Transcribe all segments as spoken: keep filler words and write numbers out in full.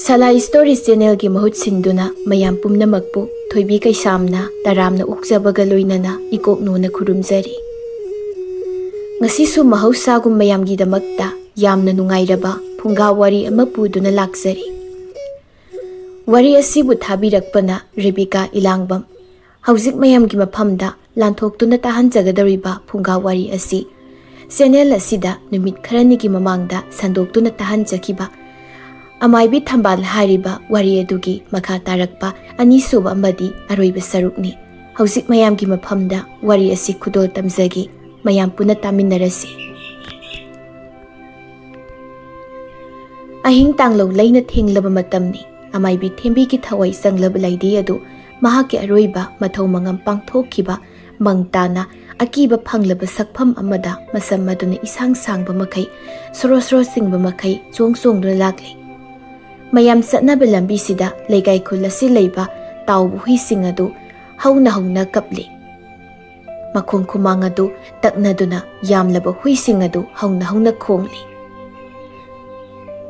ꯁꯂꯥꯏ ꯁ꯭ꯇꯣꯔꯤꯁ ꯆꯦꯅꯦꯜꯒꯤ ꯃꯍꯨꯠ ꯁꯤꯟꯗꯨꯅ ꯃꯌꯥꯝ ꯄꯨꯝꯅꯃꯛꯄꯨ ꯊꯣꯏꯕꯤ ꯀꯩꯁꯥꯝꯅ ꯇꯔꯥꯝꯅ ꯑꯣꯛꯆꯕꯒ ꯂꯣꯏꯅꯅ ꯏꯀꯣꯛꯅꯣꯅ ꯈꯨꯔꯨꯝꯖꯔꯤ꯫ ꯉꯁꯤꯁꯨ ꯃꯍꯧꯁꯥꯒꯨꯝ ꯃꯌꯥꯝꯒꯤꯗꯃꯛꯇ ꯌꯥꯝꯅ ꯅꯨꯡꯉꯥꯏꯔꯕ ꯐꯨꯡꯒꯥ ꯋꯥꯔꯤ ꯑꯃ ꯄꯨꯗꯨꯅ ꯂꯥꯛꯆꯔꯤ꯫ ꯋꯥꯔꯤ ꯑꯁꯤꯕꯨ ꯊꯥꯕꯤꯔꯛꯄꯅ ꯔꯦꯕꯤꯀꯥ ꯏꯂꯥꯡꯕꯝ꯫ ꯍꯧꯖꯤꯛ ꯃꯌꯥꯝꯒꯤ ꯃꯐꯝꯗ ꯂꯥꯟꯊꯣꯛꯇꯨꯅ ꯇꯥꯍꯟꯖꯒꯗꯧꯔꯤꯕ ꯐꯨꯡꯒꯥ ꯋꯥꯔꯤ ꯑꯁꯤ ꯆꯦꯅꯦꯜ ꯑꯁꯤꯗ ꯅꯨꯃꯤꯠ ꯈꯔꯅꯤꯒꯤ ꯃꯃꯥꯡꯗ ꯁꯟꯗꯣꯛꯇꯨꯅ ꯇꯥꯍꯟꯖꯈꯤꯕ ꯑꯃꯥꯏꯕꯤ ꯊꯝꯕꯥꯜ ꯍꯥꯏꯔꯤꯕ ꯋꯥꯔꯤ ꯑꯗꯨꯒꯤ ꯃꯈꯥ ꯇꯥꯔꯛꯄ ꯑꯅꯤꯁꯨꯕ ꯑꯃꯗꯤ ꯑꯔꯣꯏꯕ ꯁꯔꯨꯛꯅꯤ꯫ ꯍꯧꯖꯤꯛ ꯃꯌꯥꯝꯒꯤ ꯃꯐꯝꯗ ꯋꯥꯔꯤ ꯑꯁꯤ ꯈꯨꯗꯣꯜ ꯇꯝꯖꯒꯦ꯫ ꯃꯌꯥꯝ ꯄꯨꯟꯅ ꯇꯥꯃꯤꯟꯅꯔꯁꯤ꯫ ꯑꯍꯤꯡ ꯇꯥꯡꯂꯧ ꯂꯩꯅ ꯊꯦꯡꯂꯕ ꯃꯇꯝꯅꯤ꯫ ꯑꯃꯥꯏꯕꯤ ꯊꯦꯝꯕꯤꯒꯤ ꯊꯋꯥꯏ ꯆꯪꯂꯕ ꯂꯩꯗꯤ ꯑꯗꯨ ꯃꯍꯥꯛꯀꯤ ꯑꯔꯣꯏꯕ ꯃꯊꯧ ꯃꯉꯝ ꯄꯥꯡꯊꯣꯛꯈꯤꯕ ꯃꯪ ꯇꯥꯅ ꯑꯀꯤꯕ ꯐꯪꯂꯕ ꯁꯛꯐꯝ ꯑꯃꯗ ꯃꯁꯝ ꯑꯗꯨꯅ ꯏꯁꯥꯡ ꯁꯥꯡꯕ ꯃꯈꯩ, ꯁꯣꯔꯣ ꯁꯣꯔꯣ ꯆꯤꯡꯕ ꯃꯈꯩ ꯆꯣꯡ ꯆꯣꯡꯗꯨꯅ ꯂꯥꯛꯂꯤ꯫ ꯃꯌꯥꯝ ꯆꯠꯅꯕ ꯂꯝꯕꯤꯁꯤꯗ ꯂꯩꯀꯥꯏ ꯈꯨꯜ ꯑꯁꯤ ꯂꯩꯕ ꯇꯥꯎꯕ ꯍꯨꯏꯁꯤꯡ ꯑꯗꯨ ꯍꯧꯅ ꯍꯧꯅ ꯀꯞꯂꯤ꯫ ꯃꯈꯣꯡ ꯈꯨꯃꯥꯡ ꯑꯗꯨ ꯇꯛꯅꯗꯨꯅ ꯌꯥꯝꯂꯕ ꯍꯨꯏꯁꯤꯡ ꯑꯗꯨ ꯍꯧꯅ ꯍꯧꯅ ꯈꯣꯡꯂꯤ꯫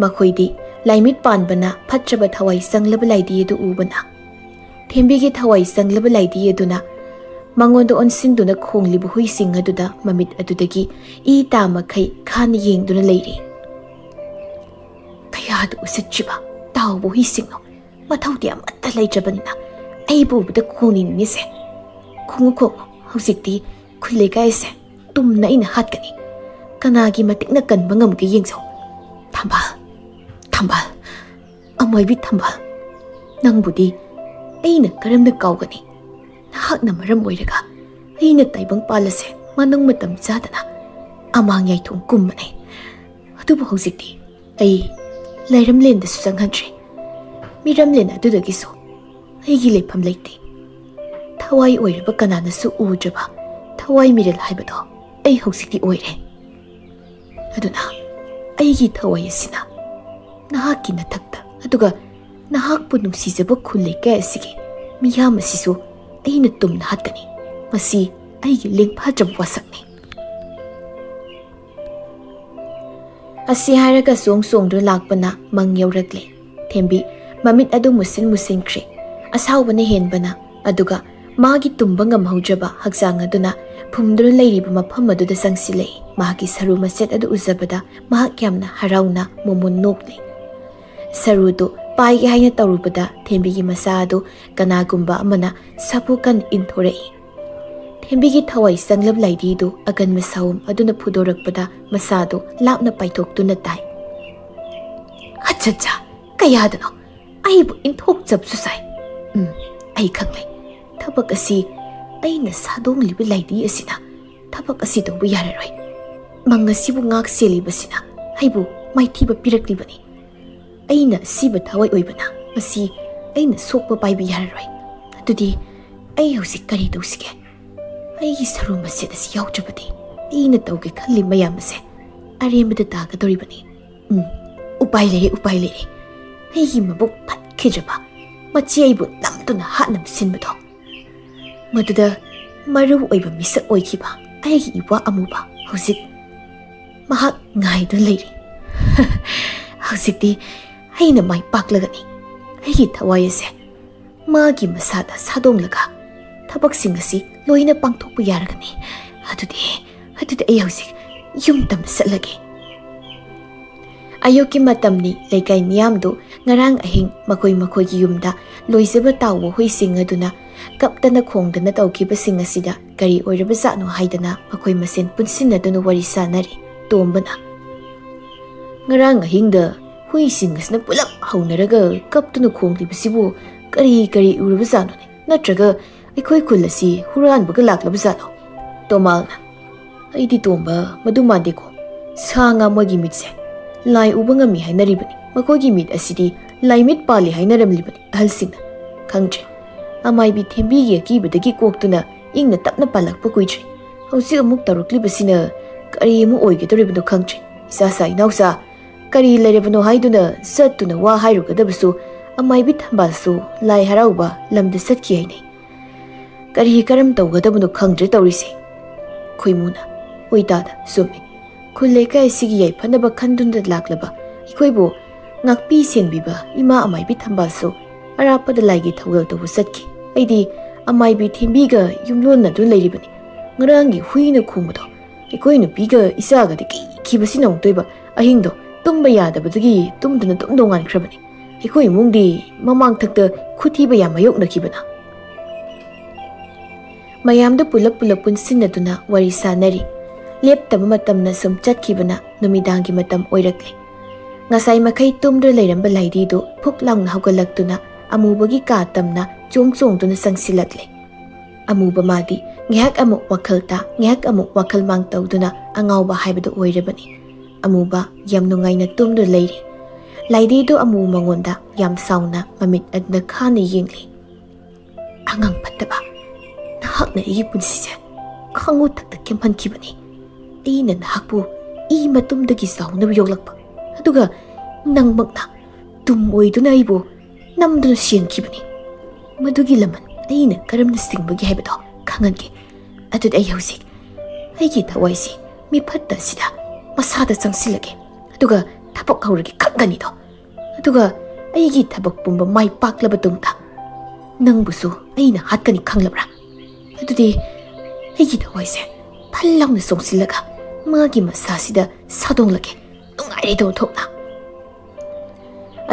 ꯃꯈꯣꯏꯗꯤ ꯂꯥꯏꯃꯤꯠ ꯄꯥꯟꯕꯅ ꯐꯠꯇ꯭ꯔꯕ ꯊꯋꯥꯏ ꯆꯪꯂꯕ ꯂꯥꯏꯗꯤ ꯑꯗꯨ ꯎꯕꯅ, ꯊꯦꯝꯕꯤꯒꯤ ꯊꯋꯥꯏ ꯆꯪꯂꯕ ꯂꯥꯏꯗꯤ ꯑꯗꯨꯅ ꯃꯉꯣꯟꯗ ꯑꯣꯟꯁꯤꯟꯗꯨꯅ ꯈꯣꯡꯂꯤꯕ ꯍꯨꯏꯁꯤꯡ ꯑꯗꯨꯗ ꯃꯃꯤꯠ ꯑꯗꯨꯗꯒꯤ ꯏ ꯇꯥ ꯃꯈꯩ ꯈꯥꯅ ꯌꯦꯡꯗꯨꯅ ꯂꯩꯔꯤ꯫ "ꯀꯌꯥꯗ ꯎꯁꯤꯠꯇ꯭ꯔꯤꯕ ꯇꯥꯎꯕ ꯍꯨꯏꯁꯤꯡꯅꯣ! ꯃꯊꯧꯗꯤ ꯑꯃꯠꯇ ꯂꯩꯇ꯭ꯔꯕꯅꯤꯅ ꯑꯩꯕꯨ ꯎꯕꯗ ꯈꯣꯡꯅꯤꯡꯉꯤꯁꯦ꯫ ꯈꯣꯡꯉꯨ, ꯈꯣꯡꯉꯨ, ꯍꯧꯖꯤꯛꯇꯤ ꯈꯨꯜ ꯂꯩꯀꯥꯏꯁꯦ ꯇꯨꯝꯅ ꯑꯩꯅ ꯍꯥꯠꯀꯅꯤ꯫ ꯀꯅꯥꯒꯤ ꯃꯇꯤꯛꯅ ꯀꯟꯕ ꯉꯝꯒꯦ ꯌꯦꯡꯖꯧ꯫ ꯊꯝꯕꯥꯜ, ꯊꯝꯕꯥꯜ, ꯑꯃꯣꯏꯕꯤ ꯊꯝꯕꯥꯜ, ꯅꯪꯕꯨꯗꯤ ꯑꯩꯅ ꯀꯔꯝꯅ ꯀꯥꯎꯒꯅꯤ? ꯅꯍꯥꯛꯅ ꯃꯔꯝ ꯑꯣꯏꯔꯒ ꯑꯩꯅ ꯇꯥꯏꯕꯪ ꯄꯥꯜ ꯑꯁꯦ ꯃꯅꯨꯡ ꯃꯇꯝ ꯆꯥꯗꯅ ꯑꯃꯥꯡ ꯌꯥꯏꯊꯣꯡ ꯀꯨꯝꯕꯅꯦ꯫ ꯑꯗꯨꯕꯨ ꯍꯧꯖꯤꯛꯇꯤ ꯑꯩ ꯂꯩꯔꯝꯂꯦꯟꯗꯁꯨ ꯆꯪꯍꯟꯗ꯭ꯔꯦ꯫ ꯃꯤꯔꯝꯂꯦꯟ ꯑꯗꯨꯗꯒꯤꯁꯨ ꯑꯩꯒꯤ ꯂꯩꯐꯝ ꯂꯩꯇꯦ꯫ ꯊꯋꯥꯏ ꯑꯣꯏꯔꯕ ꯀꯅꯥꯅꯁꯨ ꯎꯗ꯭ꯔꯕ ꯊꯋꯥꯏ ꯃꯤꯔꯦꯜ ꯍꯥꯏꯕꯗꯣ ꯑꯩ ꯍꯧꯖꯤꯛꯇꯤ ꯑꯣꯏꯔꯦ꯫ ꯑꯗꯨꯅ ꯑꯩꯒꯤ ꯊꯋꯥꯏ ꯑꯁꯤꯅ ꯅꯍꯥꯛꯀꯤ ꯅꯊꯛꯇ, ꯑꯗꯨꯒ ꯅꯍꯥꯛꯄꯨ ꯅꯨꯡꯁꯤꯖꯕ ꯈꯨꯜ ꯂꯩꯀꯥꯏ ꯑꯁꯤꯒꯤ ꯃꯤꯌꯥꯝ ꯑꯁꯤꯁꯨ ꯑꯩꯅ ꯇꯨꯝꯅ ꯍꯥꯠꯀꯅꯤ꯫ ꯃꯁꯤ ꯑꯩꯒꯤ ꯂꯦꯡꯐꯥꯗ꯭ꯔꯕ ꯋꯥꯁꯛꯅꯤ꯫" ꯑꯁꯤ ꯍꯥꯏꯔꯒ ꯆꯣꯡ ꯆꯣꯡꯗꯨꯅ ꯂꯥꯛꯄꯅ ꯃꯪ ꯌꯧꯔꯛꯂꯦ꯫ ꯊꯦꯝꯕꯤ ꯃꯃꯤꯠ ꯑꯗꯨ ꯃꯨꯁꯤꯟ ꯃꯨꯁꯤꯟꯈ꯭ꯔꯦ꯫ ꯑꯁꯥꯎꯕꯅ ꯍꯦꯟꯕꯅ, ꯑꯗꯨꯒ ꯃꯥꯒꯤ ꯇꯨꯝꯕ ꯉꯝꯍꯧꯗ꯭ꯔꯕ ꯍꯛꯆꯥꯡ ꯑꯗꯨꯅ ꯐꯨꯝꯗꯨꯅ ꯂꯩꯔꯤꯕ ꯃꯐꯝ ꯑꯗꯨꯗ ꯆꯪꯁꯤꯜꯂꯛꯏ꯫ ꯃꯍꯥꯛꯀꯤ ꯁꯔꯨ ꯃꯆꯦꯠ ꯑꯗꯨ ꯎꯖꯕꯗ ꯃꯍꯥꯛ ꯌꯥꯝꯅ ꯍꯔꯥꯎꯅ ꯃꯣꯃꯣꯟ ꯅꯣꯛꯂꯤ꯫ ꯁꯔꯨꯗꯨ ꯄꯥꯏꯒꯦ ꯍꯥꯏꯅ ꯇꯧꯔꯨꯕꯗ ꯊꯦꯝꯕꯤꯒꯤ ꯃꯁꯥ ꯑꯗꯨ ꯀꯅꯥꯒꯨꯝꯕ ꯑꯃꯅ ꯁꯥꯐꯨ ꯀꯟ ꯏꯟꯊꯣꯔꯛꯏ꯫ ꯊꯦꯝꯕꯤꯒꯤ ꯊꯋꯥꯏ ꯆꯪꯂꯕ ꯂꯥꯏꯙꯤꯗꯨ ꯑꯀꯟꯕ ꯁꯥꯎꯝ ꯑꯗꯨꯅ ꯐꯨꯗꯣꯔꯛꯄꯗ ꯃꯁꯥꯗꯨ ꯂꯥꯞꯅ ꯄꯥꯏꯊꯣꯛꯇꯨꯅ ꯇꯥꯏ꯫ "ꯑꯠꯆꯥ, ꯀꯌꯥꯗꯅꯣ? ꯑꯩꯕꯨ ꯏꯟꯊꯣꯛꯆꯕꯁꯨ ꯁꯥꯏ꯫ ꯎꯝ, ꯑꯩ ꯈꯪꯂꯦ꯫ ꯊꯕꯛ ꯑꯁꯤ ꯑꯩꯅ ꯁꯥꯗꯣꯡꯂꯤꯕ ꯂꯥꯏꯙꯤ ꯑꯁꯤꯅ ꯊꯕꯛ ꯑꯁꯤ ꯇꯧꯕ ꯌꯥꯔꯔꯣꯏ꯫ ꯃꯪ ꯑꯁꯤꯕꯨ ꯉꯥꯛ ꯁꯦꯜꯂꯤꯕꯁꯤꯅ ꯑꯩꯕꯨ ꯃꯥꯏꯊꯤꯕ ꯄꯤꯔꯛꯂꯤꯕꯅꯤ꯫ ꯑꯩꯅ ꯑꯁꯤꯕ ꯊꯋꯥꯏ ꯑꯣꯏꯕꯅ ꯃꯁꯤ ꯑꯩꯅ ꯁꯣꯛꯄ ꯄꯥꯏꯕ ꯌꯥꯔꯔꯣꯏ꯫ ꯑꯗꯨꯗꯤ ꯑꯩ ꯍꯧꯖꯤꯛ ꯀꯔꯤ ꯇꯧꯁꯤꯒꯦ? ꯑꯩꯒꯤ ꯁꯔꯨ ꯃꯆꯦꯠ ꯑꯁꯤ ꯌꯥꯎꯗ꯭ꯔꯕꯗꯤ ꯑꯩꯅ ꯇꯧꯒꯦ ꯈꯜꯂꯤ ꯃꯌꯥꯝ ꯑꯁꯦ ꯑꯔꯦꯝꯕꯗ ꯇꯥꯒꯗꯧꯔꯤꯕꯅꯤ꯫ ꯎꯝ, ꯎꯄꯥꯏ ꯂꯩꯔꯦ, ꯎꯄꯥꯏ ꯂꯩꯔꯦ꯫ ꯑꯩꯒꯤ ꯃꯕꯨꯛ ꯐꯠꯈꯤꯗ꯭ꯔꯕ ꯃꯆꯦ ꯑꯩꯕꯨ ꯅꯝꯗꯨꯅ ꯍꯥꯠꯅꯕ ꯁꯤꯟꯕꯗꯣ, ꯃꯗꯨꯗ ꯃꯔꯨ ꯑꯣꯏꯕ ꯃꯤꯁꯛ ꯑꯣꯏꯈꯤꯕ ꯑꯩꯒꯤ ꯏꯋꯥ ꯑꯃꯨꯕ ꯍꯧꯖꯤꯛ ꯃꯍꯥꯛ ꯉꯥꯏꯗꯨꯅ ꯂꯩꯔꯤ꯫ ꯍꯧꯖꯤꯛꯇꯤ ꯑꯩꯅ ꯃꯥꯏ ꯄꯥꯛꯂꯒꯅꯤ꯫ ꯑꯩꯒꯤ ꯊꯋꯥꯏ ꯑꯁꯦ ꯃꯥꯒꯤ ꯃꯁꯥꯗ ꯁꯥꯗꯣꯡꯂꯒ ꯊꯕꯛꯁꯤꯡ ꯑꯁꯤ ꯂꯣꯏꯅ ꯄꯥꯡꯊꯣꯛꯄ ꯌꯥꯔꯒꯅꯤ꯫ ꯑꯗꯨꯗꯤ, ꯑꯗꯨꯗꯤ ꯑꯩ ꯍꯧꯖꯤꯛ ꯌꯨꯝ ꯇꯝꯅ ꯆꯠꯂꯒꯦ꯫" ꯑꯌꯨꯛꯀꯤ ꯃꯇꯝꯅꯤ꯫ ꯂꯩꯀꯥꯏ ꯃꯤꯌꯥꯝꯗꯨ ꯉꯔꯥꯡ ꯑꯍꯤꯡ ꯃꯈꯣꯏ ꯃꯈꯣꯏꯒꯤ ꯌꯨꯝꯗ ꯂꯣꯏꯖꯕ ꯇꯥꯎꯕ ꯍꯨꯏꯁꯤꯡ ꯑꯗꯨꯅ ꯀꯞꯇꯅ ꯈꯣꯡꯗꯅ ꯇꯧꯈꯤꯕꯁꯤꯡ ꯑꯁꯤꯗ ꯀꯔꯤ ꯑꯣꯏꯔꯕꯖꯥꯠꯅꯣ ꯍꯥꯏꯗꯅ ꯃꯈꯣꯏ ꯃꯁꯦꯟ ꯄꯨꯟꯁꯤꯟꯅꯗꯨꯅ ꯋꯥꯔꯤ ꯁꯥꯟꯅꯔꯤ꯫ ꯇꯣꯝꯕꯅ, "ꯉꯔꯥꯡ ꯑꯍꯤꯡꯗ ꯍꯨꯏꯁꯤꯡ ꯑꯁꯤꯅ ꯄꯨꯂꯞ ꯍꯧꯅꯔꯒ ꯀꯞꯇꯨꯅ ꯈꯣꯡꯂꯤꯕꯁꯤꯕꯨ ꯀꯔꯤ ꯀꯔꯤ ꯎꯔꯕꯖꯥꯠꯅꯣꯅꯦ? ꯅꯠꯇ꯭ꯔꯒ ꯑꯩꯈꯣꯏ ꯈꯨꯜ ꯑꯁꯤ ꯍꯨꯔꯥꯟꯕꯒ ꯂꯥꯛꯂꯕꯖꯥꯠꯂꯣ?" ꯇꯣꯃꯥꯜꯅ, "ꯑꯩꯗꯤ ꯇꯣꯝꯕ, ꯃꯗꯨ ꯃꯥꯟꯗꯦꯀꯣ꯫ ꯁꯥ ꯉꯥ ꯃꯣꯏꯒꯤ ꯃꯤꯠꯁꯦ ꯂꯥꯏ ꯎꯕ ꯉꯝꯃꯤ ꯍꯥꯏꯅꯔꯤꯕꯅꯤ꯫ ꯃꯈꯣꯏꯒꯤ ꯃꯤꯠ ꯑꯁꯤꯗꯤ ꯂꯥꯏꯃꯤꯠ ꯄꯥꯜꯂꯤ ꯍꯥꯏꯅꯔꯝꯂꯤꯕꯅꯤ ꯑꯍꯜꯁꯤꯡꯅ꯫ ꯈꯪꯗ꯭ꯔꯦ, ꯑꯃꯥꯏꯕꯤ ꯊꯦꯝꯕꯤꯒꯤ ꯑꯀꯤꯕꯗꯒꯤ ꯀꯣꯛꯇꯨꯅ ꯏꯪꯅ ꯇꯞꯅ ꯄꯥꯜꯂꯛꯄ ꯀꯨꯏꯗ꯭ꯔꯤ꯫ ꯍꯧꯖꯤꯛ ꯑꯃꯨꯛ ꯇꯧꯔꯛꯂꯤꯕꯁꯤꯅ ꯀꯔꯤ ꯑꯃꯨꯛ ꯑꯣꯏꯒꯗꯧꯔꯤꯕꯅꯣ ꯈꯪꯗ꯭ꯔꯦ꯫ ꯏꯆꯥꯁꯥ ꯏꯅꯥꯎꯆꯥ, ꯀꯔꯤ ꯂꯩꯔꯕꯅꯣ ꯍꯥꯏꯗꯨꯅ ꯆꯠꯇꯨꯅ ꯋꯥ ꯍꯥꯏꯔꯨꯒꯗꯕꯁꯨ ꯑꯃꯥꯏꯕꯤ ꯊꯝꯕꯥꯜꯁꯨ ꯂꯥꯏ ꯍꯔꯥꯎꯕ ꯂꯝꯗ ꯆꯠꯈꯤ ꯍꯥꯏꯅꯩ꯫ ꯀꯔꯤ ꯀꯔꯝ ꯇꯧꯒꯗꯕꯅꯣ ꯈꯪꯗ꯭ꯔꯦ ꯇꯧꯔꯤꯁꯦ꯫" ꯈꯣꯏꯃꯨꯅ, "ꯍꯣꯏ ꯇꯥꯗ, ꯆꯨꯝꯃꯤ꯫ ꯈꯨꯜ ꯂꯩꯀꯥꯏ ꯑꯁꯤꯒꯤ ꯌꯥꯏꯐꯅꯕ ꯈꯟꯗꯨꯅ ꯂꯥꯛꯂꯕ ꯑꯩꯈꯣꯏꯕꯨ ꯉꯥꯛꯄꯤ ꯁꯦꯟꯕꯤꯕ ꯏꯃꯥ ꯑꯃꯥꯏꯕꯤ ꯊꯝꯕꯥꯜꯁꯨ ꯑꯔꯥꯞꯄꯗ ꯂꯥꯏꯒꯤ ꯊꯧꯒꯜ ꯇꯧꯕ ꯆꯠꯈꯤ꯫ ꯑꯩꯗꯤ ꯑꯃꯥꯏꯕꯤ ꯊꯦꯝꯕꯤꯒ ꯌꯨꯝꯂꯣꯟꯅꯗꯨꯅ ꯂꯩꯔꯤꯕꯅꯤ꯫ ꯉꯔꯥꯡꯒꯤ ꯍꯨꯏꯅ ꯈꯣꯡꯕꯗꯣ ꯑꯩꯈꯣꯏ ꯅꯨꯄꯤꯒ ꯏꯆꯥꯒꯗꯤ ꯀꯤꯈꯤꯕꯁꯤꯅ ꯑꯃꯨꯛꯇꯣꯏꯕ꯫ ꯑꯍꯤꯡꯗꯣ ꯇꯨꯝꯕ ꯌꯥꯗꯕꯗꯒꯤ ꯇꯨꯝꯗꯅ ꯑꯗꯨꯝ ꯅꯣꯡꯉꯥꯟꯈ꯭ꯔꯕꯅꯤ꯫ ꯑꯩꯈꯣꯏ ꯏꯃꯨꯡꯗꯤ ꯃꯃꯥꯡꯊꯛꯇ ꯈꯨꯊꯤꯕ ꯌꯥꯝ ꯃꯥꯌꯣꯛꯅꯈꯤꯕꯅ꯫ ꯃꯌꯥꯝꯗꯨ ꯄꯨꯂꯞ ꯄꯨꯂꯞ ꯄꯨꯟꯁꯤꯟꯅꯗꯨꯅ ꯋꯥꯔꯤ ꯁꯥꯅꯔꯤ꯫ ꯂꯦꯞꯇꯕ ꯃꯇꯝꯅ ꯁꯨꯝ ꯆꯠꯈꯤꯕꯅ ꯅꯨꯃꯤꯗꯥꯡꯒꯤ ꯃꯇꯝ ꯑꯣꯏꯔꯛꯂꯦ꯫ ꯉꯁꯥꯏ ꯃꯈꯩ ꯇꯨꯝꯗꯨꯅ ꯂꯩꯔꯝꯕ ꯂꯥꯏꯗꯤꯗꯨ ꯐꯨꯛ ꯂꯥꯎꯅ ꯍꯧꯒꯠꯂꯛꯇꯨꯅ ꯑꯃꯨꯕꯒꯤ ꯀꯥ ꯇꯝꯅ ꯆꯣꯡ ꯆꯣꯡꯗꯨꯅ ꯆꯪꯁꯤꯜꯂꯛꯂꯦ꯫ ꯑꯃꯨꯕ ꯃꯥꯗꯤ ꯉꯥꯏꯍꯥꯛ ꯑꯃꯨꯛ ꯋꯥꯈꯜ ꯇꯥ, ꯉꯥꯏꯍꯥꯛ ꯑꯃꯨꯛ ꯋꯥꯈꯜ ꯃꯥꯡ ꯇꯧꯗꯨꯅ ꯑꯉꯥꯎꯕ ꯍꯥꯏꯕꯗꯨ ꯑꯣꯏꯔꯕꯅꯤ꯫ ꯑꯃꯨꯕ ꯌꯥꯝ ꯅꯨꯡꯉꯥꯏꯅ ꯇꯨꯝꯗꯨꯅ ꯂꯩꯔꯤ꯫ ꯂꯥꯏꯗꯤꯗꯨ ꯑꯃꯨꯕ ꯃꯉꯣꯟꯗ ꯌꯥꯝ ꯁꯥꯎꯅ ꯃꯃꯤꯠ ꯑꯗꯨꯅ ꯈꯥꯅ ꯌꯦꯡꯂꯤ꯫ "ꯑꯉꯥꯡ ꯐꯠꯇꯕ, ꯅꯍꯥꯛꯅ ꯑꯩꯒꯤ ꯄꯨꯟꯁꯤꯁꯦ ꯈꯥꯉꯨ ꯊꯛꯇ ꯀꯦꯝꯍꯟꯈꯤꯕꯅꯤ꯫ ꯑꯩꯅ ꯅꯍꯥꯛꯄꯨ ꯏ ꯃꯇꯨꯝꯗꯒꯤ ꯆꯥꯎꯅꯕ ꯌꯣꯛꯂꯛꯄ, ꯑꯗꯨꯒ ꯅꯪꯃꯛꯅ ꯇꯨꯝ ꯑꯣꯏꯗꯨꯅ ꯑꯩꯕꯨ ꯅꯝꯗꯨꯅ ꯁꯦꯟꯈꯤꯕꯅꯤ꯫ ꯃꯗꯨꯒꯤ ꯂꯃꯟ ꯑꯩꯅ ꯀꯔꯝꯅ ꯁꯤꯡꯕꯒꯦ ꯍꯥꯏꯕꯗꯣ ꯈꯪꯍꯟꯒꯦ꯫ ꯑꯗꯨꯗꯤ ꯑꯩ ꯍꯧꯖꯤꯛ ꯑꯩꯒꯤ ꯊꯋꯥꯏꯁꯤ ꯃꯤꯐꯠꯇ ꯑꯁꯤꯗ ꯃꯁꯥꯗ ꯆꯪꯁꯤꯜꯂꯒꯦ, ꯑꯗꯨꯒ ꯊꯕꯛ ꯍꯧꯔꯒꯦ ꯈꯪꯒꯅꯤꯗꯣ꯫ ꯑꯗꯨꯒ ꯑꯩꯒꯤ ꯊꯕꯛ ꯄꯨꯝꯕ ꯃꯥꯏ ꯄꯥꯛꯂꯕ ꯇꯨꯡꯗ ꯅꯪꯕꯨꯁꯨ ꯑꯩꯅ ꯍꯥꯠꯀꯅꯤ ꯈꯪꯂꯕ꯭ꯔꯥ? ꯑꯗꯨꯗꯤ ꯑꯩꯒꯤ ꯊꯋꯥꯏꯁꯦ ꯐꯜ ꯂꯥꯎꯅ ꯆꯣꯡꯁꯤꯜꯂꯒ ꯃꯥꯒꯤ ꯃꯁꯥꯁꯤꯗ ꯁꯥꯗꯣꯡꯂꯒꯦ, ꯅꯨꯡꯉꯥꯏꯔꯦ ꯇꯧꯊꯣꯛꯅ"꯫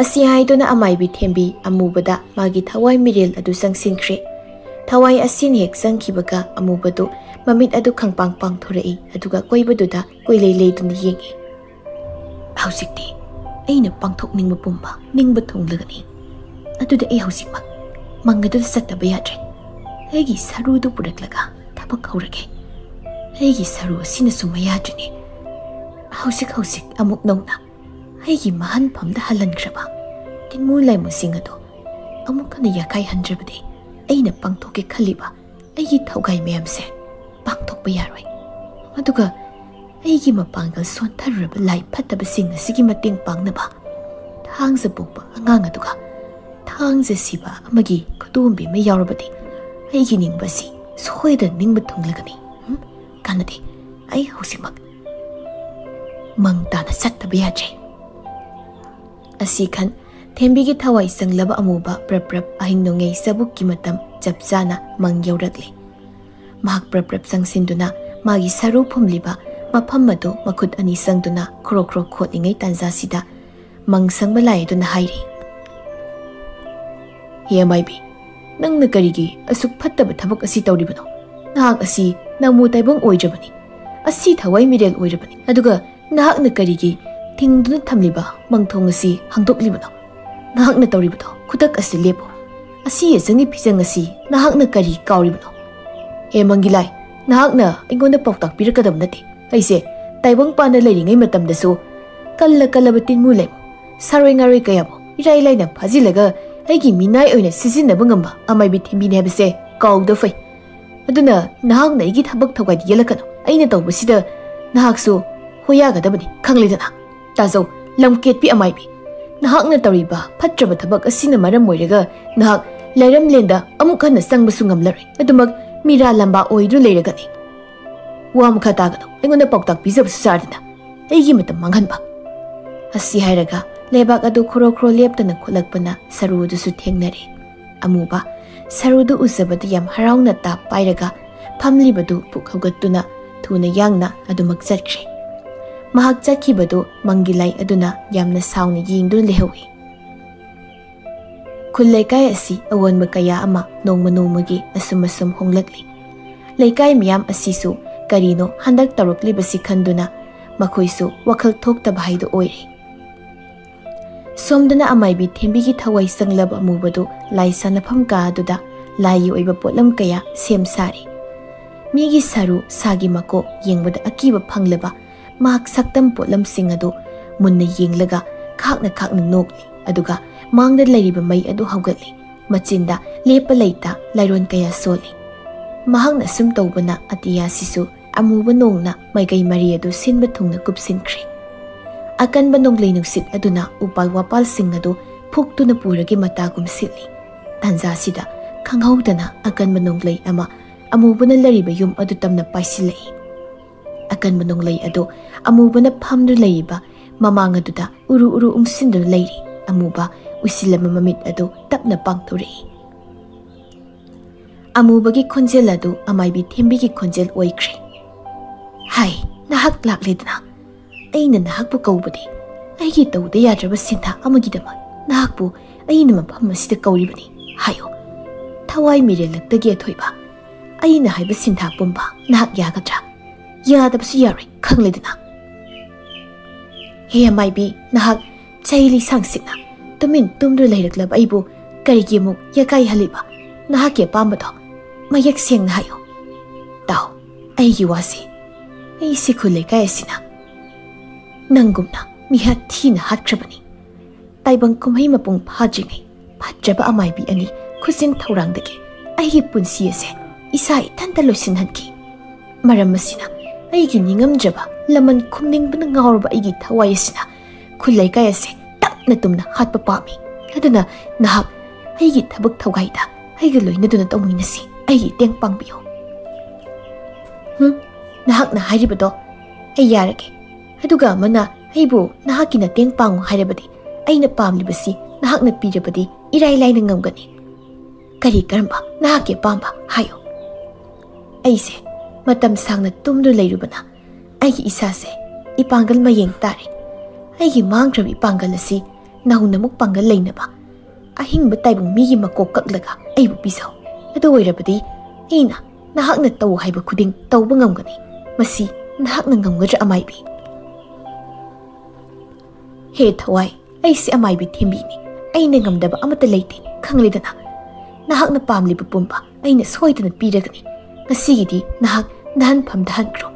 ꯑꯁꯤ ꯍꯥꯏꯗꯨꯅ ꯑꯃꯥꯏꯕꯤ ꯊꯦꯝꯕꯤ ꯑꯃꯨꯕꯗ ꯃꯥꯒꯤ ꯊꯋꯥꯏ ꯃꯤꯔꯦꯜ ꯑꯗꯨ ꯆꯪꯁꯤꯟꯈ꯭ꯔꯦ꯫ ꯊꯋꯥꯏ ꯑꯁꯤꯅ ꯍꯦꯛ ꯆꯪꯈꯤꯕꯒ ꯑꯃꯨꯕꯗꯨ ꯃꯃꯤꯠ ꯑꯗꯨ ꯈꯪꯄꯥꯡ ꯄꯥꯡꯊꯣꯔꯛꯏ, ꯑꯗꯨꯒ ꯀꯣꯏꯕꯗꯨꯗ ꯀꯣꯏꯂꯩ ꯂꯩꯗꯨꯅ ꯌꯦꯡꯏ꯫ "ꯍꯧꯖꯤꯛꯇꯤ ꯑꯩꯅ ꯄꯥꯡꯊꯣꯛꯅꯤꯡꯕ ꯄꯨꯝꯕ ꯅꯤꯡꯕ ꯊꯨꯡꯂꯒꯅꯤ꯫ ꯑꯗꯨꯗꯤ ꯑꯩ ꯍꯧꯖꯤꯛꯃꯛ ꯃꯪ ꯑꯗꯨꯗ ꯆꯠꯇꯕ ꯌꯥꯗ꯭ꯔꯦ꯫ ꯑꯩꯒꯤ ꯁꯔꯨꯗꯨ ꯄꯨꯔꯛꯂꯒ ꯊꯕꯛ ꯍꯧꯔꯒꯦ꯫ ꯑꯩꯒꯤ ꯁꯔꯨ ꯑꯁꯤꯅꯁꯨ ꯃꯌꯥꯗ꯭ꯔꯤꯅꯤ꯫ ꯍꯧꯖꯤꯛ ꯍꯧꯖꯤꯛ ꯑꯃꯨꯛ ꯅꯧꯅ ꯑꯩꯒꯤ ꯃꯍꯟꯐꯝꯗ ꯍꯜꯍꯟꯈ꯭ꯔꯕ ꯇꯤꯟꯃꯨ ꯂꯥꯏꯃꯨꯁꯤꯡ ꯑꯗꯨ ꯑꯃꯨꯛ ꯍꯟꯅ ꯌꯥꯀꯥꯏꯍꯟꯗ꯭ꯔꯕꯗꯤ ꯑꯩꯅ ꯄꯥꯡꯊꯣꯛꯀꯦ ꯈꯜꯂꯤꯕ ꯑꯩꯒꯤ ꯊꯧꯒꯥꯏ ꯃꯌꯥꯝꯁꯦ ꯄꯥꯡꯊꯣꯛꯄ ꯌꯥꯔꯣꯏ꯫ ꯑꯗꯨꯒ ꯑꯩꯒꯤ ꯃꯄꯥꯡꯒꯜ ꯁꯣꯟꯊꯔꯨꯔꯕ ꯂꯥꯏ ꯐꯠꯇꯕꯁꯤꯡ ꯑꯁꯤꯒꯤ ꯃꯇꯦꯡ ꯄꯥꯡꯅꯕ ꯊꯥꯡꯖ ꯄꯣꯛꯄ ꯑꯉꯥꯡ ꯑꯗꯨꯒ ꯊꯥꯡꯖ ꯁꯤꯕ ꯑꯃꯒꯤ ꯈꯨꯗꯣꯝꯕꯤ ꯑꯃ ꯌꯥꯎꯔꯕꯗꯤ ꯑꯩꯒꯤ ꯅꯤꯡꯕ ꯑꯁꯤ ꯁꯣꯏꯗꯅ ꯅꯤꯡꯕ ꯊꯨꯡꯂꯒꯅꯤ꯫ ꯎꯝ? ꯀꯥꯟꯅꯗꯦ꯫ ꯑꯩ ꯍꯧꯖꯤꯛꯃꯛ ꯃꯪ ꯇꯥꯅ ꯆꯠꯇꯕ ꯌꯥꯗ꯭ꯔꯦ"꯫ ꯑꯁꯤ ꯈꯟ ꯊꯦꯝꯕꯤꯒꯤ ꯊꯋꯥꯏ ꯆꯪꯂꯕ ꯑꯃꯨꯕ ꯄ꯭ꯔꯞ ꯄ꯭ꯔꯞ ꯑꯍꯤꯡ ꯅꯣꯡꯌꯥꯏ ꯆꯕꯨꯛꯀꯤ ꯃꯇꯝ ꯆꯞ ꯆꯥꯅ ꯃꯪ ꯌꯧꯔꯛꯂꯦ꯫ ꯃꯍꯥꯛ ꯄ꯭ꯔꯞ ꯄ꯭ꯔꯞ ꯆꯪꯁꯤꯟꯗꯨꯅ ꯃꯥꯒꯤ ꯁꯔꯨ ꯐꯨꯝꯂꯤꯕ ꯃꯐꯝ ꯑꯗꯨ ꯃꯈꯨꯠ ꯑꯅꯤ ꯆꯪꯗꯨꯅ ꯈ꯭ꯔꯣ ꯈ꯭ꯔꯣ ꯈꯣꯠꯂꯤꯉꯩ ꯇꯥꯟꯖꯥꯁꯤꯗ ꯃꯪ ꯁꯪꯕ ꯂꯥꯏ ꯑꯗꯨꯅ ꯍꯥꯏꯔꯤ, "ꯍꯦ ꯑꯃꯥꯏꯕꯤ, ꯅꯪꯅ ꯀꯔꯤꯒꯤ ꯑꯁꯨꯛ ꯐꯠꯇꯕ ꯊꯕꯛ ꯑꯁꯤ ꯇꯧꯔꯤꯕꯅꯣ? ꯅꯍꯥꯛ ꯑꯁꯤ ꯅꯃꯨ ꯇꯥꯏꯕꯪ ꯑꯣꯏꯗ꯭ꯔꯕꯅꯤ, ꯑꯁꯤ ꯊꯋꯥꯏ ꯃꯤꯔꯦꯜ ꯑꯣꯏꯔꯕꯅꯤ, ꯑꯗꯨꯒ ꯅꯍꯥꯛꯅ ꯀꯔꯤꯒꯤ ꯊꯤꯡꯗꯨꯅ ꯊꯝꯂꯤꯕ ꯃꯪꯊꯣꯡ ꯑꯁꯤ ꯍꯥꯡꯗꯣꯛꯂꯤꯕꯅꯣ? ꯅꯍꯥꯛꯅ ꯇꯧꯔꯤꯕꯗꯣ ꯈꯨꯗꯛ ꯑꯁꯤ ꯂꯦꯞꯄꯨ꯫ ꯑꯁꯤ ꯑꯆꯪꯒꯤ ꯐꯤꯖꯪ ꯑꯁꯤ ꯅꯍꯥꯛꯅ ꯀꯔꯤ ꯀꯥꯎꯔꯤꯕꯅꯣ? ꯍꯦ ꯃꯪꯒꯤꯂꯥꯏ, ꯅꯍꯥꯛꯅ ꯑꯩꯉꯣꯟꯗ ꯄꯥꯎꯇꯥꯛ ꯄꯤꯔꯛꯀꯗꯕ ꯅꯠꯇꯦ꯫ ꯑꯩꯁꯦ ꯇꯥꯏꯕꯪ ꯄꯥꯟꯗ ꯂꯩꯔꯤꯉꯩ ꯃꯇꯝꯗꯁꯨ ꯀꯜꯂ ꯀꯜꯂꯕ ꯇꯤꯟꯃꯨ ꯂꯩꯃꯨ, ꯁꯥꯔꯣꯏ ꯉꯥꯔꯣꯏ ꯀꯌꯥꯕꯨ ꯏꯔꯥꯏ ꯂꯥꯏꯅ ꯐꯥꯖꯤꯜꯂꯒ ꯑꯩꯒꯤ ꯃꯤꯅꯥꯏ ꯑꯣꯏꯅ ꯁꯤꯖꯤꯟꯅꯕ ꯉꯝꯕ ꯑꯃꯥꯏꯕꯤ ꯊꯦꯝꯕꯤꯅꯤ ꯍꯥꯏꯕꯁꯦ ꯀꯥꯎꯗ ꯐꯩ꯫ ꯑꯗꯨꯅ ꯅꯍꯥꯛꯅ ꯑꯩꯒꯤ ꯊꯕꯛ ꯊꯧꯒꯥꯏꯗ ꯌꯦꯜꯂꯛꯀꯅꯨ꯫ ꯑꯩꯅ ꯇꯧꯕꯁꯤꯗ ꯅꯍꯥꯛꯁꯨ ꯍꯣꯌꯥꯒꯗꯕꯅꯤ, ꯈꯪꯂꯦꯗꯅ?" "ꯇꯥꯖꯧ, ꯂꯝꯀꯦꯠꯄꯤ ꯑꯃꯥꯏꯕꯤ, ꯅꯍꯥꯛꯅ ꯇꯧꯔꯤꯕ ꯐꯠꯇ꯭ꯔꯕ ꯊꯕꯛ ꯑꯁꯤꯅ ꯃꯔꯝ ꯑꯣꯏꯔꯒ ꯅꯍꯥꯛ ꯂꯩꯔꯝꯂꯦꯟꯗ ꯑꯃꯨꯛ ꯍꯟꯅ ꯆꯪꯕꯁꯨ ꯉꯝꯂꯔꯣꯏ꯫ ꯑꯗꯨꯃꯛ ꯃꯤꯔꯥ ꯂꯝꯕꯥ ꯑꯣꯏꯗꯨꯅ ꯂꯩꯔꯒꯅꯤ꯫ ꯋꯥ ꯃꯈꯥ ꯇꯥꯒꯅꯨ, ꯑꯩꯉꯣꯟꯗ ꯄꯥꯎꯇꯥꯛ ꯄꯤꯖꯕꯁꯨ ꯆꯥꯗꯅ ꯑꯩꯒꯤ ꯃꯇꯝ ꯃꯥꯡꯍꯟꯕ!" ꯑꯁꯤ ꯍꯥꯏꯔꯒ ꯂꯩꯕꯥꯛ ꯑꯗꯨ ꯈꯣꯔꯣ ꯈꯣꯔꯣ ꯂꯦꯞꯇꯅ ꯈꯨꯠꯂꯛꯄꯅ ꯁꯔꯨ ꯑꯗꯨꯁꯨ ꯊꯦꯡꯅꯔꯦ꯫ ꯑꯃꯨꯕ ꯁꯔꯨꯗꯨ ꯎꯖꯕꯗ ꯌꯥꯝ ꯍꯔꯥꯎꯅ ꯇꯥꯞ ꯄꯥꯏꯔꯒ ꯐꯝꯂꯤꯕꯗꯨ ꯄꯨꯛ ꯍꯧꯒꯠꯇꯨꯅ ꯊꯨꯅ ꯌꯥꯡꯅ ꯑꯗꯨꯃꯛ ꯆꯠꯈ꯭ꯔꯦ꯫ ꯃꯍꯥꯛ ꯆꯠꯈꯤꯕꯗꯨ ꯃꯪꯒꯤꯂꯥꯏ ꯑꯗꯨꯅ ꯌꯥꯝꯅ ꯁꯥꯎꯅ ꯌꯦꯡꯗꯨꯅ ꯂꯩꯍꯧꯏ꯫ ꯈꯨꯜ ꯂꯩꯀꯥꯏ ꯑꯁꯤ ꯑꯑꯣꯟꯕ ꯀꯌꯥ ꯑꯃ ꯅꯣꯡꯃ ꯅꯣꯡꯃꯒꯤ ꯑꯁꯨꯝ ꯑꯁꯨꯝ ꯍꯣꯡꯂꯛꯂꯤ꯫ ꯂꯩꯀꯥꯏ ꯃꯤꯌꯥꯝ ꯑꯁꯤꯁꯨ ꯀꯔꯤꯅꯣ ꯍꯟꯗꯛ ꯇꯧꯔꯛꯂꯤꯕꯁꯤ ꯈꯟꯗꯨꯅ ꯃꯈꯣꯏꯁꯨ ꯋꯥꯈꯜ ꯊꯣꯛꯇꯕ ꯍꯥꯏꯗꯨ ꯑꯣꯏꯔꯦ꯫ ꯁꯣꯝꯗꯅ ꯑꯃꯥꯏꯕꯤ ꯊꯦꯝꯕꯤꯒꯤ ꯊꯋꯥꯏ ꯆꯪꯂꯕ ꯑꯃꯨꯕꯗꯨ ꯂꯥꯏ ꯁꯥꯟꯅꯐꯝ ꯀꯥ ꯑꯗꯨꯗ ꯂꯥꯏꯒꯤ ꯑꯣꯏꯕ ꯄꯣꯠꯂꯝ ꯀꯌꯥ ꯁꯦꯝ ꯁꯥꯔꯤ꯫ ꯃꯤꯒꯤ ꯁꯔꯨ ꯁꯥꯒꯤ ꯃꯀꯣꯛ ꯌꯦꯡꯕꯗ ꯑꯀꯤꯕ ꯐꯪꯂꯕ ꯃꯍꯥꯛ ꯁꯛꯇꯝ ꯄꯣꯠꯂꯝꯁꯤꯡ ꯑꯗꯨ ꯃꯨꯟꯅ ꯌꯦꯡꯂꯒ ꯈꯥꯛꯅ ꯈꯥꯛꯅ ꯅꯣꯛꯂꯤ꯫ ꯑꯗꯨꯒ ꯃꯥꯡꯗ ꯂꯩꯔꯤꯕ ꯃꯩ ꯑꯗꯨ ꯍꯧꯒꯠꯂꯤ꯫ ꯃꯆꯤꯟꯗ ꯂꯦꯞꯄ ꯂꯩꯇ ꯂꯥꯏꯔꯣꯟ ꯀꯌꯥ ꯁꯣꯜꯂꯤ꯫ ꯃꯍꯥꯛꯅ ꯁꯨꯝ ꯇꯧꯕꯅ ꯑꯇꯤꯌꯥꯁꯤꯁꯨ ꯑꯃꯨꯕ ꯅꯣꯡꯅ ꯃꯥꯏꯀꯩ ꯃꯔꯤ ꯑꯗꯨ ꯁꯤꯟꯕ ꯊꯨꯡꯅ ꯀꯨꯞꯁꯤꯟꯈ꯭ꯔꯦ꯫ ꯑꯀꯟꯕ ꯅꯣꯡꯂꯩ ꯅꯨꯡꯁꯤꯠ ꯑꯗꯨꯅ ꯎꯄꯥꯜ ꯋꯥꯄꯥꯜꯁꯤꯡ ꯑꯗꯨ ꯐꯨꯛꯇꯨꯅ ꯄꯨꯔꯒꯦ ꯃꯇꯥꯒꯨꯝ ꯁꯤꯠꯂꯤ꯫ ꯇꯥꯟꯖꯥꯁꯤꯗ ꯈꯪꯍꯧꯗꯅ ꯑꯀꯟꯕ ꯅꯣꯡꯂꯩ ꯑꯃ ꯑꯃꯨꯕꯅ ꯂꯩꯔꯤꯕ ꯌꯨꯝ ꯑꯗꯨ ꯇꯝꯅ ꯄꯥꯏꯁꯤꯜꯂꯛꯏ꯫ ꯑꯀꯟꯕ ꯅꯣꯡꯂꯩ ꯑꯗꯨ ꯑꯃꯨꯕꯅ ꯐꯝꯗꯨꯅ ꯂꯩꯔꯤꯕ ꯃꯃꯥꯡ ꯑꯗꯨꯗ ꯎꯔꯨ ꯎꯔꯨ ꯎꯪꯁꯤꯟꯗꯨꯅ ꯂꯩꯔꯤ꯫ ꯑꯃꯨꯕ ꯎꯏꯁꯤꯜꯂꯕ ꯃꯃꯤꯠ ꯑꯗꯨ ꯇꯞꯅ ꯄꯥꯡꯊꯣꯔꯛꯏ꯫ ꯑꯃꯨꯕꯒꯤ ꯈꯣꯟꯖꯦꯜ ꯑꯗꯨ ꯑꯃꯥꯏꯕꯤ ꯊꯦꯝꯕꯤꯒꯤ ꯈꯣꯟꯖꯦꯜ ꯑꯣꯏꯈ꯭ꯔꯦ꯫ "ꯍꯥꯏ, ꯅꯍꯥꯛ ꯂꯥꯛꯂꯦꯗꯅ꯫ ꯑꯩꯅ ꯅꯍꯥꯛꯄꯨ ꯀꯧꯕꯗꯤ ꯑꯩꯒꯤ ꯇꯧꯗ ꯌꯥꯗ꯭ꯔꯕ ꯁꯤꯟꯊꯥ ꯑꯃꯒꯤꯗꯃꯛ ꯅꯍꯥꯛꯄꯨ ꯑꯩꯅ ꯃꯐꯝ ꯑꯁꯤꯗ ꯀꯧꯔꯤꯕꯅꯤ꯫ ꯍꯥꯏꯌꯨ, ꯊꯋꯥꯏ ꯃꯤꯔꯦꯜꯂꯛꯇꯒꯤ ꯑꯊꯣꯏꯕ, ꯑꯩꯅ ꯍꯥꯏꯕ ꯁꯤꯟꯊꯥ ꯄꯨꯝꯕ ꯅꯍꯥꯛ ꯌꯥꯒꯗ꯭ꯔꯥ? ꯌꯥꯗꯕꯁꯨ ꯌꯥꯔꯣꯏ, ꯈꯪꯂꯦꯗꯅ꯫" "ꯍꯦ ꯑꯃꯥꯏꯕꯤ, ꯅꯍꯥꯛ ꯆꯍꯤ ꯂꯤꯁꯥꯡꯁꯤꯠꯅ ꯇꯨꯃꯤꯟ ꯇꯨꯝꯗꯨꯅ ꯂꯩꯔꯛꯂꯕ ꯑꯩꯕꯨ ꯀꯔꯤꯒꯤ ꯑꯃꯨꯛ ꯌꯥꯀꯥꯏꯍꯜꯂꯤꯕ? ꯅꯍꯥꯛꯀꯤ ꯑꯄꯥꯝꯕꯗꯣ ꯃꯌꯦꯛ ꯁꯦꯡꯅ ꯍꯥꯏꯌꯨ꯫" "ꯇꯥꯎ, ꯑꯩꯒꯤ ꯋꯥꯁꯤ, ꯑꯩꯁꯤ ꯈꯨꯜ ꯂꯩꯀꯥꯏ ꯑꯁꯤꯅ ꯅꯪꯒꯨꯝꯅ ꯃꯤꯍꯥꯠ ꯊꯤꯅ ꯍꯥꯠꯈ꯭ꯔꯕꯅꯤ꯫ ꯇꯥꯏꯕꯪ ꯀꯨꯝꯍꯩ ꯃꯄꯨꯡ ꯐꯥꯗ꯭ꯔꯤꯉꯩ ꯐꯠꯇ꯭ꯔꯕ ꯑꯃꯥꯏꯕꯤ ꯑꯅꯤ ꯈꯨꯖꯤꯟ ꯊꯧꯔꯥꯡꯗꯒꯤ ꯑꯩꯒꯤ ꯄꯨꯟꯁꯤ ꯑꯁꯦ ꯏꯁꯥ ꯏꯊꯟꯇ ꯂꯣꯏꯁꯤꯟꯍꯟꯈꯤ꯫ ꯃꯔꯝ ꯑꯁꯤꯅ ꯑꯩꯒꯤ ꯅꯤꯡꯉꯝꯗ꯭ꯔꯕ, ꯂꯃꯟ ꯈꯨꯝꯅꯤꯡꯕꯅ ꯉꯥꯎꯔꯕ ꯑꯩꯒꯤ ꯊꯋꯥꯏ ꯑꯁꯤꯅ ꯈꯨꯜ ꯂꯩꯀꯥꯏ ꯑꯁꯦ ꯇꯞꯅ ꯇꯨꯝꯅ ꯍꯥꯠꯄ ꯄꯥꯝꯃꯤ꯫ ꯑꯗꯨꯅ ꯅꯍꯥꯛ ꯑꯩꯒꯤ ꯊꯕꯛ ꯊꯧꯒꯥꯏꯗ ꯑꯩꯒ ꯂꯣꯏꯅꯗꯨꯅ ꯇꯧꯃꯤꯟꯅꯁꯤ, ꯑꯩꯒꯤ ꯇꯦꯡ ꯄꯥꯡꯕꯤꯌꯨ꯫" "ꯍꯨꯝ, ꯅꯍꯥꯛꯅ ꯍꯥꯏꯔꯤꯕꯗꯣ ꯑꯩ ꯌꯥꯔꯒꯦ꯫ ꯑꯗꯨꯒ ꯑꯃꯅ ꯑꯩꯕꯨ ꯅꯍꯥꯛꯀꯤ ꯅꯇꯦꯡ ꯄꯥꯡꯉꯨ ꯍꯥꯏꯔꯕꯗꯤ, ꯑꯩꯅ ꯄꯥꯝꯂꯤꯕꯁꯤ ꯅꯍꯥꯛꯅ ꯄꯤꯔꯕꯗꯤ ꯏꯔꯥꯏ ꯂꯥꯏꯅ ꯉꯝꯒꯅꯤ꯫ ꯀꯔꯤ ꯀꯔꯝꯕ ꯅꯍꯥꯛꯀꯤ ꯑꯄꯥꯝꯕ ꯍꯥꯏꯌꯨ꯫" "ꯑꯩꯁꯦ ꯃꯇꯝ ꯁꯥꯡꯅ ꯇꯨꯝꯗꯨꯅ ꯂꯩꯔꯨꯕꯅ ꯑꯩꯒꯤ ꯏꯁꯥꯁꯦ ꯏꯄꯥꯡꯒꯜ ꯃꯌꯦꯡ ꯇꯥꯔꯦ꯫ ꯑꯩꯒꯤ ꯃꯥꯡꯈ꯭ꯔꯕ ꯏꯄꯥꯡꯒꯜ ꯑꯁꯤ ꯅꯧꯅ ꯑꯃꯨꯛ ꯄꯥꯡꯒꯜ ꯂꯩꯅꯕ ꯑꯍꯤꯡꯕ ꯇꯥꯏꯕꯪ ꯃꯤꯒꯤ ꯃꯀꯣꯛ ꯀꯛꯂꯒ ꯑꯩꯕꯨ ꯄꯤꯖꯧ꯫ ꯑꯗꯨ ꯑꯣꯏꯔꯕꯗꯤ ꯑꯩꯅ ꯅꯍꯥꯛꯅ ꯇꯧ ꯍꯥꯏꯕ ꯈꯨꯗꯤꯡ ꯇꯧꯕ ꯉꯝꯒꯅꯤ꯫ ꯃꯁꯤ ꯅꯍꯥꯛꯅ ꯉꯝꯒꯗ꯭ꯔꯥ, ꯑꯃꯥꯏꯕꯤ?" "ꯍꯦ ꯊꯋꯥꯏ, ꯑꯩꯁꯦ ꯑꯃꯥꯏꯕꯤ ꯊꯦꯝꯕꯤꯅꯤ꯫ ꯑꯩꯅ ꯉꯝꯗꯕ ꯑꯃꯠꯇ ꯂꯩꯇꯦ, ꯈꯪꯂꯦꯗꯅ꯫ ꯅꯍꯥꯛꯅ ꯄꯥꯝꯂꯤꯕ ꯄꯨꯝꯕ ꯑꯩꯅ ꯁꯣꯏꯗꯅ ꯄꯤꯔꯒꯅꯤ꯫ ꯉꯁꯤꯒꯤꯗꯤ ꯅꯍꯥꯛ ꯅꯍꯟꯐꯝꯗ ꯍꯟꯈ꯭ꯔꯣ꯫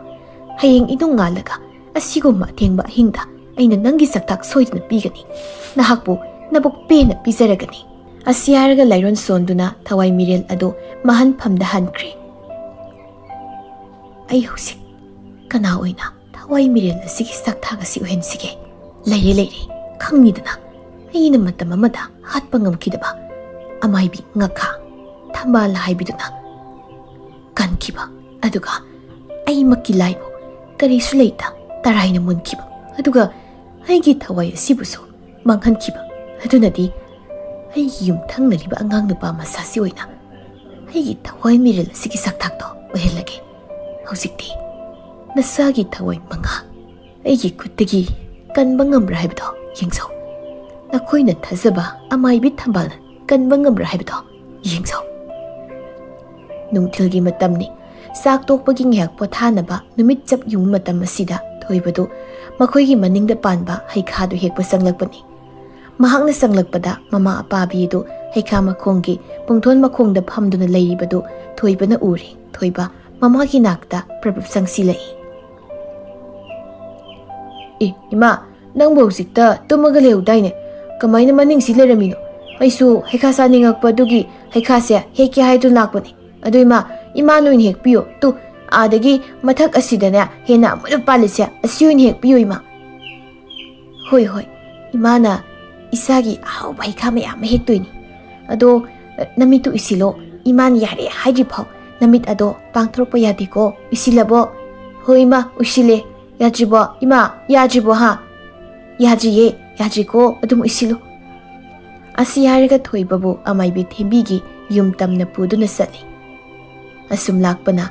ꯍꯌꯦꯡ ꯏꯅꯨꯡ ꯉꯥꯜꯂꯒ ꯑꯁꯤꯒꯨꯝꯕ ꯑꯊꯦꯡꯕ ꯑꯍꯤꯡꯗ ꯑꯩꯅ ꯅꯪꯒꯤ ꯆꯥꯛꯊꯥꯛ ꯁꯣꯏꯗꯅ ꯄꯤꯒꯅꯤ꯫ ꯅꯍꯥꯛꯄꯨ ꯅꯕꯨꯛ ꯄꯦꯟꯅ ꯄꯤꯖꯔꯒꯅꯤ꯫" ꯑꯁꯤ ꯍꯥꯏꯔꯒ ꯂꯥꯏꯔꯣꯟ ꯁꯣꯟꯗꯨꯅ ꯊꯋꯥꯏ ꯃꯤꯔꯦꯜ ꯑꯗꯨ ꯃꯍꯟꯐꯝꯗ ꯍꯟꯈ꯭ꯔꯦ꯫ "ꯑꯩ ꯍꯧꯖꯤꯛ ꯀꯅꯥ ꯑꯣꯏꯅ ꯊꯋꯥꯏ ꯃꯤꯔꯦꯜ ꯑꯁꯤꯒꯤ ꯆꯥꯛꯊꯥꯛ ꯑꯁꯤ ꯑꯣꯏꯍꯟꯁꯤꯒꯦ? ꯂꯩꯔꯦ, ꯂꯩꯔꯦ, ꯈꯪꯉꯤꯗꯅ, ꯑꯩꯅ ꯃꯇꯝ ꯑꯃꯗ ꯍꯥꯠꯄ ꯉꯝꯈꯤꯗꯕ ꯑꯃꯥꯏꯕꯤ ꯉꯥꯈꯥ ꯊꯝꯕꯥꯜ ꯍꯥꯏꯕꯤꯗꯨꯅ ꯀꯟꯈꯤꯕ, ꯑꯗꯨꯒ ꯑꯩꯃꯛꯀꯤ ꯂꯥꯏꯕꯨ ꯀꯔꯤꯁꯨ ꯂꯩꯇ ꯇꯔꯥꯏꯅ ꯃꯨꯟꯈꯤꯕ, ꯑꯗꯨꯒ ꯑꯩꯒꯤ ꯊꯋꯥꯏ ꯑꯁꯤꯕꯨꯁꯨ ꯃꯥꯡꯍꯟꯈꯤꯕ ꯑꯗꯨꯅꯗꯤ ꯑꯩꯒꯤ ꯌꯨꯝꯊꯪꯅꯔꯤꯕ ꯑꯉꯥꯡ ꯅꯨꯄꯥ ꯃꯆꯥꯁꯤ ꯑꯣꯏꯅ ꯑꯩꯒꯤ ꯊꯋꯥꯏ ꯃꯤꯔꯦꯜ ꯑꯁꯤꯒꯤ ꯁꯛꯊꯥꯛꯇꯣ ꯑꯣꯏꯍꯜꯂꯒꯦ꯫ ꯍꯧꯖꯤꯛꯇꯤ ꯅꯁꯥꯒꯤ ꯊꯋꯥꯏ ꯃꯉꯥ ꯑꯩꯒꯤ ꯈꯨꯠꯇꯒꯤ ꯀꯟꯕ ꯉꯝꯕ꯭ꯔꯥ ꯍꯥꯏꯕꯗꯣ ꯌꯦꯡꯖꯧ꯫ ꯅꯈꯣꯏꯅ ꯊꯥꯖꯕ ꯑꯃꯥꯏꯕꯤ ꯊꯝꯕꯥꯜꯅ ꯀꯟꯕ ꯉꯝꯕ꯭ꯔꯥ ꯍꯥꯏꯕꯗꯣ ꯌꯦꯡꯖꯧ꯫ ꯅꯨꯡꯊꯤꯜꯒꯤ ꯃꯇꯝꯅꯤ꯫ ꯆꯥꯛ ꯇꯣꯛꯄꯒꯤ ꯉꯥꯏꯍꯥꯛ ꯄꯣꯊꯥꯅꯕ ꯅꯨꯃꯤꯠ ꯆꯞ ꯌꯨꯡꯕ ꯃꯇꯝ ꯑꯁꯤꯗ ꯊꯣꯏꯕꯗꯨ ꯃꯈꯣꯏꯒꯤ ꯃꯅꯤꯡꯗ ꯄꯥꯟꯕ ꯍꯩꯈꯥꯗꯨ ꯍꯦꯛꯄ ꯆꯪꯂꯛꯄꯅꯤ꯫ ꯃꯍꯥꯛꯅ ꯆꯪꯂꯛꯄꯗ ꯃꯃꯥ ꯑꯄꯥꯕꯤ ꯑꯗꯨ ꯍꯩꯈꯥ ꯃꯈꯣꯡꯒꯤ ꯄꯨꯡꯊꯣꯟ ꯃꯈꯣꯡꯗ ꯐꯝꯗꯨꯅ ꯂꯩꯔꯤꯕꯗꯨ ꯊꯣꯏꯕꯅ ꯎꯔꯦ꯫ ꯊꯣꯏꯕ ꯃꯃꯥꯒꯤ ꯅꯥꯛꯇ ꯄ꯭ꯔꯞ ꯄ꯭ꯔꯞ ꯆꯪꯁꯤꯜꯂꯛꯏ꯫ "ꯑꯦ, ꯏꯃꯥ, ꯅꯪꯕꯨ ꯍꯧꯖꯤꯛꯇ ꯇꯨꯝꯃꯒ ꯂꯩꯍꯧꯗꯥꯏꯅꯦ? ꯀꯃꯥꯏꯅ ꯃꯅꯤꯡꯁꯤ ꯂꯩꯔꯝꯃꯤꯅꯣ? ꯑꯩꯁꯨ ꯍꯩꯈꯥ ꯆꯥꯅꯤꯡꯉꯛꯄ ꯑꯗꯨꯒꯤ ꯍꯩꯈꯥꯁꯦ ꯍꯦꯛꯀꯦ ꯍꯥꯏꯗꯨꯅ ꯂꯥꯛꯄꯅꯦ꯫ ꯑꯗꯨ ꯏꯃꯥ, ꯏꯃꯥꯅ ꯑꯣꯏꯅ ꯍꯦꯛꯄꯤꯌꯣ꯫ ꯇꯨ, ꯑꯥꯗꯒꯤ ꯃꯊꯛ ꯑꯁꯤꯗꯅꯦ ꯍꯦꯟꯅ ꯑꯃꯨꯟꯕ ꯄꯥꯜꯂꯤꯁꯦ, ꯑꯁꯤ ꯑꯣꯏꯅ ꯍꯦꯛꯄꯤꯌꯣ ꯏꯃꯥ꯫" "ꯍꯣꯏ, ꯍꯣꯏ, ꯏꯃꯥꯅ ꯏꯆꯥꯒꯤ ꯑꯍꯥꯎꯕ ꯍꯩꯈꯥ ꯃꯌꯥꯝ ꯑꯃ ꯍꯦꯛꯇꯣꯏꯅꯤ꯫ ꯑꯗꯣ, ꯅꯃꯤꯠꯇꯨ ꯎꯏꯁꯤꯜꯂꯣ꯫ ꯏꯃꯥꯅ ꯌꯥꯔꯦ ꯍꯥꯏꯗ꯭ꯔꯤ ꯐꯥꯎ ꯅꯃꯤꯠ ꯑꯗꯣ ꯄꯥꯡꯊꯣꯔꯛꯄ ꯌꯥꯗꯦꯀꯣ꯫ ꯎꯏꯁꯤꯜꯂꯕꯣ?" "ꯍꯣꯏ ꯏꯃꯥ, ꯎꯏꯁꯤꯜꯂꯦ꯫ ꯌꯥꯗ꯭ꯔꯤꯕꯣ ꯏꯃꯥ? ꯌꯥꯗ꯭ꯔꯤꯕꯣ ꯍꯥ?" "ꯌꯥꯗ꯭ꯔꯤꯌꯦ, ꯌꯥꯗ꯭ꯔꯤꯀꯣ, ꯑꯗꯨꯝ ꯎꯏꯁꯤꯜꯂꯨ꯫" ꯑꯁꯤ ꯍꯥꯏꯔꯒ ꯊꯣꯏꯕꯕꯨ ꯑꯃꯥꯏꯕꯤ ꯊꯦꯝꯕꯤꯒꯤ ꯌꯨꯝ ꯇꯝꯅ ꯄꯨꯗꯨꯅ ꯆꯠꯂꯤ꯫ ꯑꯁꯨꯝ ꯂꯥꯛꯄꯅ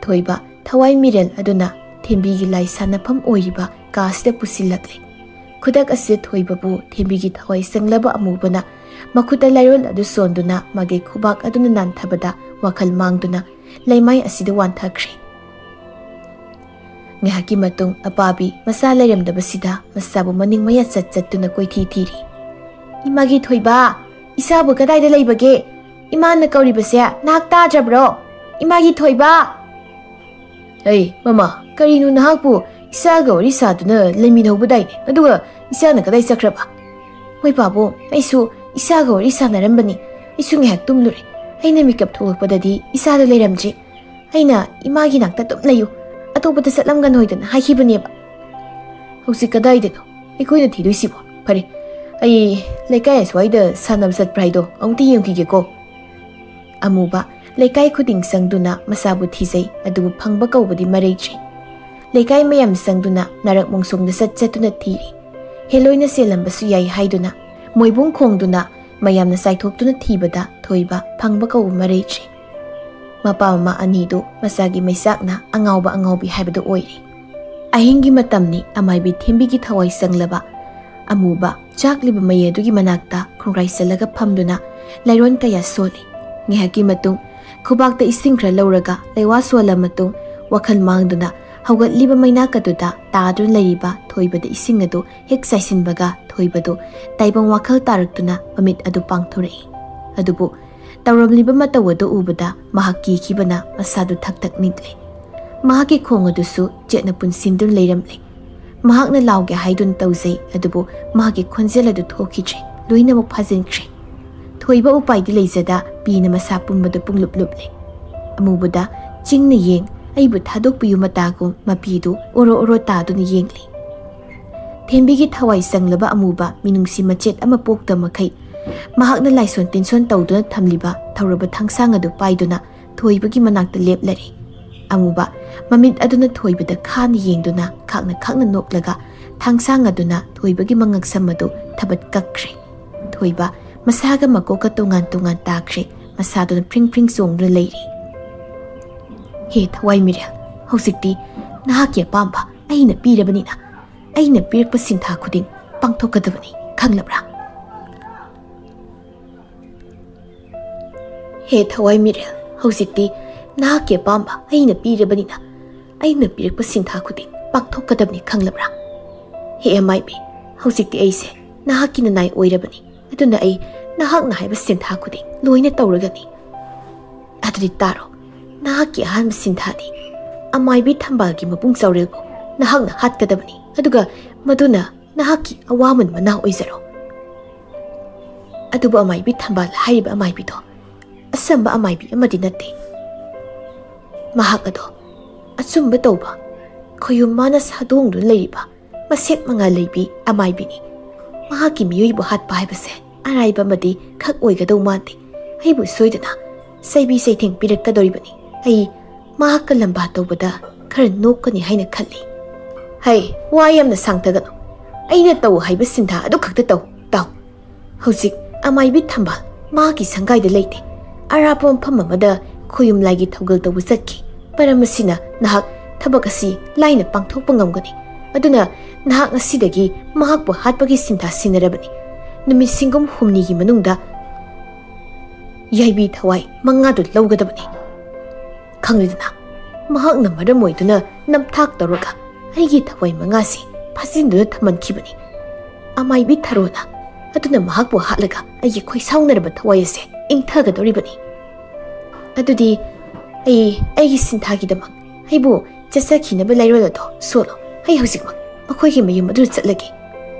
ꯊꯣꯏꯕ ꯊꯋꯥꯏ ꯃꯤꯔꯦꯜ ꯑꯗꯨꯅ ꯊꯦꯝꯕꯤꯒꯤ ꯂꯥꯏ ꯁꯥꯟꯅꯐꯝ ꯑꯣꯏꯔꯤꯕ ꯀꯥꯁꯤꯗ ꯄꯨꯁꯤꯜꯂꯛꯂꯦ꯫ ꯈꯨꯗꯛ ꯑꯁꯤꯗ ꯊꯣꯏꯕꯕꯨ ꯊꯦꯝꯕꯤꯒꯤ ꯊꯋꯥꯏ ꯆꯪꯂꯕ ꯑꯃꯨꯕꯅ ꯃꯈꯨꯠꯇ ꯂꯥꯏꯔꯣꯜ ꯑꯗꯨ ꯁꯣꯟꯗꯨꯅ ꯃꯥꯒꯤ ꯈꯨꯕꯥꯛ ꯑꯗꯨꯅ ꯅꯥꯟꯊꯕꯗ ꯋꯥꯈꯜ ꯃꯥꯡꯗꯨꯅ ꯂꯩꯃꯥꯏ ꯑꯁꯤꯗ ꯋꯥꯟꯊꯈ꯭ꯔꯦ꯫ ꯉꯥꯏꯍꯥꯛꯀꯤ ꯃꯇꯨꯡ ꯑꯄꯥꯕꯤ ꯃꯆꯥ ꯂꯩꯔꯝꯗꯕꯁꯤꯗ ꯃꯆꯥꯕꯨ ꯃꯅꯤꯡ ꯃꯌꯥ ꯆꯠ ꯆꯠꯇꯨꯅ ꯀꯣꯏꯊꯤ ꯊꯤꯔꯤ꯫ "ꯏꯃꯥꯒꯤ ꯊꯣꯏꯕ, ꯏꯆꯥꯕꯨ ꯀꯗꯥꯏꯗ ꯂꯩꯕꯒꯦ? ꯏꯃꯥꯅ ꯀꯧꯔꯤꯕꯁꯦ ꯅꯍꯥꯛ ꯇꯥꯗ꯭ꯔꯕ꯭ꯔꯣ? ꯏꯃꯥꯒꯤ ꯊꯣꯏꯕ!" "ꯑꯩ, ꯃꯃꯥ, ꯀꯔꯤꯅꯣ ꯅꯍꯥꯛꯄꯨ ꯏꯆꯥꯒ ꯋꯥꯔꯤ ꯁꯥꯗꯨꯅ ꯂꯩꯃꯤꯟꯅꯍꯧꯕꯗꯥꯏꯅꯦ? ꯑꯗꯨꯒ ꯏꯆꯥꯅ ꯀꯗꯥꯏ ꯆꯠꯈ꯭ꯔꯕ?" "ꯍꯣꯏ ꯄꯥꯕꯨꯡ, ꯑꯩꯁꯨ ꯏꯆꯥꯒ ꯋꯥꯔꯤ ꯁꯥꯟꯅꯔꯝꯕꯅꯤ꯫ ꯑꯩꯁꯨ ꯉꯥꯏꯍꯥꯛ ꯇꯨꯝꯂꯨꯔꯦ꯫ ꯑꯩꯅ ꯃꯤꯀꯞ ꯊꯣꯛꯂꯛꯄꯗꯗꯤ ꯏꯆꯥꯗꯣ ꯂꯩꯔꯝꯗ꯭ꯔꯦ꯫ ꯑꯩꯅ ꯏꯃꯥꯒꯤ ꯅꯥꯛꯇ ꯑꯗꯨꯝ ꯂꯩꯌꯨ, ꯑꯇꯣꯞꯄꯗ ꯆꯠꯂꯝꯒꯅꯣꯏꯗꯅ ꯍꯥꯏꯈꯤꯕꯅꯦꯕ꯫" "ꯍꯧꯖꯤꯛ ꯀꯗꯥꯏꯗꯅꯣ ꯑꯩꯈꯣꯏꯅ ꯊꯤꯗꯣꯏꯁꯤꯕꯣ? ꯐꯔꯦ, ꯑꯩ ꯂꯩꯀꯥꯏ ꯑꯁ꯭ꯋꯥꯏꯗ ꯁꯥꯟꯅꯕ ꯆꯠꯄ꯭ꯔꯥ ꯍꯥꯏꯗꯣ ꯑꯃꯨꯛꯇ ꯌꯦꯡꯈꯤꯒꯦꯀꯣ꯫" ꯑꯃꯨꯕ ꯂꯩꯀꯥꯏ ꯈꯨꯗꯤꯡ ꯆꯪꯗꯨꯅ ꯃꯆꯥꯕꯨ ꯊꯤꯖꯩ, ꯑꯗꯨꯕꯨ ꯐꯪꯕ ꯀꯧꯕꯗꯤ ꯃꯔꯩꯗ꯭ꯔꯤ꯫ ꯂꯩꯀꯥꯏ ꯃꯌꯥꯝ ꯆꯪꯗꯨꯅ ꯅꯥꯔꯛ ꯃꯣꯡꯁꯣꯡꯗ ꯆꯠ ꯆꯠꯇꯨꯅ ꯊꯤꯔꯤ꯫ ꯍꯦꯂꯣꯏꯅ ꯆꯦꯜꯂꯝꯕꯁꯨ ꯌꯥꯏ ꯍꯥꯏꯗꯨꯅ ꯃꯣꯏꯕꯨꯡ ꯈꯣꯡꯗꯨꯅ ꯃꯌꯥꯝꯅ ꯆꯥꯏꯊꯣꯛꯇꯨꯅ ꯊꯤꯕꯗ ꯊꯣꯏꯕ ꯐꯪꯕ ꯀꯧꯕ ꯃꯔꯩꯗ꯭ꯔꯤ꯫ ꯃꯄꯥ ꯃꯃꯥ ꯑꯅꯤꯗꯨ ꯃꯆꯥꯒꯤ ꯃꯩꯆꯥꯛꯅ ꯑꯉꯥꯎꯕ ꯑꯉꯥꯎꯕꯤ ꯍꯥꯏꯕꯗꯨ ꯑꯣꯏꯔꯦ꯫ ꯑꯍꯤꯡꯒꯤ ꯃꯇꯝꯅꯤ꯫ ꯑꯃꯥꯏꯕꯤ ꯊꯦꯝꯕꯤꯒꯤ ꯊꯋꯥꯏ ꯆꯪꯂꯕ ꯑꯃꯨꯕ ꯆꯥꯛꯂꯤꯕ ꯃꯩ ꯑꯗꯨꯒꯤ ꯃꯅꯥꯛꯇ ꯈꯣꯡꯒ꯭ꯔꯥꯏ ꯆꯜꯂꯒ ꯐꯝꯗꯨꯅ ꯂꯥꯏꯔꯣꯟ ꯀꯌꯥ ꯁꯣꯜꯂꯤ꯫ ꯉꯥꯏꯍꯥꯛꯀꯤ ꯃꯇꯨꯡ ꯈꯨꯕꯥꯛꯇ ꯏꯁꯤꯡ ꯈꯔ ꯂꯧꯔꯒ ꯂꯩꯋꯥ ꯁꯣꯜꯂ ꯃꯇꯨꯡ ꯋꯥꯈꯜ ꯃꯥꯡꯗꯨꯅ ꯍꯧꯒꯠꯂꯤꯕ ꯃꯩꯅꯥꯛ ꯑꯗꯨꯗ ꯇꯥꯗꯨꯅ ꯂꯩꯔꯤꯕ ꯊꯣꯏꯕꯗ ꯏꯁꯤꯡ ꯑꯗꯨ ꯍꯦꯛ ꯆꯥꯏꯁꯤꯟꯕꯒ ꯊꯣꯏꯕꯗꯨ ꯇꯥꯏꯕꯪ ꯋꯥꯈꯜ ꯇꯥꯔꯛꯇꯨꯅ ꯃꯃꯤꯠ ꯑꯗꯨ ꯄꯥꯡꯊꯣꯔꯛꯏ꯫ ꯑꯗꯨꯕꯨ ꯇꯧꯔꯝꯂꯤꯕ ꯃꯇꯧ ꯑꯗꯨ ꯎꯕꯗ ꯃꯍꯥꯛ ꯀꯤꯈꯤꯕꯅ ꯃꯁꯥꯗꯨ ꯊꯛ ꯊꯛ ꯅꯤꯛꯂꯦ꯫ ꯃꯍꯥꯛꯀꯤ ꯈꯣꯡ ꯑꯗꯨꯁꯨ ꯆꯦꯠꯅ ꯄꯨꯟꯁꯤꯟꯗꯨꯅ ꯂꯩꯔꯝꯂꯦ꯫ ꯃꯍꯥꯛꯅ ꯂꯥꯎꯒꯦ ꯍꯥꯏꯗꯨꯅ ꯇꯧꯖꯩ, ꯑꯗꯨꯕꯨ ꯃꯍꯥꯛꯀꯤ ꯈꯣꯟꯖꯦꯜ ꯑꯗꯨ ꯊꯣꯛꯈꯤꯗ꯭ꯔꯦ, ꯂꯣꯏꯅꯃꯛ ꯐꯥꯖꯤꯟꯈ꯭ꯔꯦ꯫ ꯊꯣꯏꯕ ꯎꯄꯥꯏꯗꯤ ꯂꯩꯖꯗ ꯄꯤꯅ ꯃꯁꯥ ꯄꯨꯝꯕꯗꯨ ꯄꯨꯡꯂꯨꯞ ꯂꯨꯞꯂꯦ꯫ ꯑꯃꯨꯕꯗ ꯆꯤꯡꯅ ꯌꯦꯡ, ꯑꯩꯕꯨ ꯊꯥꯗꯣꯛꯄꯤꯌꯨ ꯃꯇꯥꯒꯨꯝ ꯃꯄꯤꯗꯨ ꯑꯣꯔꯣ ꯑꯣꯔꯣ ꯇꯥꯗꯨꯅ ꯌꯦꯡꯂꯤ꯫ ꯊꯦꯝꯕꯤꯒꯤ ꯊꯋꯥꯏ ꯆꯪꯂꯕ ꯑꯃꯨꯕ ꯃꯤꯅꯨꯡꯁꯤ ꯃꯆꯦꯠ ꯑꯃ ꯄꯣꯛꯇ ꯃꯈꯩ ꯃꯍꯥꯛꯅ ꯂꯥꯏꯁꯣꯟ ꯇꯤꯟꯁꯣꯟ ꯇꯧꯗꯨꯅ ꯊꯝꯂꯤꯕ ꯊꯧꯔꯕ ꯊꯥꯡꯁꯥꯡ ꯑꯗꯨ ꯄꯥꯏꯗꯨꯅ ꯊꯣꯏꯕꯒꯤ ꯃꯅꯥꯛꯇ ꯂꯦꯞꯂꯔꯦ꯫ ꯑꯃꯨꯕ ꯃꯃꯤꯠ ꯑꯗꯨꯅ ꯊꯣꯏꯕꯗ ꯈꯥꯅ ꯌꯦꯡꯗꯨꯅ ꯈꯥꯛꯅ ꯈꯥꯛꯅ ꯅꯣꯛꯂꯒ ꯊꯥꯡꯁꯥꯡ ꯑꯗꯨꯅ ꯊꯣꯏꯕꯒꯤ ꯃꯉꯛꯁꯝ ꯑꯗꯨ ꯊꯕꯠ ꯀꯛꯈ꯭ꯔꯦ꯫ ꯊꯣꯏꯕ ꯃꯁꯥꯒ ꯃꯀꯣꯛꯀ ꯇꯣꯉꯥꯟ ꯇꯣꯉꯥꯟ ꯇꯥꯈ꯭ꯔꯦ꯫ ꯃꯁꯥꯗꯨꯅ ꯐ꯭ꯔꯤꯡ ꯐ꯭ꯔꯤꯡ ꯆꯣꯡꯗꯨꯅ ꯂꯩꯔꯤ꯫ ꯍꯦ ꯊꯋꯥꯏ ꯃꯤꯔꯦꯜ, ꯍꯧꯖꯤꯛꯇꯤ ꯅꯍꯥꯛꯀꯤ ꯑꯄꯥꯝꯕ ꯑꯩꯅ ꯄꯤꯔꯕꯅꯤꯅ ꯑꯩꯅ ꯄꯤꯔꯛꯄ ꯁꯤꯟꯊꯥ ꯈꯨꯗꯤꯡ ꯄꯥꯡꯊꯣꯛꯀꯗꯕꯅꯤ, ꯈꯪꯂꯕ꯭ꯔꯥ? ꯍꯦ ꯊꯋꯥꯏ ꯃꯤꯔꯦꯜ, ꯍꯧꯖꯤꯛꯇꯤ ꯅꯍꯥꯛꯀꯤ ꯑꯄꯥꯝꯕ ꯑꯩꯅ ꯄꯤꯔꯕꯅꯤꯅ ꯑꯩꯅ ꯄꯤꯔꯛꯄ ꯁꯤꯟꯊꯥ ꯈꯨꯗꯤꯡ ꯄꯥꯡꯊꯣꯛꯀꯗꯕꯅꯤ, ꯈꯪꯂꯕ꯭ꯔꯥ? ꯍꯦ ꯑꯃꯥꯏꯕꯤ, ꯍꯧꯖꯤꯛꯇꯤ ꯑꯩꯁꯦ ꯅꯍꯥꯛꯀꯤ ꯅꯅꯥꯏ ꯑꯣꯏꯔꯕꯅꯤ, ꯑꯗꯨꯅ ꯑꯩ ꯅꯍꯥꯛꯅ ꯍꯥꯏꯕ ꯁꯤꯟꯊꯥ ꯈꯨꯗꯤꯡ ꯂꯣꯏꯅ ꯇꯧꯔꯒꯅꯤ꯫ ꯑꯗꯨꯗꯤ ꯇꯥꯔꯣ, ꯅꯍꯥꯛꯀꯤ ꯑꯍꯥꯟꯕ ꯁꯤꯟꯊꯥꯗꯤ ꯑꯃꯥꯏꯕꯤ ꯊꯝꯕꯥꯜꯒꯤ ꯃꯄꯨꯡ ꯆꯥꯎꯔꯦꯜꯕꯨ ꯅꯍꯥꯛꯅ ꯍꯥꯠꯀꯗꯕꯅꯤ, ꯑꯗꯨꯒ ꯃꯗꯨꯅ ꯅꯍꯥꯛꯀꯤ ꯑꯋꯥꯃꯟ ꯃꯅꯥ ꯑꯣꯏꯖꯔꯣ꯫ ꯑꯗꯨꯕꯨ ꯑꯃꯥꯏꯕꯤ ꯊꯝꯕꯥꯜ ꯍꯥꯏꯔꯤꯕ ꯑꯃꯥꯏꯕꯤꯗꯣ ꯑꯆꯝꯕ ꯑꯃꯥꯏꯕꯤ ꯑꯃꯗꯤ ꯅꯠꯇꯦ꯫ ꯃꯍꯥꯛ ꯑꯗꯣ ꯑꯆꯨꯝꯕ ꯇꯧꯕ, ꯈꯣꯌꯨꯝ ꯃꯥꯅ ꯁꯥꯗꯣꯡꯗꯨꯅ ꯂꯩꯔꯤꯕ ꯃꯁꯦꯛ ꯃꯉꯥ ꯂꯩꯕꯤ ꯑꯃꯥꯏꯕꯤꯅꯤ꯫ ꯃꯍꯥꯛꯀꯤ ꯃꯤꯑꯣꯏꯕꯨ ꯍꯥꯠꯄ ꯍꯥꯏꯕꯁꯦ ꯑꯔꯥꯏꯕ ꯑꯃꯗꯤ ꯈꯛ ꯑꯣꯏꯒꯗꯧ ꯃꯥꯟꯗꯦ꯫ ꯑꯩꯕꯨ ꯁꯣꯏꯗꯅ ꯆꯩꯕꯤ ꯆꯩꯊꯦꯡ ꯄꯤꯔꯛꯀꯗꯧꯔꯤꯕꯅꯤ꯫ ꯑꯩ ꯃꯍꯥꯛꯀ ꯂꯝꯕꯥ ꯇꯧꯕꯗ ꯈꯔ ꯅꯣꯛꯀꯅꯤ ꯍꯥꯏꯅ ꯈꯜꯂꯤ꯫ ꯍꯩ, ꯋꯥ ꯌꯥꯝꯅ ꯁꯥꯡꯊꯒꯅꯨ꯫ ꯑꯩꯅ ꯇꯧ ꯍꯥꯏꯕ ꯁꯤꯟꯊꯥ ꯑꯗꯨ ꯈꯛꯇ ꯇꯧ꯫ ꯇꯥꯎ, ꯍꯧꯖꯤꯛ ꯑꯃꯥꯏꯕꯤ ꯊꯝꯕꯥꯜ ꯃꯍꯥꯛꯀꯤ ꯁꯪꯒꯥꯏꯗ ꯂꯩꯇꯦ꯫ ꯑꯔꯥꯞꯄ ꯃꯐꯝ ꯑꯃꯗ ꯈꯣꯌꯨꯝ ꯂꯥꯏꯒꯤ ꯊꯧꯒꯜ ꯇꯧꯕ ꯆꯠꯈꯤ꯫ ꯃꯔꯝ ꯑꯁꯤꯅ ꯅꯍꯥꯛ ꯊꯕꯛ ꯑꯁꯤ ꯂꯥꯏꯅ ꯄꯥꯡꯊꯣꯛꯄ ꯉꯝꯒꯅꯤ꯫ ꯑꯗꯨꯅ ꯅꯍꯥꯛ ꯉꯁꯤꯗꯒꯤ ꯃꯍꯥꯛꯄꯨ ꯍꯥꯠꯄꯒꯤ ꯁꯤꯟꯊꯥ ꯁꯤꯟꯅꯔꯕꯅꯤ꯫ ꯅꯨꯃꯤꯠ ꯁꯤꯡꯒꯨꯝ ꯍꯨꯝꯅꯤꯒꯤ ꯃꯅꯨꯡꯗ ꯌꯥꯏꯕꯤ ꯊꯋꯥꯏ ꯃꯉꯥꯗꯨ ꯂꯧꯒꯗꯕꯅꯤ꯫ ꯈꯪꯂꯤꯗꯅ, ꯃꯍꯥꯛꯅ ꯃꯔꯝ ꯑꯣꯏꯗꯨꯅ ꯅꯝꯊꯥꯛ ꯇꯧꯔꯒ ꯑꯩꯒꯤ ꯊꯋꯥꯏ ꯃꯉꯥꯁꯤ ꯐꯥꯖꯤꯟꯗꯨꯅ ꯊꯝꯍꯟꯈꯤꯕꯅꯤ꯫ ꯑꯃꯥꯏꯕꯤ ꯊꯔꯣꯅ꯫ ꯑꯗꯨꯅ ꯃꯍꯥꯛꯄꯨ ꯍꯥꯠꯂꯒ ꯑꯩꯒꯤ ꯈꯣꯏꯁꯥꯎꯅꯔꯕ ꯊꯋꯥꯏ ꯑꯁꯦ ꯏꯪꯊꯒꯗꯧꯔꯤꯕꯅꯤ꯫ ꯑꯗꯨꯗꯤ ꯑꯩ ꯑꯩꯒꯤ ꯁꯤꯟꯊꯥꯒꯤꯗꯃꯛ ꯑꯩꯕꯨ ꯆꯠꯆꯈꯤꯅꯕ ꯂꯥꯏꯔꯣꯜ ꯑꯗꯣ ꯁꯣꯜꯂꯣ꯫ ꯑꯩ ꯍꯧꯖꯤꯛꯃꯛ ꯃꯈꯣꯏꯒꯤ ꯃꯌꯨꯝ ꯑꯗꯨꯗ ꯆꯠꯂꯒꯦ꯫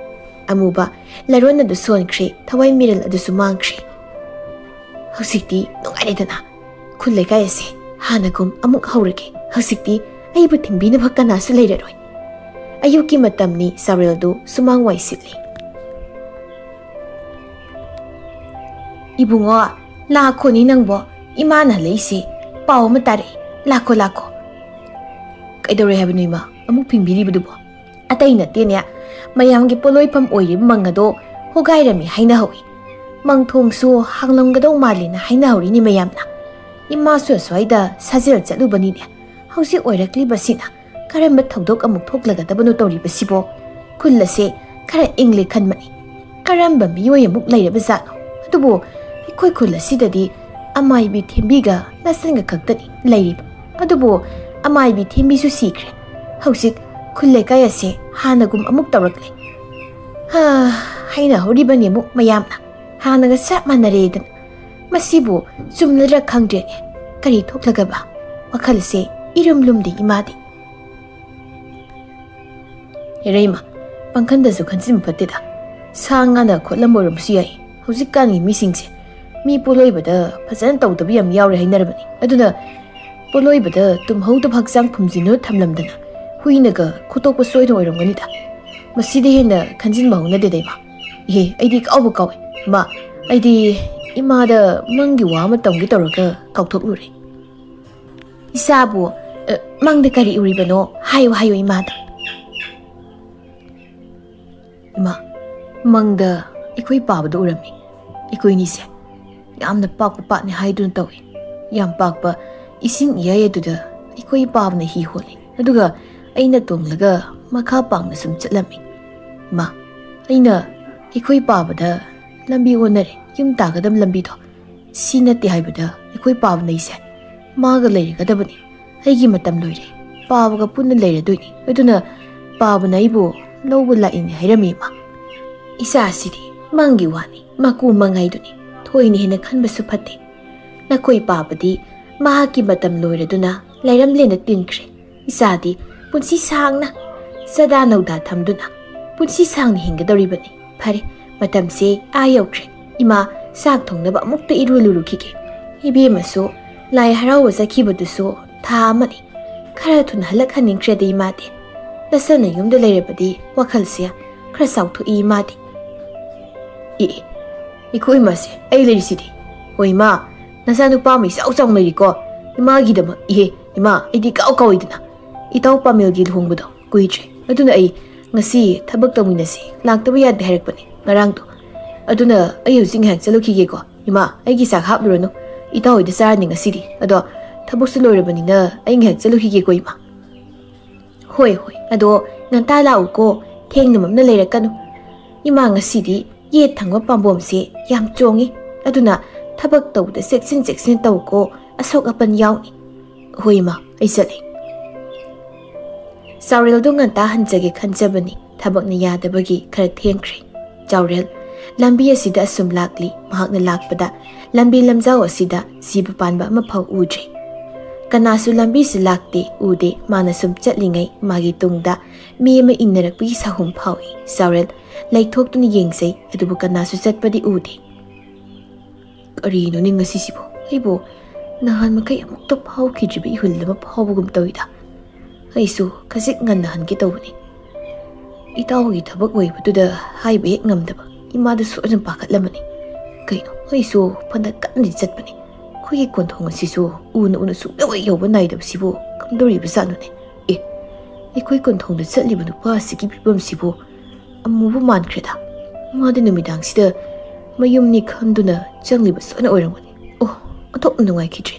ꯑꯃꯨꯕ, ꯂꯥꯏꯔꯣꯜ ꯑꯗꯨ ꯁꯣꯟꯈ꯭ꯔꯦ, ꯊꯋꯥꯏ ꯃꯤꯔꯣꯜ ꯑꯗꯨꯁꯨ ꯃꯥꯡꯈ꯭ꯔꯦ꯫ ꯍꯧꯖꯤꯛꯇꯤ ꯅꯨꯡꯉꯥꯏꯔꯦꯗꯅ꯫ ꯈꯨꯜ ꯂꯩꯀꯥꯏ ꯑꯁꯦ ꯍꯥꯟꯅꯒꯨꯝ ꯑꯃꯨꯛ ꯍꯧꯔꯒꯦ꯫ ꯍꯧꯖꯤꯛꯇꯤ ꯑꯩꯕꯨ ꯊꯤꯡꯕꯤꯅꯕ ꯀꯅꯥꯁꯨ ꯂꯩꯔꯔꯣꯏ꯫ ꯑꯌꯨꯛꯀꯤ ꯃꯇꯝꯅꯤ, ꯆꯥꯎꯔꯦꯜꯗꯨ ꯁꯨꯃꯥꯡ ꯋꯥꯏ ꯁꯤꯠꯂꯤ꯫ "ꯏꯕꯨꯡꯉꯣ, ꯂꯥꯛꯈꯣꯅꯤ ꯅꯪꯕꯣ꯫ ꯏꯃꯥꯅ ꯍꯜꯂꯛꯏꯁꯦ ꯄꯥꯎ ꯑꯃ ꯇꯥꯔꯛꯏ꯫ ꯂꯥꯛꯈꯣ, ꯂꯥꯛꯈꯣ꯫" "ꯀꯩꯗꯧꯔꯦ ꯍꯥꯏꯕꯅꯣ ꯏꯃꯥ? ꯑꯃꯨꯛ ꯐꯤꯡꯕꯤꯔꯤꯕꯗꯨꯕꯣ?" "ꯑꯇꯩ ꯅꯠꯇꯦꯅꯦ, ꯃꯌꯥꯝꯒꯤ ꯄꯣꯠꯂꯣꯏꯐꯝ ꯑꯣꯏꯔꯤꯕ ꯃꯪ ꯑꯗꯣ ꯍꯣꯒꯥꯏꯔꯝꯃꯤ ꯍꯥꯏꯅꯍꯧꯏ꯫ ꯃꯪ ꯊꯣꯡꯁꯨ ꯍꯥꯡꯂꯝꯒꯗꯧ ꯃꯥꯜꯂꯦꯅ ꯍꯥꯏꯅꯍꯧꯔꯤꯅꯤ ꯃꯌꯥꯝꯅ꯫ ꯏꯃꯥꯁꯨ ꯑꯁ꯭ꯋꯥꯏꯗ ꯁꯥꯖꯦꯜ ꯆꯠꯂꯨꯕꯅꯤꯅꯦ꯫ ꯍꯧꯖꯤꯛ ꯑꯣꯏꯔꯛꯂꯤꯕꯁꯤꯅ ꯀꯔꯝꯕ ꯊꯧꯗꯣꯛ ꯑꯃꯨꯛ ꯊꯣꯛꯂꯒꯗꯕꯅꯣ ꯇꯧꯔꯤꯕꯁꯤꯕꯣ? ꯈꯨꯜ ꯑꯁꯦ ꯈꯔ ꯏꯪꯂꯦ ꯈꯟꯕꯅꯤ꯫ ꯀꯔꯝꯕ ꯃꯤꯑꯣꯏ ꯑꯃꯨꯛ ꯂꯩꯔꯕ ꯖꯥꯠꯅꯣ? ꯑꯗꯨꯕꯨ ꯑꯩꯈꯣꯏ ꯈꯨꯜ ꯑꯁꯤꯗꯗꯤ ꯑꯃꯥꯏꯕꯤ ꯊꯦꯝꯕꯤꯒ ꯅꯆꯟꯒ ꯈꯛꯇꯅꯤ ꯂꯩꯔꯤꯕ꯫ ꯑꯗꯨꯕꯨ ꯑꯃꯥꯏꯕꯤ ꯊꯦꯝꯕꯤꯁꯨ ꯁꯤꯈ꯭ꯔꯦ꯫ ꯍꯧꯖꯤꯛ ꯈꯨꯜ ꯂꯩꯀꯥꯏ ꯑꯁꯦ ꯍꯥꯟꯅꯒꯨꯝ ꯑꯃꯨꯛ ꯇꯧꯔꯛꯂꯦ꯫ ꯍꯥ, ꯍꯥꯏꯅꯍꯧꯔꯤꯕꯅꯤ ꯑꯃꯨꯛ ꯃꯌꯥꯝꯅ꯫ ꯍꯥꯟꯅꯒ ꯆꯞ ꯃꯥꯟꯅꯔꯦꯗꯅ꯫ ꯃꯁꯤꯕꯨ ꯆꯨꯝꯂꯗ꯭ꯔꯥ ꯈꯪꯗ꯭ꯔꯦꯅꯦ꯫ ꯀꯔꯤ ꯊꯣꯛꯂꯒꯕ? ꯋꯥꯈꯜꯁꯦ ꯏꯔꯨꯝ ꯂꯨꯝꯗꯦ ꯏꯃꯥꯗꯤ꯫" "ꯏꯔꯩꯃ, ꯄꯥꯡꯈꯟꯗꯁꯨ ꯈꯟꯖꯤꯟꯕ ꯐꯠꯇꯦꯗ꯫ ꯁꯥ ꯉꯥꯅ ꯈꯣꯠꯂꯝꯕ ꯑꯣꯏꯔꯝꯕꯁꯨ ꯌꯥꯏ꯫ ꯍꯧꯖꯤꯛꯀꯥꯟꯒꯤ ꯃꯤꯁꯤꯡꯁꯦ ꯃꯤ ꯄꯣꯠꯂꯣꯏꯕꯗ ꯐꯖꯅ ꯇꯧꯗꯕ ꯌꯥꯝ ꯌꯥꯎꯔꯦ ꯍꯥꯏꯅꯔꯕꯅꯤ꯫ ꯑꯗꯨꯅ ꯄꯣꯠꯂꯣꯏꯕꯗ ꯇꯨꯝꯍꯧꯗꯕ ꯍꯛꯆꯥꯡ ꯐꯨꯝꯖꯤꯟꯗꯨꯅ ꯊꯝꯂꯝꯗꯅ ꯍꯨꯏꯅꯒ ꯈꯣꯠꯇꯣꯛꯄ ꯁꯣꯏꯗꯅ ꯑꯣꯏꯔꯝꯒꯅꯤꯗ꯫ ꯃꯁꯤꯗꯤ ꯍꯦꯟꯅ ꯈꯟꯖꯤꯟꯕ ꯍꯧꯅꯗꯦꯗ ꯏꯃꯥ꯫ ꯏꯍꯦ, ꯑꯩꯗꯤ ꯀꯥꯎꯕ ꯀꯥꯎꯏ꯫ ꯏꯃꯥ, ꯑꯩꯗꯤ ꯏꯃꯥꯗ ꯃꯪꯒꯤ ꯋꯥ ꯑꯃ ꯇꯝꯒꯦ ꯇꯧꯔꯒ ꯀꯥꯎꯊꯣꯛꯂꯨꯔꯦ꯫" "ꯏꯆꯥꯕꯨ, ꯑ, ꯃꯪꯗ ꯀꯔꯤ ꯎꯔꯤꯕꯅꯣ? ꯍꯥꯏꯌꯨ, ꯍꯥꯏꯌꯨ ꯏꯃꯥꯗ꯫" ꯃꯪꯗ ꯑꯩꯈꯣꯏ ꯄꯥꯕꯗ ꯎꯔꯝꯃꯤ꯫ ꯑꯩꯈꯣꯏꯅꯤꯁꯦ ꯌꯥꯝꯅ ꯄꯥꯛꯄ ꯄꯥꯠꯅꯤ ꯍꯥꯏꯗꯨꯅ ꯇꯧꯏ꯫ ꯌꯥꯝ ꯄꯥꯛꯄ ꯏꯁꯤꯡ ꯏꯌꯥꯏ ꯑꯗꯨꯗ ꯑꯩꯈꯣꯏ ꯄꯥꯕꯅ ꯍꯤ ꯍꯣꯜꯂꯤ, ꯑꯗꯨꯒ ꯑꯩꯅ ꯇꯣꯡꯂꯒ ꯃꯈꯥ ꯄꯥꯡꯅ ꯁꯨꯝ ꯆꯠꯂꯝꯃꯤ꯫ ꯏꯃꯥ, ꯑꯩꯅ ꯑꯩꯈꯣꯏ ꯄꯥꯕꯗ ꯂꯝꯕꯤ ꯑꯣꯟꯅꯔꯦ, ꯌꯨꯝ ꯇꯥꯒꯗꯕ ꯂꯝꯕꯤꯗꯣ ꯁꯤ ꯅꯠꯇꯦ ꯍꯥꯏꯕꯗ ꯑꯩꯈꯣꯏ ꯄꯥꯕꯅ ꯑꯩꯁꯦ ꯃꯥꯒ ꯂꯩꯔꯒꯗꯕꯅꯤ, ꯑꯩꯒꯤ ꯃꯇꯝ ꯂꯣꯏꯔꯦ, ꯄꯥꯕꯒ ꯄꯨꯟꯅ ꯂꯩꯔꯗꯣꯏꯅꯤ, ꯑꯗꯨꯅ ꯄꯥꯕꯅ ꯑꯩꯕꯨ ꯂꯧꯕ ꯂꯥꯛꯏꯅꯦ ꯍꯥꯏꯔꯝꯃꯤ꯫ ꯏꯃꯥ, ꯏꯆꯥꯁꯤꯗꯤ ꯃꯪꯒꯤ ꯋꯥꯅꯤ, ꯃꯀꯨ ꯃꯉꯥꯏꯗꯨꯅꯤ, ꯊꯣꯏꯅ ꯍꯦꯟꯅ ꯈꯟꯕꯁꯨ ꯐꯠꯇꯦ꯫ ꯅꯈꯣꯏ ꯄꯥꯕꯗꯤ ꯃꯍꯥꯛꯀꯤ ꯃꯇꯝ ꯂꯣꯏꯔꯗꯨꯅ ꯂꯩꯔꯝꯂꯦꯅ ꯇꯤꯟꯈ꯭ꯔꯦ꯫ ꯏꯆꯥꯗꯤ ꯄꯨꯟꯁꯤ ꯁꯥꯡꯅ ꯆꯗꯥ ꯅꯧꯗꯥ ꯊꯝꯗꯨꯅ ꯄꯨꯟꯁꯤ ꯁꯥꯡꯅ ꯍꯤꯡꯒꯗꯧꯔꯤꯕꯅꯤ꯫ ꯐꯔꯦ, ꯃꯇꯝꯁꯦ ꯑꯥ ꯌꯧꯈ꯭ꯔꯦ꯫ ꯏꯃꯥ, ꯆꯥꯛ ꯊꯣꯡꯅꯕ ꯑꯃꯨꯛꯇ ꯏꯔꯨ ꯂꯨꯔꯨꯈꯤꯒꯦ꯫ ꯏꯕꯦꯝꯃꯁꯨ ꯂꯥꯏ ꯍꯔꯥꯎꯕ ꯆꯠꯈꯤꯕꯗꯨꯁꯨ ꯊꯥ ꯑꯃꯅꯤ꯫ ꯈꯔ ꯊꯨꯅ ꯍꯜꯂꯛꯍꯟꯅꯤꯡꯈ꯭ꯔꯦꯗ ꯏꯃꯥꯗꯤ꯫ ꯅꯁꯥꯅ ꯌꯨꯝꯗ ꯂꯩꯔꯕꯗꯤ ꯋꯥꯈꯜꯁꯦ ꯈꯔ ꯆꯥꯎꯊꯣꯛꯏ ꯏꯃꯥꯗꯤ꯫ ꯑꯦ, ꯑꯦ, ꯑꯩꯈꯣꯏ ꯏꯃꯥꯁꯦ ꯑꯩ ꯂꯩꯔꯤꯁꯤꯗꯤ꯫ ꯍꯣꯏ ꯏꯃꯥ, ꯅꯆꯥꯅꯨꯄꯥ ꯑꯃ ꯏꯆꯥꯎ ꯆꯥꯎꯅ ꯂꯩꯔꯤꯀꯣ꯫ ꯏꯃꯥꯒꯤꯗꯃꯛ, ꯏꯍꯦ, ꯏꯃꯥ, ꯑꯩꯗꯤ ꯀꯥꯎ ꯀꯥꯎꯏꯗꯅ꯫ ꯏꯇꯥꯎ ꯄꯥꯃꯦꯜꯒꯤ ꯂꯨꯍꯣꯡꯕꯗꯣ ꯀꯨꯏꯗ꯭ꯔꯦ, ꯑꯗꯨꯅ ꯑꯩ ꯉꯁꯤ ꯊꯕꯛ ꯇꯧꯃꯤꯟꯅꯁꯤ ꯂꯥꯛꯇꯕ ꯌꯥꯗꯦ ꯍꯥꯏꯔꯛꯄꯅꯦ ꯉꯔꯥꯡꯗꯣ꯫ ꯑꯗꯨꯅ ꯑꯩ ꯍꯧꯖꯤꯛ ꯉꯥꯏꯍꯥꯛ ꯆꯠꯂꯨꯈꯤꯒꯦꯀꯣ꯫ ꯏꯃꯥ, ꯑꯩꯒꯤ ꯆꯥꯛ ꯍꯥꯞꯂꯨꯔꯅꯨ, ꯏꯇꯥꯎ ꯍꯣꯏꯗ ꯆꯥꯔꯅꯤ ꯉꯁꯤꯗꯤ꯫ ꯑꯗꯣ ꯊꯕꯛꯁꯨ ꯂꯣꯏꯔꯕꯅꯤꯅ ꯑꯩ ꯉꯥꯏꯍꯥꯛ ꯆꯠꯂꯨꯈꯤꯒꯦꯀꯣ ꯏꯃꯥ꯫ ꯍꯣꯏ ꯍꯣꯏ, ꯑꯗꯣ ꯉꯟꯇꯥ ꯂꯥꯛꯎꯀꯣ, ꯊꯦꯡꯅ ꯃꯝꯅ ꯂꯩꯔꯛꯀꯅꯨ꯫ ꯏꯃꯥ, ꯉꯁꯤꯗꯤ ꯌꯦꯠ ꯊꯪꯕ ꯄꯥꯝꯕꯣꯝꯁꯦ ꯌꯥꯝ ꯆꯣꯡꯉꯤ, ꯑꯗꯨꯅ ꯊꯕꯛ ꯇꯧꯕꯗ ꯆꯦꯛꯁꯤꯟ ꯆꯦꯛꯁꯤꯟ ꯇꯧꯀꯣ, ꯑꯁꯣꯛ ꯑꯄꯟ ꯌꯥꯎꯅꯤ꯫ ꯍꯣꯏ ꯏꯃꯥ, ꯑꯩ ꯆꯠꯂꯦ꯫ ꯆꯥꯎꯔꯦꯜꯗꯣ ꯉꯟꯇꯥ ꯍꯟꯖꯒꯦ ꯈꯟꯖꯕꯅꯤ, ꯊꯕꯛꯅ ꯌꯥꯗꯕꯒꯤ ꯈꯔ ꯊꯦꯡꯈ꯭ꯔꯦ꯫ ꯆꯥꯎꯔꯦꯜ ꯂꯝꯕꯤ ꯑꯁꯤꯗ ꯑꯁꯨꯝ ꯂꯥꯛꯂꯤ꯫ ꯃꯍꯥꯛꯅ ꯂꯥꯛꯄꯗ ꯂꯝꯕꯤ ꯂꯝꯖꯥꯎ ꯑꯁꯤꯗ ꯖꯤꯕ ꯄꯥꯟꯕ ꯑꯃꯐꯥꯎ ꯎꯗ꯭ꯔꯦ꯫ ꯀꯅꯥꯁꯨ ꯂꯝꯕꯤꯁꯤ ꯂꯥꯛꯇꯦ, ꯎꯗꯦ꯫ ꯃꯥꯅ ꯁꯨꯝ ꯆꯠꯂꯤꯉꯩ ꯃꯥꯒꯤ ꯇꯨꯡꯗ ꯃꯤ ꯑꯃ ꯏꯟꯅꯔꯛꯄꯒꯤ ꯁꯥꯍꯨꯝ ꯐꯥꯎꯏ꯫ ꯆꯥꯎꯔꯦꯜ ꯂꯩꯊꯣꯛꯇꯨꯅ ꯌꯦꯡꯖꯩ, ꯑꯗꯨꯕꯨ ꯀꯅꯥꯁꯨ ꯆꯠꯄꯗꯤ ꯎꯗꯦ꯫ ꯀꯔꯤꯅꯣꯅꯦ ꯉꯁꯤꯁꯤꯕꯣ? ꯑꯩꯕꯨ ꯅꯍꯥꯟ ꯃꯈꯩ ꯑꯃꯨꯛꯇ ꯐꯥꯎꯈꯤꯗ꯭ꯔꯤꯕ ꯏꯍꯨꯜ ꯑꯃ ꯐꯥꯎꯕꯒꯨꯝ ꯇꯧꯏꯗ꯫ ꯑꯩꯁꯨ ꯈꯖꯤꯛ ꯉꯟꯅ ꯍꯟꯒꯦ ꯇꯧꯕꯅꯤ꯫ ꯏꯇꯥꯎꯒꯤ ꯊꯕꯛ ꯑꯣꯏꯕꯗꯨꯗ ꯍꯥꯏꯕ ꯍꯦꯛ ꯉꯝꯗꯕ꯫ ꯏꯃꯥꯗꯨꯁꯨ ꯑꯗꯨꯝ ꯄꯥꯈꯠꯂꯝꯃꯅꯤ꯫ ꯀꯩꯅꯣ, ꯑꯩꯁꯨ ꯐꯅ ꯀꯟꯅꯗꯤ ꯆꯠꯄꯅꯤ꯫ ꯑꯩꯈꯣꯏꯒꯤ ꯀꯣꯟꯊꯣꯡ ꯑꯁꯤꯁꯨ ꯎꯅ ꯎꯅ ꯁꯨꯡꯌꯧ ꯍꯦꯛ ꯌꯧꯕ ꯅꯥꯏꯗꯕꯁꯤꯕꯨ ꯀꯝꯗꯧꯔꯤꯕꯖꯥꯠꯅꯣꯅꯦ? ꯑꯦ, ꯑꯩꯈꯣꯏ ꯀꯣꯟꯊꯣꯡꯗ ꯆꯠꯂꯤꯕ ꯅꯨꯄꯥ ꯑꯁꯤꯒꯤ ꯐꯤꯕꯝꯁꯤꯕꯨ ꯑꯃꯨꯕ ꯃꯥꯟꯈ꯭ꯔꯦꯗ꯫ ꯃꯥꯗꯤ ꯅꯨꯃꯤꯗꯥꯡꯁꯤꯗ ꯃꯌꯨꯝꯅꯤ ꯈꯟꯗꯨꯅ ꯆꯪꯂꯤꯕ ꯁꯣꯏꯅ ꯑꯣꯏꯔꯝꯒꯅꯤ꯫ ꯑꯣ, ꯑꯣꯟꯊꯣꯛꯅ ꯅꯨꯡꯉꯥꯏꯈꯤꯗ꯭ꯔꯦ꯫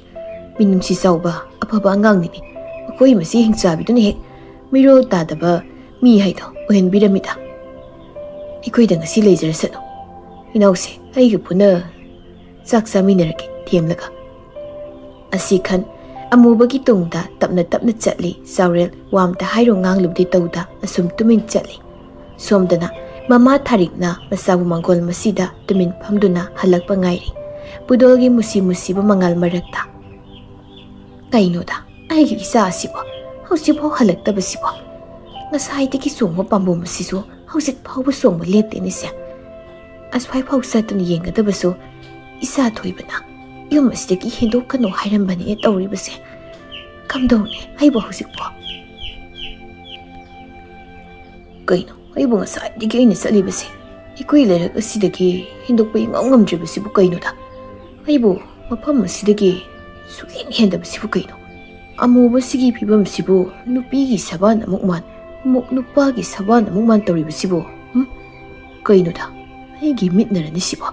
ꯃꯤꯅꯨꯡꯁꯤ ꯆꯥꯎꯕ ꯑꯐꯕ ꯑꯉꯥꯡꯅꯤꯅꯦ꯫ ꯃꯈꯣꯏ ꯃꯁꯤ ꯍꯤꯡꯆꯥꯕꯤꯗꯨꯅ ꯍꯦꯛ ꯃꯤꯔꯣꯜ ꯇꯥꯗꯕ ꯃꯤ ꯍꯥꯏꯗꯣ ꯑꯣꯏꯍꯟꯕꯤꯔꯝꯃꯤꯗ꯫ ꯑꯩꯈꯣꯏꯗ ꯉꯁꯤ ꯂꯩꯖꯔꯁꯅꯨ꯫ ꯏꯅꯥꯎꯁꯦ, ꯑꯩꯒ ꯄꯨꯟꯅ ꯆꯥꯛ ꯆꯥꯃꯤꯟꯅꯔꯒꯦ ꯊꯦꯝꯂꯒ꯫ ꯑꯁꯤ ꯈꯟ ꯑꯃꯨꯕꯒꯤ ꯇꯨꯡꯗ ꯇꯞꯅ ꯇꯞꯅ ꯆꯠꯂꯤ꯫ ꯆꯥꯎꯔꯦꯜ ꯋꯥ ꯑꯝꯇ ꯍꯥꯏꯔꯣ ꯉꯥꯡꯂꯨꯕꯗꯤ ꯇꯧꯗ ꯑꯁꯨꯝ ꯇꯨꯃꯤꯟ ꯆꯠꯂꯤ꯫ ꯁꯣꯝꯗꯅ ꯃꯃꯥ ꯊꯥꯔꯤꯛꯅ ꯃꯆꯥꯕꯨ ꯃꯪꯒꯣꯜ ꯃꯁꯤꯗ ꯇꯨꯃꯤꯟ ꯐꯝꯗꯨꯅ ꯍꯜꯂꯛꯄ ꯉꯥꯏꯔꯤ꯫ ꯄꯨꯗꯣꯜꯒꯤ ꯃꯨꯁꯤ ꯃꯨꯁꯤꯕ ꯃꯉꯥꯜ ꯃꯔꯛꯇ꯫ ꯀꯩꯅꯣꯗ, ꯑꯩꯒꯤ ꯏꯆꯥ ꯑꯁꯤꯕꯨ ꯍꯧꯖꯤꯛꯐꯥꯎ ꯍꯜꯂꯛꯇꯕꯁꯤꯕꯣ? ꯉꯁꯥꯏꯗꯒꯤ ꯆꯣꯡꯕ ꯄꯥꯝꯕꯣꯝ ꯑꯁꯤꯁꯨ ꯍꯧꯖꯤꯛ ꯐꯥꯎꯕ ꯆꯣꯡꯕ ꯂꯦꯞꯇꯦꯅꯦꯁꯦ꯫ ꯑꯁ꯭ꯋꯥꯏꯐꯥꯎ ꯆꯠꯇꯨꯅ ꯌꯦꯡꯒꯗꯕꯁꯨ ꯏꯆꯥ ꯊꯣꯏꯕꯅ ꯌꯨꯝ ꯑꯁꯤꯗꯒꯤ ꯍꯦꯟꯗꯣꯛꯀꯅꯨ ꯍꯥꯏꯔꯝꯕꯅꯦ ꯇꯧꯔꯤꯕꯁꯦ꯫ ꯀꯝꯗꯧꯅꯤ ꯑꯩꯕꯨ ꯍꯧꯖꯤꯛꯄꯣ? ꯀꯩꯅꯣ, ꯑꯩꯕꯨ ꯉꯁꯥꯏꯗꯒꯤ ꯑꯩꯅ ꯆꯠꯂꯤꯕꯁꯦ, ꯑꯩꯈꯣꯏ ꯂꯩꯔꯛ ꯑꯁꯤꯗꯒꯤ ꯍꯦꯟꯗꯣꯛꯄ ꯏꯉꯝ ꯉꯝꯗ꯭ꯔꯤꯕꯁꯤꯕꯨ ꯀꯩꯅꯣꯗ? ꯑꯩꯕꯨ ꯃꯐꯝ ꯑꯁꯤꯗꯒꯤ ꯁꯨꯛꯍꯦꯟ ꯍꯦꯟꯗꯕꯁꯤꯕꯨ ꯀꯩꯅꯣ? ꯑꯃꯨꯕꯁꯤꯒꯤ ꯐꯤꯕꯝꯁꯤꯕꯨ ꯅꯨꯄꯤꯒꯤ ꯁꯕꯥꯟ ꯑꯃꯨꯛ ꯃꯥꯟ, ꯑꯃꯨꯛ ꯅꯨꯄꯥꯒꯤ ꯁꯕꯥꯟ ꯑꯃꯨꯛ ꯃꯥꯟ ꯇꯧꯔꯤꯕꯁꯤꯕꯨ, ꯍꯨꯝ? ꯀꯩꯅꯣꯗ? ꯑꯩꯒꯤ ꯃꯤꯠꯅꯔꯅꯤ ꯁꯤꯕꯣ?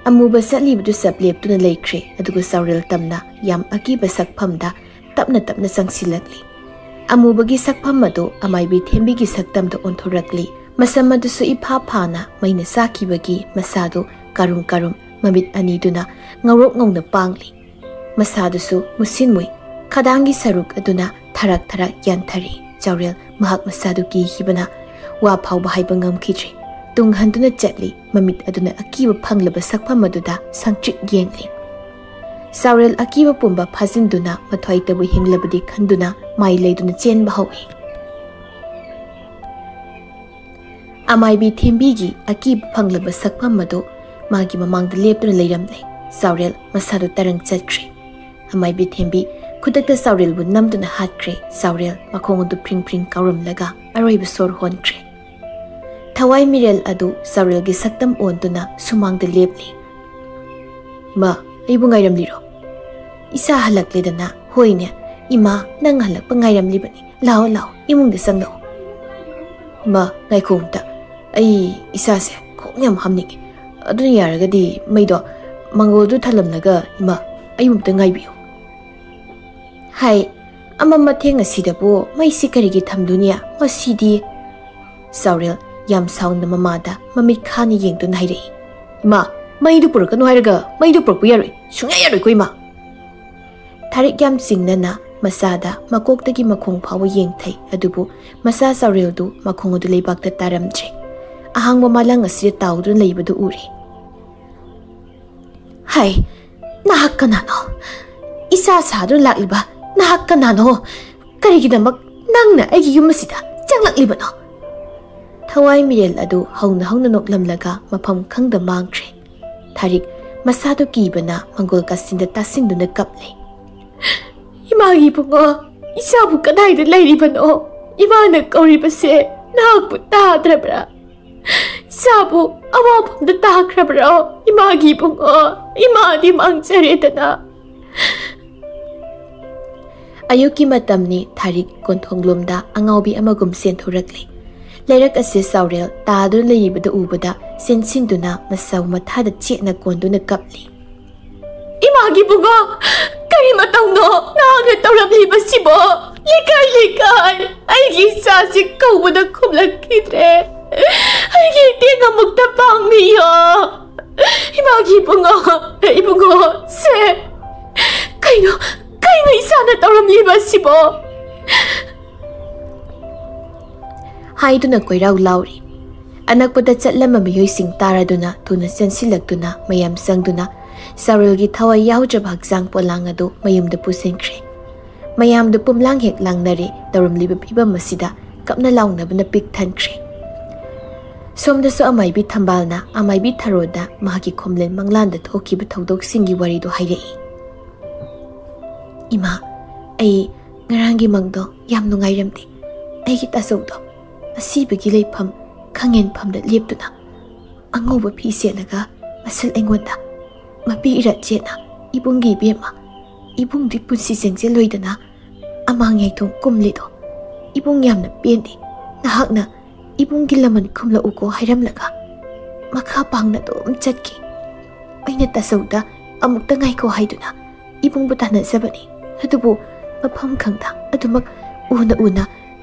ꯑꯃꯨꯕ ꯆꯠꯂꯤꯕꯗꯨ ꯆꯞ ꯂꯦꯞꯇꯨꯅ ꯂꯩꯈ꯭ꯔꯦ, ꯑꯗꯨꯒ ꯆꯥꯎꯔꯦꯜ ꯇꯝꯅ ꯌꯥꯝ ꯑꯀꯤꯕ ꯁꯛꯐꯝꯗ ꯇꯞꯅ ꯇꯞꯅ ꯆꯪꯁꯤꯜꯂꯛꯂꯤ꯫ ꯑꯃꯨꯕꯒꯤ ꯁꯛꯐꯝ ꯑꯗꯨ ꯑꯃꯥꯏꯕꯤ ꯊꯦꯝꯕꯤꯒꯤ ꯁꯛꯇꯝꯗ ꯑꯣꯟꯊꯣꯔꯛꯂꯤ꯫ ꯃꯁꯝ ꯑꯗꯨꯁꯨ ꯏꯐꯥ ꯐꯥꯅ ꯃꯩꯅ ꯆꯥꯛꯈꯤꯕꯒꯤ ꯃꯁꯥꯗꯨ ꯀꯥꯔꯨꯝ ꯀꯥꯔꯨꯝ ꯃꯃꯤꯠ ꯑꯅꯤꯗꯨꯅ ꯉꯧꯔꯣꯛ ꯉꯧꯅ ꯄꯥꯡꯂꯤ꯫ ꯃꯁꯥꯗꯨꯁꯨ ꯃꯨꯁꯤꯟ ꯃꯨꯏ꯫ ꯈꯗꯥꯡꯒꯤ ꯁꯔꯨꯛ ꯑꯗꯨꯅ ꯊꯔꯥꯛ ꯊꯔꯥꯛ ꯌꯥꯟꯊꯔꯤ꯫ ꯆꯥꯎꯔꯦꯜ ꯃꯍꯥꯛ ꯃꯁꯥꯗꯨ ꯀꯤꯈꯤꯕꯅ ꯋꯥ ꯐꯥꯎꯕ ꯍꯥꯏꯕ ꯉꯝꯈꯤꯗ꯭ꯔꯦ꯫ ꯇꯨꯡ ꯍꯟꯗꯨꯅ ꯆꯠꯂꯤ꯫ ꯃꯃꯤꯠ ꯑꯗꯨꯅ ꯑꯀꯤꯕ ꯐꯪꯂꯕ ꯁꯛꯐꯝ ꯑꯗꯨꯗ ꯁꯪꯇ꯭ꯔꯤꯛ ꯌꯦꯡꯂꯤ꯫ ꯆꯥꯎꯔꯦꯜ ꯑꯀꯤꯕ ꯄꯨꯝꯕ ꯐꯥꯖꯤꯟꯗꯨꯅ ꯃꯊ꯭ꯋꯥꯏꯇꯕꯨ ꯍꯤꯡꯂꯕꯗꯤ ꯈꯟꯗꯨꯅ ꯃꯥꯏ ꯂꯩꯗꯨꯅ ꯆꯦꯟꯕ ꯍꯧꯏ꯫ ꯑꯃꯥꯏꯕꯤ ꯊꯦꯝꯕꯤꯒꯤ ꯑꯀꯤꯕ ꯐꯪꯂꯕ ꯁꯛꯐꯝ ꯑꯗꯨ ꯃꯥꯒꯤ ꯃꯃꯥꯡꯗ ꯂꯦꯞꯇꯨꯅ ꯂꯩꯔꯝꯂꯦ꯫ ꯆꯥꯎꯔꯦꯜ ꯃꯁꯥꯗꯨ ꯇꯔꯪ ꯆꯠꯈ꯭ꯔꯦ꯫ ꯑꯃꯥꯏꯕꯤ ꯊꯦꯝꯕꯤ ꯈꯨꯗꯛꯇ ꯆꯥꯎꯔꯦꯜꯕꯨ ꯅꯝꯗꯨꯅ ꯍꯥꯠꯈ꯭ꯔꯦ꯫ ꯆꯥꯎꯔꯦꯜ ꯃꯈꯣꯡ ꯑꯗꯨ ꯐ꯭ꯔꯤꯡ ꯐ꯭ꯔꯤꯡ ꯀꯥꯎꯔꯝꯂꯒ ꯑꯔꯣꯏꯕ ꯁꯣꯔ ꯍꯣꯟꯈ꯭ꯔꯦ꯫ ꯊꯋꯥꯏ ꯃꯤꯔꯦꯜ ꯑꯗꯨ ꯆꯥꯎꯔꯦꯜꯒꯤ ꯁꯛꯇꯝ ꯑꯣꯟꯗꯨꯅ ꯁꯨꯃꯥꯡꯗ ꯂꯦꯞꯂꯤ꯫ "ꯏꯃꯥ, ꯑꯩꯕꯨ ꯉꯥꯏꯔꯝꯂꯤꯔꯣ?" "ꯏꯆꯥ ꯍꯜꯂꯛꯂꯦꯗꯅ?" "ꯍꯣꯏꯅꯦ, ꯏꯃꯥ, ꯅꯪ ꯍꯜꯂꯛꯄ ꯉꯥꯏꯔꯝꯂꯤꯕꯅꯤ꯫ ꯂꯥꯛꯑꯣ, ꯂꯥꯛꯑꯣ, ꯏꯃꯨꯡꯗ ꯆꯪꯂꯛꯑꯣ꯫" "ꯏꯃꯥ, ꯉꯥꯏꯈꯣ ꯑꯝꯇ꯫ ꯑꯩ ꯏꯁꯥꯁꯦ ꯈꯣꯡ ꯌꯥꯝ ꯍꯥꯝꯅꯤꯡꯉꯦ꯫ ꯑꯗꯨꯅ ꯌꯥꯔꯒꯗꯤ ꯃꯩꯗꯣ ꯃꯪꯒꯣꯜꯗꯨ ꯊꯜꯂꯝꯂꯒ ꯏꯃꯥ, ꯑꯩꯕꯨ ꯑꯝꯇ ꯉꯥꯏꯕꯤꯌꯨ꯫ ꯍꯥꯏ, ꯑꯃꯝ ꯑꯊꯦꯡ ꯑꯁꯤꯗꯕꯨ ꯃꯩꯁꯤ ꯀꯔꯤꯒꯤ ꯊꯝꯗꯨꯅꯤ? ꯃꯁꯤꯗꯤ꯫ ꯆꯥꯎꯔꯦꯜ ꯌꯥꯝ ꯁꯥꯎꯅ ꯃꯃꯥꯗ ꯃꯃꯤꯠ ꯈꯥꯅ ꯌꯦꯡꯗꯨꯅ ꯍꯥꯏꯔꯛꯏ, "ꯏꯃꯥ, ꯃꯩꯗꯨ ꯄꯨꯔꯛꯀꯅꯨ ꯍꯥꯏꯔꯒ ꯃꯩꯗꯨ ꯄꯨꯔꯛꯄ ꯌꯥꯔꯣꯏ, ꯁꯨꯡꯌꯥ ꯌꯥꯔꯣꯏꯀꯣ ꯏꯃꯥ!" ꯊꯥꯔꯤꯛ ꯌꯥꯝ ꯆꯤꯡꯅꯅ ꯃꯆꯥꯗ ꯃꯀꯣꯛꯇꯒꯤ ꯃꯈꯣꯡ ꯐꯥꯎꯕ ꯌꯦꯡꯊꯩ, ꯑꯗꯨꯕꯨ ꯃꯆꯥ ꯆꯥꯎꯔꯦꯜꯗꯨ ꯃꯈꯣꯡ ꯑꯗꯨ ꯂꯩꯕꯥꯛꯇ ꯇꯥꯔꯝꯗ꯭ꯔꯦ꯫ ꯑꯍꯥꯡꯕ ꯃꯥꯂꯪ ꯑꯁꯤꯗ ꯇꯥꯎꯗꯨꯅ ꯂꯩꯕꯗꯨ ꯎꯔꯦ꯫ "ꯍꯥꯏ, ꯅꯍꯥꯛ ꯀꯅꯥꯅꯣ? ꯏꯆꯥ ꯁꯥꯗꯨꯅ ꯂꯥꯛꯂꯤꯕ ꯅꯍꯥꯛ ꯀꯅꯥꯅꯣ? ꯀꯔꯤꯒꯤꯗꯃꯛ ꯅꯪꯅ ꯑꯩꯒꯤ ꯌꯨꯝ ꯑꯁꯤꯗ ꯆꯪꯂꯛꯂꯤꯕꯅꯣ?" ꯊꯋꯥꯏ ꯃꯤꯔꯦꯜ ꯑꯗꯨ ꯍꯧꯅ ꯍꯧꯅ ꯅꯣꯛꯂꯝꯂꯒ ꯃꯐꯝ ꯈꯪꯗ ꯃꯥꯡꯈ꯭ꯔꯦ꯫ ꯊꯥꯔꯤꯛ ꯃꯁꯥꯗꯨ ꯀꯤꯕꯅ ꯃꯪꯒꯣꯜ ꯀꯥꯆꯤꯟꯗ ꯇꯥꯁꯤꯟꯗꯨꯅ ꯀꯞꯂꯦ꯫ "ꯏꯃꯥꯒꯤ ꯏꯕꯨꯡꯉꯣ, ꯏꯆꯥꯕꯨ ꯀꯗꯥꯏꯗ ꯂꯩꯔꯤꯕꯅꯣ? ꯏꯃꯥꯅ ꯀꯧꯔꯤꯕꯁꯦ ꯅꯍꯥꯛꯄꯨ ꯇꯥꯗ꯭ꯔꯕ꯭ꯔꯥ? ꯏꯆꯥꯕꯨ ꯑꯋꯥꯐꯝꯗ ꯇꯥꯈ꯭ꯔꯕ꯭ꯔꯣ? ꯏꯃꯥꯒꯤ ꯏꯕꯨꯡꯉꯣ, ꯏꯃꯥꯗꯤ ꯃꯥꯡꯖꯔꯦꯗꯅ!" ꯑꯌꯨꯛꯀꯤ ꯃꯇꯝꯅꯤ꯫ ꯊꯥꯔꯤꯛ ꯀꯣꯟꯊꯣꯡꯂꯣꯝꯗ ꯑꯉꯥꯎꯕꯤ ꯑꯃꯒꯨꯝ ꯆꯦꯟꯊꯣꯔꯛꯂꯦ꯫ ꯂꯩꯔꯛ ꯑꯁꯤ ꯆꯥꯎꯔꯦꯜ ꯇꯥꯗꯨꯅ ꯂꯩꯔꯤꯕꯗꯨ ꯎꯕꯗ ꯆꯦꯟꯁꯤꯟꯗꯨꯅ ꯃꯁꯥꯕꯨ ꯃꯊꯥꯗ ꯆꯦꯠꯅ ꯀꯣꯟꯗꯨꯅ ꯀꯞꯂꯤ꯫ "ꯏꯃꯥꯒꯤ ꯏꯕꯨꯡꯉꯣ, ꯀꯔꯤ ꯃꯇꯧꯅꯣ ꯅꯍꯥꯛꯅ ꯇꯧꯔꯝꯂꯤꯕꯁꯤꯕꯣ? ꯂꯩꯀꯥꯏ ꯂꯩꯀꯥꯏ ꯑꯩꯒꯤ ꯏꯆꯥꯁꯤ ꯀꯧꯕꯗ ꯈꯨꯝꯂꯛꯈꯤꯗ꯭ꯔꯦ꯫ ꯑꯩꯒꯤ ꯏꯇꯦꯡ ꯑꯃꯨꯛꯇ ꯄꯥꯡꯕꯤꯌꯣ꯫ ꯏꯃꯥꯒꯤ ꯏꯕꯨꯡꯉꯣ, ꯏꯕꯨꯡꯉꯣ, ꯁꯦ꯫ ꯀꯩꯅꯣ, ꯀꯩꯅꯣ ꯏꯆꯥꯅ ꯇꯧꯔꯝꯂꯤꯕꯁꯤꯕꯣ?" ꯍꯥꯏꯗꯨꯅ ꯀꯣꯏꯔꯥꯎ ꯂꯥꯎꯔꯤ꯫ ꯑꯅꯛꯄꯗ ꯆꯠꯂꯝꯕ ꯃꯤꯑꯣꯏꯁꯤꯡ ꯇꯥꯔꯗꯨꯅ ꯊꯨꯅ ꯆꯦꯟꯁꯤꯜꯂꯛꯇꯨꯅ ꯃꯌꯥꯝ ꯆꯪꯗꯨꯅ ꯆꯥꯎꯔꯦꯜꯒꯤ ꯊꯋꯥꯏ ꯌꯥꯎꯗ꯭ꯔꯕ ꯍꯛꯆꯥꯡ ꯄꯣꯂꯥꯡ ꯑꯗꯨ ꯃꯌꯨꯝꯗ ꯄꯨꯁꯤꯟꯈ꯭ꯔꯦ꯫ ꯃꯌꯥꯝꯗꯨ ꯄꯨꯝꯂꯥꯡ ꯍꯦꯛ ꯂꯥꯡꯅꯔꯦ꯫ ꯇꯧꯔꯝꯂꯤꯕ ꯐꯤꯕꯝ ꯑꯁꯤꯗ ꯀꯞꯅ ꯂꯥꯎꯅꯕꯅ ꯄꯤꯛ ꯊꯟꯈ꯭ꯔꯦ꯫ ꯁꯣꯝꯗꯁꯨ ꯑꯃꯥꯏꯕꯤ ꯊꯝꯕꯥꯜꯅ ꯑꯃꯥꯏꯕꯤ ꯊꯔꯣꯗ ꯃꯍꯥꯛꯀꯤ ꯈꯣꯝꯂꯦꯟ ꯃꯪꯂꯥꯟꯗ ꯊꯣꯛꯈꯤꯕ ꯊꯧꯗꯣꯛꯁꯤꯡꯒꯤ ꯋꯥꯔꯤꯗꯨ ꯍꯥꯏꯔꯛꯏ꯫ "ꯏꯃꯥ, ꯑꯩ ꯉꯔꯥꯡꯒꯤ ꯃꯪꯗꯣ ꯌꯥꯝ ꯅꯨꯡꯉꯥꯏꯔꯝꯗꯦ꯫ ꯑꯩꯒꯤ ꯇꯥꯆꯧꯗꯣ ꯑꯁꯤꯕꯒꯤ ꯂꯩꯐꯝ ꯈꯪꯍꯦꯟꯐꯝꯗ ꯂꯦꯞꯇꯨꯅ ꯑꯉꯧꯕ ꯐꯤ ꯁꯦꯠꯂꯒ ꯃꯁꯜ ꯑꯩꯉꯣꯟꯗ ꯃꯄꯤ ꯏꯔꯥꯠ ꯆꯦꯠꯅ ꯏꯕꯨꯡꯒꯤ ꯏꯕꯦꯝꯃ, ꯏꯕꯨꯡꯗꯤ ꯄꯨꯟꯁꯤ ꯆꯦꯡꯖꯦꯜꯂꯣꯏꯗꯅ ꯑꯃꯥꯡ ꯌꯥꯏꯊꯣꯡ ꯀꯨꯝꯂꯤꯗꯣ ꯏꯕꯨꯡ ꯌꯥꯝꯅ ꯄꯦꯟꯗꯦ꯫ ꯅꯍꯥꯛꯅ ꯏꯕꯨꯡꯒꯤ ꯂꯃꯟ ꯈꯨꯝꯂꯛꯎꯀꯣ ꯍꯥꯏꯔꯝꯂꯒ ꯃꯈꯥ ꯄꯥꯡꯅ ꯑꯗꯨꯝ ꯆꯠꯈꯤ꯫ ꯑꯩꯅ ꯇꯥꯆꯧꯗ ꯑꯃꯨꯛꯇ ꯉꯥꯏꯈꯣ ꯍꯥꯏꯗꯨꯅ ꯏꯕꯨꯡꯕꯨ ꯇꯥꯟꯅꯖꯕꯅꯤ꯫ ꯑꯗꯨꯕꯨ ꯃꯐꯝ ꯈꯪꯗ ꯑꯗꯨꯃꯛ ꯎꯅ ꯎꯅ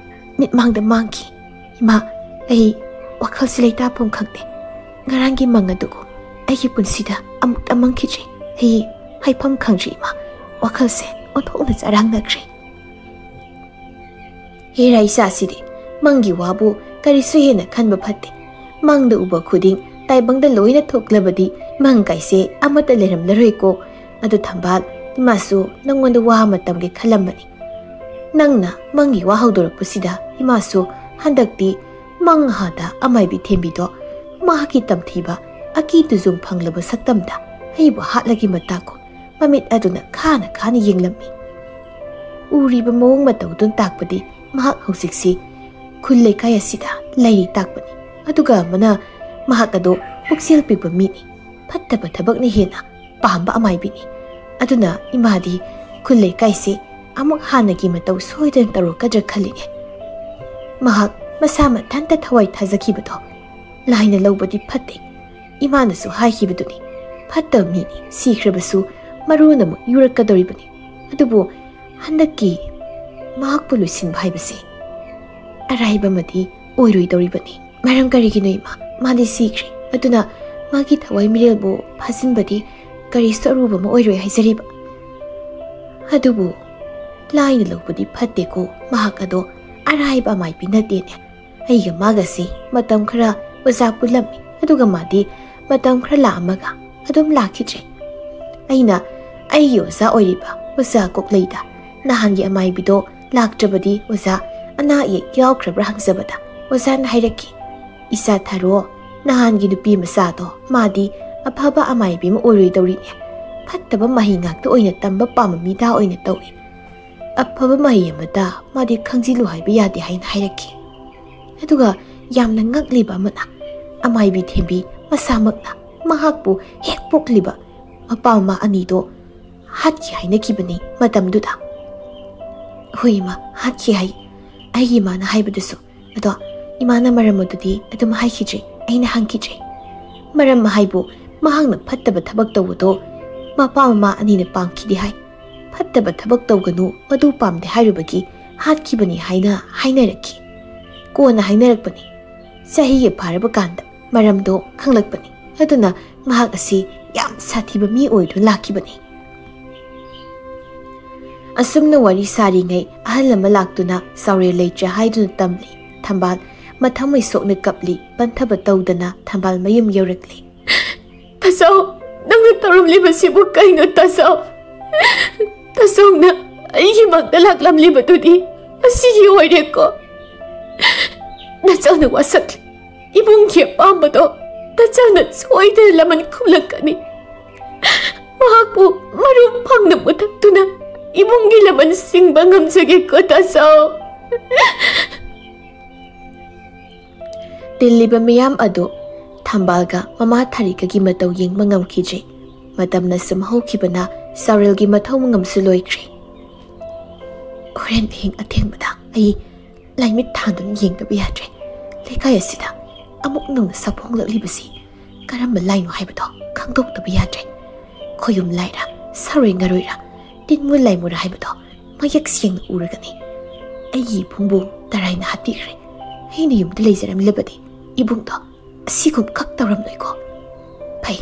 ꯃꯤꯠꯃꯥꯡꯗ ꯃꯥꯡꯈꯤ꯫ ꯏꯃꯥ, ꯑꯩ ꯋꯥꯈꯜꯁꯤ ꯂꯩꯇꯥꯐꯝ ꯈꯪꯗꯦ꯫ ꯉꯔꯥꯡꯒꯤ ꯃꯪ ꯑꯗꯨꯒꯨꯝ ꯑꯩꯒꯤ ꯄꯨꯟꯁꯤꯗ ꯑꯃꯨꯛꯇ ꯃꯪꯈꯤꯗ꯭ꯔꯤ꯫ ꯑꯩ ꯍꯥꯏꯐꯝ ꯈꯪꯗ꯭ꯔꯤ ꯏꯃꯥ, ꯋꯥꯈꯜꯁꯦ ꯑꯣꯟꯊꯣꯛꯅ ꯆꯔꯥꯡꯅꯈ꯭ꯔꯦ꯫ ꯍꯦꯔꯥ ꯏꯆꯥꯁꯤꯗꯤ, ꯃꯪꯒꯤ ꯋꯥꯕꯨ ꯀꯔꯤꯁꯨ ꯍꯦꯟꯅ ꯈꯟꯕ ꯐꯠꯇꯦ꯫ ꯃꯪꯗ ꯎꯕ ꯈꯨꯗꯤꯡ ꯇꯥꯏꯕꯪꯗ ꯂꯣꯏꯅ ꯊꯣꯛꯂꯕꯗꯤ ꯃꯪ ꯀꯥꯏꯁꯦ ꯑꯃꯠꯇ ꯂꯩꯔꯝꯂꯔꯣꯏꯀꯣ꯫ ꯑꯗꯨ ꯊꯝꯕꯥꯜ, ꯏꯃꯥꯁꯨ ꯅꯪꯉꯣꯟꯗ ꯋꯥ ꯑꯃ ꯇꯝꯒꯦ ꯈꯜꯂꯝꯕꯅꯤ꯫ ꯅꯪꯅ ꯃꯪꯒꯤ ꯋꯥ ꯍꯧꯗꯣꯔꯛꯄꯁꯤꯗ ꯏꯃꯥꯁꯨ ꯍꯟꯗꯛꯇꯤ ꯃꯪ ꯍꯥꯗ ꯑꯃꯥꯏꯕꯤ ꯊꯦꯝꯕꯤꯗꯣ ꯃꯍꯥꯛꯀꯤ ꯇꯝꯊꯤꯕ ꯑꯀꯤ ꯇꯨꯖꯨꯡ ꯐꯪꯂꯕ ꯁꯛꯇꯝꯗ ꯑꯩꯕꯨ ꯍꯥꯠꯂꯒꯤ ꯃꯇꯥꯒꯨꯝ ꯃꯃꯤꯠ ꯑꯗꯨꯅ ꯈꯥꯅ ꯈꯥꯅ ꯌꯦꯡꯂꯝꯃꯤ꯫ ꯎꯔꯤꯕ ꯃꯑꯣꯡ ꯃꯇꯧꯗꯨꯅ ꯇꯥꯛꯄꯗꯤ ꯃꯍꯥꯛ ꯍꯧꯖꯤꯛꯁꯤ ꯈꯨꯜ ꯂꯩꯀꯥꯏ ꯑꯁꯤꯗ ꯂꯩꯔꯤ ꯇꯥꯛꯄꯅꯤ꯫ ꯑꯗꯨꯒ ꯑꯃꯅ ꯃꯍꯥꯛ ꯑꯗꯣ ꯄꯨꯛꯆꯦꯜ ꯄꯤꯛꯄ ꯃꯤꯅꯤ꯫ ꯐꯠꯇꯕ ꯊꯕꯛꯅ ꯍꯦꯟꯅ ꯄꯥꯝꯕ ꯑꯃꯥꯏꯕꯤꯅꯤ꯫ ꯑꯗꯨꯅ ꯏꯃꯥꯗꯤ ꯈꯨꯜ ꯂꯩꯀꯥꯏꯁꯦ ꯑꯃꯨꯛ ꯍꯥꯟꯅꯒꯤ ꯃꯇꯧ ꯁꯣꯏꯗꯅ ꯇꯧꯔꯛꯀꯗ꯭ꯔꯥ ꯈꯜꯂꯤꯅꯦ꯫ ꯃꯍꯥꯛ ꯃꯁꯥ ꯃꯊꯟꯇ ꯊꯋꯥꯏ ꯊꯥꯖꯈꯤꯕꯗꯣ ꯂꯥꯏꯅ ꯂꯧꯕꯗꯤ ꯐꯠꯇꯦ꯫ ꯏꯃꯥꯅꯁꯨ ꯍꯥꯏꯈꯤꯕꯗꯨꯅꯤ, ꯐꯠꯇꯕ ꯃꯤꯅꯤ, ꯁꯤꯈ꯭ꯔꯕꯁꯨ ꯃꯔꯨꯅ ꯑꯃꯨꯛ ꯌꯨꯔꯛꯀꯗꯧꯔꯤꯕꯅꯤ꯫ ꯑꯗꯨꯕꯨ ꯍꯟꯗꯛꯀꯤ ꯃꯍꯥꯛꯄꯨ ꯂꯣꯏꯁꯤꯟꯕ ꯍꯥꯏꯕꯁꯦ ꯑꯔꯥꯏꯕ ꯑꯃꯗꯤ ꯑꯣꯏꯔꯣꯏꯗꯧꯔꯤꯕꯅꯤ꯫ ꯃꯔꯝ ꯀꯔꯤꯒꯤꯅꯣ ꯏꯃꯥ? ꯃꯥꯗꯤ ꯁꯤꯈ꯭ꯔꯦ꯫ ꯑꯗꯨꯅ ꯃꯥꯒꯤ ꯊꯋꯥꯏ ꯃꯤꯔꯦꯜꯕꯨ ꯐꯥꯖꯤꯟꯕꯗꯤ ꯀꯔꯤꯁꯨ ꯑꯔꯨꯕ ꯑꯃ ꯑꯣꯏꯔꯣꯏ ꯍꯥꯏꯖꯔꯤꯕ꯫ ꯑꯗꯨꯕꯨ ꯂꯥꯏꯅ ꯂꯧꯕꯗꯤ ꯐꯠꯇꯦꯀꯣ, ꯃꯍꯥꯛ ꯑꯗꯣ ꯑꯔꯥꯏꯕ ꯑꯃꯥꯏꯕꯤ ꯅꯠꯇꯦꯅꯦ꯫ ꯑꯩꯒ ꯃꯥꯒꯁꯤ ꯃꯇꯝ ꯈꯔ ꯑꯣꯖꯥ ꯄꯨꯜꯂꯝꯃꯤ, ꯑꯗꯨꯒ ꯃꯥꯗꯤ ꯃꯇꯝ ꯈꯔ ꯂꯥꯛꯑꯝꯃꯒ ꯑꯗꯨꯝ ꯂꯥꯛꯈꯤꯗ꯭ꯔꯦ꯫ ꯑꯩꯅ ꯑꯩꯒꯤ ꯑꯣꯖꯥ ꯑꯣꯏꯔꯤꯕ ꯑꯣꯖꯥ ꯀꯣꯛꯂꯩꯗ ꯅꯍꯥꯟꯒꯤ ꯑꯃꯥꯏꯕꯤꯗꯣ ꯂꯥꯛꯇ꯭ꯔꯕꯗꯤ ꯑꯣꯖꯥ ꯑꯅꯥ ꯑꯌꯦꯛ ꯌꯥꯎꯈ꯭ꯔꯕ꯭ꯔꯥ ꯍꯪꯖꯕꯗ ꯑꯣꯖꯥꯅ ꯍꯥꯏꯔꯛꯈꯤ, "ꯏꯆꯥ ꯊꯥꯔꯣ, ꯅꯍꯥꯟꯒꯤ ꯅꯨꯄꯤ ꯃꯆꯥꯗꯣ ꯃꯥꯗꯤ ꯑꯐꯕ ꯑꯃꯥꯏꯕꯤ ꯑꯃ ꯑꯣꯏꯔꯣꯏꯗꯧꯔꯤꯅꯦ꯫ ꯐꯠꯇꯕ ꯃꯍꯩ ꯉꯥꯛꯇ ꯑꯣꯏꯅ ꯇꯝꯕ ꯄꯥꯝꯕ ꯃꯤꯗꯥ ꯑꯣꯏꯅ ꯇꯧꯏ꯫ ꯑꯐꯕ ꯃꯍꯩ ꯑꯃꯗ ꯃꯥꯗꯤ ꯈꯪꯖꯤꯜꯂꯨ ꯍꯥꯏꯕ ꯌꯥꯗꯦ" ꯍꯥꯏꯅ ꯍꯥꯏꯔꯛꯈꯤ꯫ ꯑꯗꯨꯒ ꯌꯥꯝꯅ ꯉꯛꯂꯤꯕ ꯑꯃꯅ, ꯑꯃꯥꯏꯕꯤ ꯊꯦꯝꯕꯤ ꯃꯁꯥꯃꯛꯅ ꯃꯍꯥꯛꯄꯨ ꯍꯦꯛ ꯄꯣꯛꯂꯤꯕ ꯃꯄꯥ ꯃꯃꯥ ꯑꯅꯤꯗꯣ ꯍꯥꯠꯈꯤ ꯍꯥꯏꯅꯈꯤꯕꯅꯤ ꯃꯇꯝꯗꯨꯗ꯫ ꯍꯣꯏ ꯏꯃꯥ, ꯍꯥꯠꯈꯤ ꯍꯥꯏ꯫ ꯑꯩꯒꯤ ꯏꯃꯥꯅ ꯍꯥꯏꯕꯗꯨꯁꯨ꯫ ꯑꯗꯣ ꯏꯃꯥꯅ ꯃꯔꯝ ꯑꯗꯨꯗꯤ ꯑꯗꯨꯝ ꯍꯥꯏꯈꯤꯗ꯭ꯔꯦ꯫ ꯑꯩꯅ ꯍꯪꯈꯤꯗ꯭ꯔꯦ꯫ ꯃꯔꯝ ꯍꯥꯏꯕꯨ ꯃꯍꯥꯛꯅ ꯐꯠꯇꯕ ꯊꯕꯛ ꯇꯧꯕꯗꯣ ꯃꯄꯥ ꯃꯃꯥ ꯑꯅꯤꯅ ꯄꯥꯝꯈꯤꯗꯦ ꯍꯥꯏ꯫ ꯐꯠꯇꯕ ꯊꯕꯛ ꯇꯧꯒꯅꯨ, ꯃꯗꯨ ꯄꯥꯝꯗꯦ ꯍꯥꯏꯔꯨꯕꯒꯤ ꯍꯥꯠꯈꯤꯕꯅꯤ ꯍꯥꯏꯅ ꯍꯥꯏꯅꯔꯛꯈꯤ꯫ ꯀꯣꯟꯅ ꯍꯥꯏꯅꯔꯛꯄꯅꯤ꯫ ꯆꯍꯤꯒ ꯐꯥꯔꯕ ꯀꯥꯟꯗ ꯃꯔꯝꯗꯣ ꯈꯪꯂꯛꯄꯅꯤ꯫ ꯑꯗꯨꯅ ꯃꯍꯥꯛ ꯑꯁꯤ ꯌꯥꯝ ꯁꯥꯊꯤꯕ ꯃꯤ ꯑꯣꯏꯗꯨꯅ ꯂꯥꯛꯈꯤꯕꯅꯤ꯫ ꯑꯁꯨꯝꯅ ꯋꯥꯔꯤ ꯁꯥꯔꯤꯉꯩ ꯑꯍꯜ ꯑꯃ ꯂꯥꯛꯇꯨꯅ ꯆꯥꯎꯔꯦꯜ ꯂꯩꯇ꯭ꯔꯦ ꯍꯥꯏꯗꯨꯅ ꯇꯝꯂꯤ꯫ ꯊꯝꯕꯥꯜ ꯃꯊꯃꯣꯏ ꯁꯣꯛꯅ ꯀꯞꯂꯤ꯫ ꯄꯟꯊꯕ ꯇꯧꯗꯅ ꯊꯝꯕꯥꯜ ꯃꯌꯨꯝ ꯌꯧꯔꯛꯂꯤ꯫ "ꯇꯥꯆꯧ, ꯅꯪꯅ ꯇꯧꯔꯝꯂꯤꯕꯁꯤꯕꯨ ꯀꯩꯅꯣ ꯇꯥꯆꯧ? ꯇꯥꯆꯧꯅ ꯑꯩꯒꯤ ꯃꯪꯗ ꯂꯥꯛꯂꯝꯂꯤꯕꯗꯨꯗꯤ ꯑꯁꯤꯒꯤ ꯑꯣꯏꯔꯦꯀꯣ꯫ ꯅꯆꯧꯅ ꯋꯥꯁꯛꯂꯤ꯫ ꯏꯕꯨꯡꯒꯤ ꯑꯄꯥꯝꯕꯗꯣ ꯅꯆꯧꯅ ꯁꯣꯏꯗꯅ ꯂꯃꯟ ꯈꯨꯝꯂꯛꯀꯅꯤ꯫ ꯃꯍꯥꯛꯄꯨ ꯃꯔꯨ ꯐꯪꯅ ꯃꯨꯊꯠꯇꯨꯅ ꯏꯕꯨꯡꯒꯤ ꯂꯃꯟ ꯁꯤꯡꯕ ꯉꯝꯖꯒꯦꯀꯣ ꯇꯥꯆꯧ꯫" ꯇꯤꯜꯂꯤꯕ ꯃꯤꯌꯥꯝ ꯑꯗꯨ ꯊꯝꯕꯥꯜꯒ ꯃꯃꯥ ꯊꯥꯔꯤꯀꯒꯤ ꯃꯇꯧ ꯌꯦꯡꯕ ꯉꯝꯈꯤꯗ꯭ꯔꯦ꯫ ꯃꯇꯝꯅ ꯁꯨꯝ ꯍꯧꯈꯤꯕꯅ ꯆꯥꯎꯔꯦꯜꯒꯤ ꯃꯊꯧ ꯃꯉꯝꯁꯨ ꯂꯣꯏꯈ꯭ꯔꯦ꯫ ꯍꯣꯔꯦꯟ ꯑꯍꯤꯡ ꯑꯊꯦꯡꯕꯗ ꯑꯩ ꯂꯥꯏꯃꯤꯠ ꯊꯥꯟꯗꯨꯅ ꯌꯦꯡꯗꯕ ꯌꯥꯗ꯭ꯔꯦ꯫ ꯂꯩꯀꯥꯏ ꯑꯁꯤꯗ ꯑꯃꯨꯛ ꯅꯧꯅ ꯁꯥꯐꯣꯡꯂꯛꯂꯤꯕꯁꯤ ꯀꯔꯝꯕ ꯂꯥꯏꯅꯣ ꯍꯥꯏꯕꯗꯣ ꯈꯪꯗꯣꯛꯇꯕ ꯌꯥꯗ꯭ꯔꯦ꯫ ꯈꯣꯌꯨꯝ ꯂꯥꯏꯔ, ꯁꯥꯔꯣꯏ ꯉꯥꯔꯣꯏꯔ, ꯇꯤꯟꯃꯨ ꯂꯥꯏꯃꯨꯔ ꯍꯥꯏꯕꯗꯣ ꯃꯌꯦꯛ ꯁꯦꯡꯅ ꯎꯔꯒꯅꯤ꯫ ꯑꯩꯒꯤ ꯏꯕꯨꯡꯕꯨ ꯇꯔꯥꯏꯅ ꯍꯥꯠꯄꯤꯈ꯭ꯔꯦ꯫ ꯑꯩꯅ ꯌꯨꯝꯗ ꯂꯩꯖꯔꯝꯂꯕꯗꯤ ꯏꯕꯨꯡꯗꯣ ꯑꯁꯤꯒꯨꯝ ꯈꯛ ꯇꯧꯔꯝꯂꯣꯏꯀꯣ꯫ ꯐꯩ,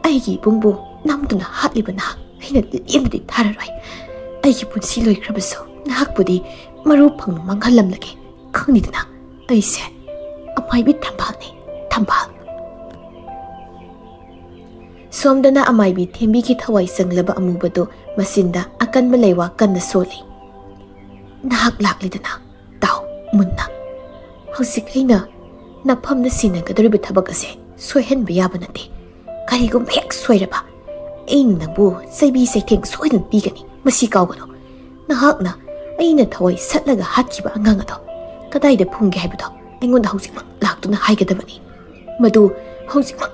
ꯑꯩꯒꯤ ꯏꯕꯨꯡꯕꯨ ꯅꯝꯗꯨꯅ ꯍꯥꯠꯂꯤꯕ ꯅꯍꯥꯛ ꯑꯩꯅ ꯂꯦꯝꯅꯗꯤ ꯊꯥꯔꯔꯣꯏ꯫ ꯑꯩꯒꯤ ꯄꯨꯟꯁꯤ ꯂꯣꯏꯈ꯭ꯔꯕꯁꯨ ꯅꯍꯥꯛꯄꯨꯗꯤ ꯃꯔꯨ ꯐꯪꯅ ꯃꯥꯡꯍꯜꯂꯝꯂꯒꯦ꯫ ꯈꯪꯅꯤꯗꯅ, ꯑꯩꯁꯦ ꯑꯃꯥꯏꯕꯤ ꯊꯝꯕꯥꯜꯅꯤ, ꯊꯝꯕꯥꯜ꯫ ꯁꯣꯝꯗꯅ ꯑꯃꯥꯏꯕꯤ ꯊꯦꯝꯕꯤꯒꯤ ꯊꯋꯥꯏ ꯆꯪꯂꯕ ꯑꯃꯨꯕꯗꯨ ꯃꯆꯤꯟꯗ ꯑꯀꯟꯕ ꯂꯩꯋꯥ ꯀꯟꯅ ꯁꯣꯜꯂꯤ꯫ ꯅꯍꯥꯛ ꯂꯥꯛꯂꯤꯗꯅ, ꯇꯥꯎ ꯃꯨꯟꯅ꯫ ꯍꯧꯖꯤꯛ ꯑꯩꯅ ꯅꯐꯝꯗ ꯁꯤꯟꯅꯒꯗꯧꯔꯤꯕ ꯊꯕꯛ ꯑꯁꯦ ꯁꯣꯏꯍꯟꯕ ꯌꯥꯕ ꯅꯠꯇꯦ꯫ ꯀꯔꯤꯒꯨꯝꯕ ꯍꯦꯛ ꯁꯣꯏꯔꯕ, ꯑꯩꯅ ꯅꯪꯕꯨ ꯆꯩꯕꯤ ꯆꯩꯊꯦꯡ ꯁꯣꯏꯗꯅ ꯄꯤꯒꯅꯤ꯫ ꯃꯁꯤ ꯀꯥꯎꯒꯅꯨ꯫ ꯅꯍꯥꯛꯅ ꯑꯩꯅ ꯊꯋꯥꯏ ꯁꯠꯂꯒ ꯍꯥꯠꯈꯤꯕ ꯑꯉꯥꯡ ꯑꯗꯣ ꯀꯗꯥꯏꯗ ꯐꯨꯝꯒꯦ ꯍꯥꯏꯕꯗꯣ ꯑꯩꯉꯣꯟꯗ ꯍꯧꯖꯤꯛꯃꯛ ꯂꯥꯛꯇꯨꯅ ꯍꯥꯏꯒꯗꯕꯅꯤ꯫ ꯃꯗꯨ ꯍꯧꯖꯤꯛꯃꯛ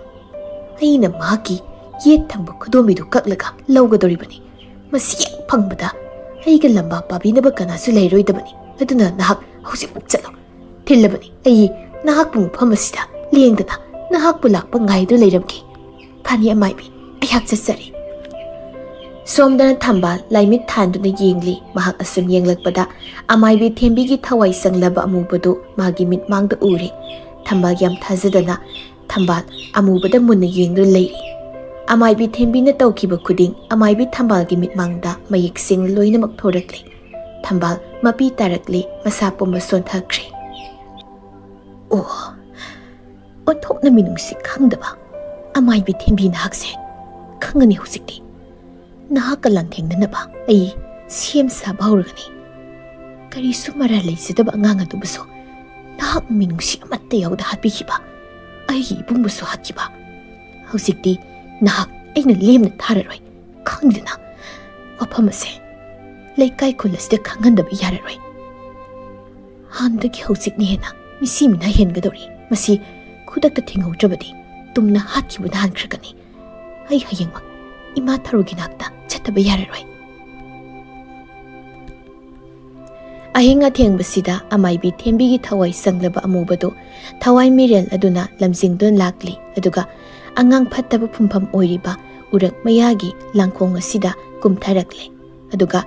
ꯑꯩꯅ ꯃꯍꯥꯛꯀꯤ ꯌꯦꯠ ꯊꯪꯕ ꯈꯨꯗꯣꯝꯕꯤꯗꯨ ꯀꯛꯂꯒ ꯂꯧꯒꯗꯧꯔꯤꯕꯅꯤ꯫ ꯃꯁꯤ ꯍꯦꯛ ꯐꯪꯕꯗ ꯑꯩꯒ ꯂꯝꯕꯥ ꯄꯥꯕꯤꯅꯕ ꯀꯅꯥꯁꯨ ꯂꯩꯔꯣꯏꯗꯕꯅꯤ꯫ ꯑꯗꯨꯅ ꯅꯍꯥꯛ ꯍꯧꯖꯤꯛꯃꯛ ꯆꯠꯂꯣ꯫ ꯊꯤꯜꯂꯕꯅꯤ꯫ ꯑꯩ ꯅꯍꯥꯛꯄꯨ ꯃꯐꯝ ꯑꯁꯤꯗ ꯂꯦꯡꯗꯅ ꯅꯍꯥꯛꯄꯨ ꯂꯥꯛꯄ ꯉꯥꯏꯗꯨꯅ ꯂꯩꯔꯝꯒꯦ꯫ ꯐꯅꯤ ꯑꯃꯥꯏꯕꯤ, ꯑꯩꯍꯥꯛ ꯆꯠꯆꯔꯦ꯫ ꯁꯣꯝꯗꯅ ꯊꯝꯕꯥꯜ ꯂꯥꯏꯃꯤꯠ ꯊꯥꯟꯗꯨꯅ ꯌꯦꯡꯂꯤ꯫ ꯃꯍꯥꯛ ꯑꯁꯨꯝ ꯌꯦꯡꯂꯛꯄꯗ ꯑꯃꯥꯏꯕꯤ ꯊꯦꯝꯕꯤꯒꯤ ꯊꯋꯥꯏ ꯆꯪꯂꯕ ꯑꯃꯨꯕꯗꯨ ꯃꯥꯒꯤ ꯃꯤꯠꯃꯥꯡꯗ ꯎꯔꯦ꯫ ꯊꯝꯕꯥꯜ ꯌꯥꯝ ꯊꯥꯖꯗꯅ ꯊꯝꯕꯥꯜ ꯑꯃꯨꯕꯗ ꯃꯨꯟꯅ ꯌꯦꯡꯗꯨꯅ ꯂꯩꯔꯤ꯫ ꯑꯃꯥꯏꯕꯤ ꯊꯦꯝꯕꯤꯅ ꯇꯧꯈꯤꯕ ꯈꯨꯗꯤꯡ ꯑꯃꯥꯏꯕꯤ ꯊꯝꯕꯥꯜꯒꯤ ꯃꯤꯠꯃꯥꯡꯗ ꯃꯌꯦꯛ ꯁꯦꯡꯅ ꯂꯣꯏꯅꯃꯛ ꯊꯣꯔꯛꯂꯦ꯫ ꯊꯝꯕꯥꯜ ꯃꯄꯤ ꯇꯥꯔꯛꯂꯦ, ꯃꯁꯥ ꯄꯨꯝꯕ ꯁꯣꯟꯊꯈ꯭ꯔꯦ꯫ ꯑꯣ, ꯑꯣꯟꯊꯣꯛꯅ ꯃꯤꯅꯨꯡꯁꯤ ꯈꯪꯗꯕ ꯑꯃꯥꯏꯕꯤ ꯊꯦꯝꯕꯤ ꯅꯍꯥꯛꯁꯦ꯫ ꯈꯪꯉꯅꯤ ꯍꯧꯖꯤꯛꯇꯤ꯫ ꯅꯍꯥꯛꯀ ꯂꯥꯟꯊꯦꯡꯅꯅꯕ ꯑꯩ ꯁꯦꯝ ꯁꯥꯕ ꯍꯧꯔꯒꯅꯤ꯫ ꯀꯔꯤꯁꯨ ꯃꯔꯥꯜ ꯂꯩꯖꯗꯕ ꯑꯉꯥꯡ ꯑꯗꯨꯕꯨꯁꯨ ꯅꯍꯥꯛ ꯃꯤꯅꯨꯡꯁꯤ ꯑꯃꯠꯇ ꯌꯥꯎꯗ ꯍꯥꯠꯄꯤꯈꯤꯕ, ꯑꯩꯒꯤ ꯏꯕꯨꯡꯕꯨꯁꯨ ꯍꯥꯠꯈꯤꯕ꯫ ꯍꯧꯖꯤꯛꯇꯤ ꯅꯍꯥꯛ ꯑꯩꯅ ꯂꯦꯝꯅ ꯊꯥꯔꯔꯣꯏ꯫ ꯈꯪꯗꯅ ꯋꯥꯐꯝ ꯑꯁꯦ ꯂꯩꯀꯥꯏ ꯈꯨꯜ ꯑꯁꯤꯗ ꯈꯪꯍꯟꯗꯕ ꯌꯥꯔꯔꯣꯏ꯫ ꯍꯥꯟꯅꯗꯒꯤ ꯍꯧꯖꯤꯛꯅ ꯍꯦꯟꯅ ꯃꯤꯁꯤ ꯃꯤꯅꯥ ꯍꯦꯟꯒꯗꯧꯔꯤ꯫ ꯃꯁꯤ ꯈꯨꯗꯛꯇ ꯊꯤꯡꯍꯧꯗ꯭ꯔꯕꯗꯤ ꯇꯨꯝꯅ ꯍꯥꯠꯈꯤꯕꯅ ꯍꯥꯟꯈ꯭ꯔꯒꯅꯤ꯫ ꯑꯩ ꯍꯌꯦꯡꯃꯛ ꯏꯃꯥ ꯊꯔꯣꯒꯤ ꯅꯥꯛꯇ ꯆꯠꯇꯕ ꯌꯥꯔꯔꯣꯏ꯫ ꯑꯍꯤꯡ ꯑꯊꯦꯡꯕꯁꯤꯗ ꯑꯃꯥꯏꯕꯤ ꯊꯦꯝꯕꯤꯒꯤ ꯊꯋꯥꯏ ꯆꯪꯂꯕ ꯑꯃꯨꯕꯗꯨ ꯊꯋꯥꯏ ꯃꯤꯔꯦꯜ ꯑꯗꯨꯅ ꯂꯝꯖꯤꯡꯗꯨꯅ ꯂꯥꯛꯂꯤ꯫ ꯑꯗꯨꯒ ꯑꯉꯥꯡ ꯐꯠꯇꯕ ꯐꯨꯝꯐꯝ ꯑꯣꯏꯔꯤꯕ ꯎꯔꯛ ꯃꯌꯥꯒꯤ ꯂꯥꯡꯈꯣꯡ ꯑꯁꯤꯗ ꯀꯨꯝꯊꯔꯛꯂꯦ꯫ ꯑꯗꯨꯒ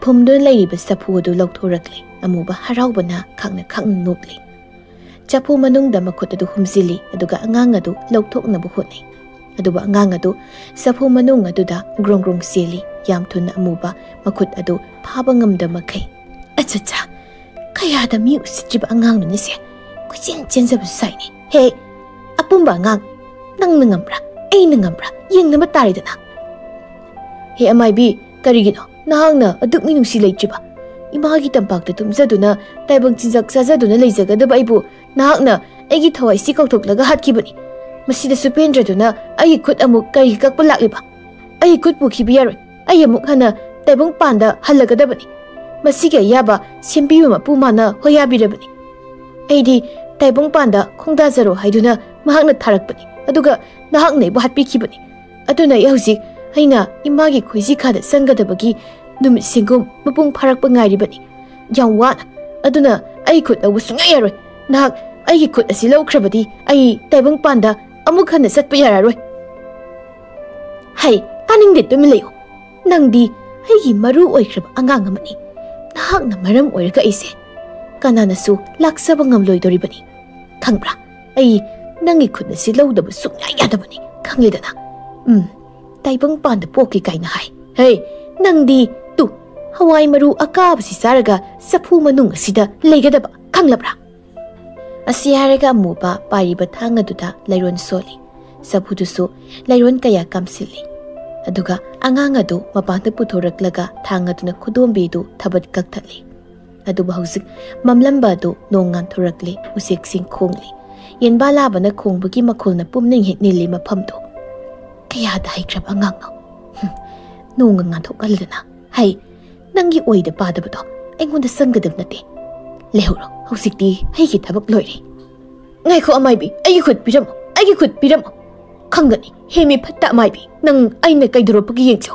ꯐꯨꯝꯗꯨꯅ ꯂꯩꯔꯤꯕ ꯆꯐꯨ ꯑꯗꯨ ꯂꯧꯊꯣꯔꯛꯂꯦ꯫ ꯑꯃꯨꯕ ꯍꯔꯥꯎꯕꯅ ꯈꯥꯛꯅ ꯈꯥꯛꯅ ꯅꯣꯛꯂꯤ꯫ ꯆꯐꯨ ꯃꯅꯨꯡꯗ ꯃꯈꯨꯠ ꯑꯗꯨ ꯍꯨꯝꯖꯤꯜꯂꯤ, ꯑꯗꯨꯒ ꯑꯉꯥꯡ ꯑꯗꯨ ꯂꯧꯊꯣꯛꯅꯕ ꯍꯣꯠꯅꯩ꯫ ꯑꯗꯨꯕꯨ ꯑꯉꯥꯡ ꯑꯗꯨ ꯆꯐꯨ ꯃꯅꯨꯡ ꯑꯗꯨꯗ ꯒ꯭ꯔꯣꯡ ꯒ꯭ꯔꯣꯡ ꯆꯦꯜꯂꯤ꯫ ꯌꯥꯝ ꯊꯨꯅ ꯑꯃꯨꯕ ꯃꯈꯨꯠ ꯑꯗꯨ ꯐꯥꯕ ꯉꯝꯗ ꯃꯈꯩ, "ꯑꯆꯥ ꯆꯥ, ꯀꯌꯥꯗ ꯃꯤ ꯎꯁꯤꯠꯇ꯭ꯔꯤꯕ ꯑꯉꯥꯡꯅꯣꯅꯦꯁꯦ! ꯀꯣꯏꯆꯦꯟ ꯆꯦꯟꯖꯕꯁꯨ ꯁꯥꯏꯅꯦ꯫ ꯍꯦ, ꯑꯄꯨꯝꯕ ꯑꯉꯥꯡ, ꯅꯪꯅ ꯉꯝꯕ꯭ꯔꯥ, ꯑꯩꯅ ꯉꯝꯕ꯭ꯔꯥ ꯌꯦꯡꯅꯕ ꯇꯥꯔꯦꯗꯅ꯫" "ꯍꯦ ꯑꯃꯥꯏꯕꯤ, ꯀꯔꯤꯒꯤꯅꯣ ꯅꯍꯥꯛꯅ ꯑꯗꯨꯛ ꯃꯤꯅꯨꯡꯁꯤ ꯂꯩꯇ꯭ꯔꯤꯕ? ꯏꯃꯥꯒꯤ ꯇꯝꯄꯥꯛꯇ ꯇꯨꯝꯖꯗꯨꯅ, ꯇꯥꯏꯕꯪ ꯆꯤꯟꯖꯥꯛ ꯆꯥꯖꯗꯨꯅ ꯂꯩꯖꯒꯗꯕ ꯑꯩꯕꯨ ꯅꯍꯥꯛꯅ ꯑꯩꯒꯤ ꯊꯋꯥꯏꯁꯤ ꯀꯧꯊꯣꯛꯂꯒ ꯍꯥꯠꯈꯤꯕꯅꯤ꯫ ꯃꯁꯤꯗꯁꯨ ꯄꯦꯟꯗ꯭ꯔꯗꯨꯅ ꯑꯩꯒꯤ ꯈꯨꯠ ꯑꯃꯨꯛ ꯀꯔꯤ ꯀꯛꯄ ꯂꯥꯛꯂꯤꯕ? ꯑꯩꯒꯤ ꯈꯨꯠ ꯄꯨꯈꯤꯕ ꯌꯥꯔꯣꯏ꯫ ꯑꯩ ꯑꯃꯨꯛ ꯍꯟꯅ ꯇꯥꯏꯕꯪꯄꯥꯟꯗ ꯍꯜꯂꯒꯗꯕꯅꯤ꯫ ꯃꯁꯤꯒꯤ ꯑꯌꯥꯕ ꯁꯦꯝꯕꯤꯕ ꯃꯄꯨ ꯃꯥꯅ ꯍꯣꯌꯥꯕꯤꯔꯕꯅꯤ꯫ ꯑꯩꯗꯤ ꯇꯥꯏꯕꯪꯄꯥꯟꯗ ꯈꯣꯡꯗꯥꯖꯔꯣ ꯍꯥꯏꯗꯨꯅ ꯃꯍꯥꯛꯅ ꯊꯥꯔꯛꯄꯅꯤ, ꯑꯗꯨꯒ ꯅꯍꯥꯛꯅ ꯑꯩꯕꯨ ꯍꯥꯠꯄꯤꯈꯤꯕꯅꯤ꯫ ꯑꯗꯨꯅ ꯑꯩ ꯍꯧꯖꯤꯛ ꯑꯩꯅ ꯏꯃꯥꯒꯤ ꯈꯣꯏꯖꯤ ꯈꯥꯗ ꯆꯪꯒꯗꯕꯒꯤ ꯅꯨꯃꯤꯠ ꯁꯦꯡꯒꯨꯝ ꯃꯄꯨꯡ ꯐꯥꯔꯛꯄ ꯉꯥꯏꯔꯤꯕꯅꯤ꯫ ꯌꯥꯝ ꯋꯥꯅ꯫ ꯑꯗꯨꯅ ꯑꯩ ꯈꯨꯠ ꯂꯧꯕ ꯁꯨꯡꯌꯥ ꯌꯥꯔꯣꯏ꯫ ꯅꯍꯥꯛ ꯑꯩꯒꯤ ꯈꯨꯠ ꯑꯁꯤ ꯂꯧꯈ꯭ꯔꯕꯗꯤ ꯑꯩ ꯇꯥꯏꯕꯪꯄꯥꯟꯗ ꯑꯃꯨꯛ ꯍꯟꯅ ꯆꯠꯄ ꯌꯥꯔꯔꯣꯏ꯫ ꯍꯩ, ꯇꯥꯅꯤꯡꯗꯦ, ꯇꯨꯃꯤꯟ ꯂꯩꯌꯨ꯫ ꯅꯪꯗꯤ ꯑꯩꯒꯤ ꯃꯔꯨ ꯑꯣꯏꯈ꯭ꯔꯕ ꯑꯉꯥꯡ ꯑꯃꯅꯤ꯫ ꯅꯍꯥꯛꯅ ꯃꯔꯝ ꯑꯣꯏꯔꯒ ꯑꯩꯁꯦ ꯀꯅꯥꯅꯁꯨ ꯂꯥꯛꯆꯕ ꯉꯝꯂꯣꯏꯗꯧꯔꯤꯕꯅꯤ꯫ ꯈꯪꯕ꯭ꯔꯥ? ꯑꯩ ꯅꯪꯒꯤ ꯈꯨꯠ ꯑꯁꯤ ꯂꯧꯗꯕ ꯁꯨꯡꯌꯥ ꯌꯥꯗꯕꯅꯤ꯫ ꯈꯪꯂꯦꯗꯅ? ꯎꯝ, ꯇꯥꯏꯕꯪꯄꯥꯟꯗ ꯄꯣꯛꯀꯦ ꯀꯥꯏꯅ ꯍꯥꯏ꯫ ꯍꯦ, ꯅꯪꯗꯤ ꯇꯨ, ꯍꯋꯥꯏ ꯃꯔꯨ ꯑꯀꯥꯕꯁꯤ ꯆꯥꯔꯒ ꯆꯐꯨ ꯃꯅꯨꯡ ꯑꯁꯤꯗ ꯂꯩꯒꯗꯕ, ꯈꯪꯂꯕ꯭ꯔꯥ? ꯑꯁꯤ ꯍꯥꯏꯔꯒ ꯑꯃꯨꯕ ꯄꯥꯏꯔꯤꯕ ꯊꯥꯡ ꯑꯗꯨꯗ ꯂꯩꯔꯣꯟ ꯁꯣꯜꯂꯤ꯫ ꯆꯐꯨꯗꯨꯁꯨ ꯂꯩꯔꯣꯟ ꯀꯌꯥ ꯀꯥꯝꯁꯤꯜꯂꯤ꯫ ꯑꯗꯨꯒ ꯑꯉꯥꯡ ꯑꯗꯨ ꯃꯄꯥꯟꯗ ꯄꯨꯊꯣꯔꯛꯂꯒ ꯊꯥꯡ ꯑꯗꯨꯅ ꯈꯨꯗꯣꯝꯕꯤꯗꯨ ꯊꯕꯠ ꯀꯛꯊꯠꯂꯤ꯫ ꯑꯗꯨꯕꯨ ꯍꯧꯖꯤꯛ ꯃꯝꯂꯝꯕ ꯑꯗꯨ ꯅꯣꯡ ꯉꯥꯟꯊꯣꯔꯛꯂꯤ, ꯎꯆꯦꯛꯁꯤꯡ ꯈꯣꯡꯂꯤ꯫ ꯌꯦꯟꯕꯥꯂꯥꯕꯅ ꯈꯣꯡꯕꯒꯤ ꯃꯈꯣꯜꯅ ꯄꯨꯝꯅ ꯍꯦꯛ ꯅꯤꯜꯂꯤ ꯃꯐꯝꯗꯨ꯫ ꯀꯌꯥꯗ ꯍꯩꯈ꯭ꯔꯕ ꯑꯉꯥꯡꯅꯣ! ꯍꯨꯝ, ꯅꯣꯡꯒ ꯉꯥꯟꯊꯣꯛꯍꯜꯗꯅ꯫ ꯍꯩ, ꯅꯪꯒꯤ ꯑꯣꯏꯗ ꯄꯥꯗꯕꯗꯣ ꯑꯩꯉꯣꯟꯗ ꯆꯪꯒꯗꯕ ꯅꯠꯇꯦ꯫ ꯂꯩꯍꯧꯔꯣ, ꯍꯧꯖꯤꯛꯇꯤ ꯑꯩꯒꯤ ꯊꯕꯛ ꯂꯣꯏꯔꯦ꯫ ꯉꯥꯏꯈꯣ ꯑꯃꯥꯏꯕꯤ, ꯑꯩꯒꯤ ꯈꯨꯠ ꯄꯤꯔꯝꯃꯣ, ꯑꯩꯒꯤ ꯈꯨꯠ ꯄꯤꯔꯝꯃꯣ꯫ ꯈꯪꯒꯅꯤ, ꯍꯦ ꯃꯤ ꯐꯠꯇ ꯑꯃꯥꯏꯕꯤ, ꯅꯪ ꯑꯩꯅ ꯀꯩꯗꯧꯔꯛꯄꯒꯦ ꯌꯦꯡꯁꯤ꯫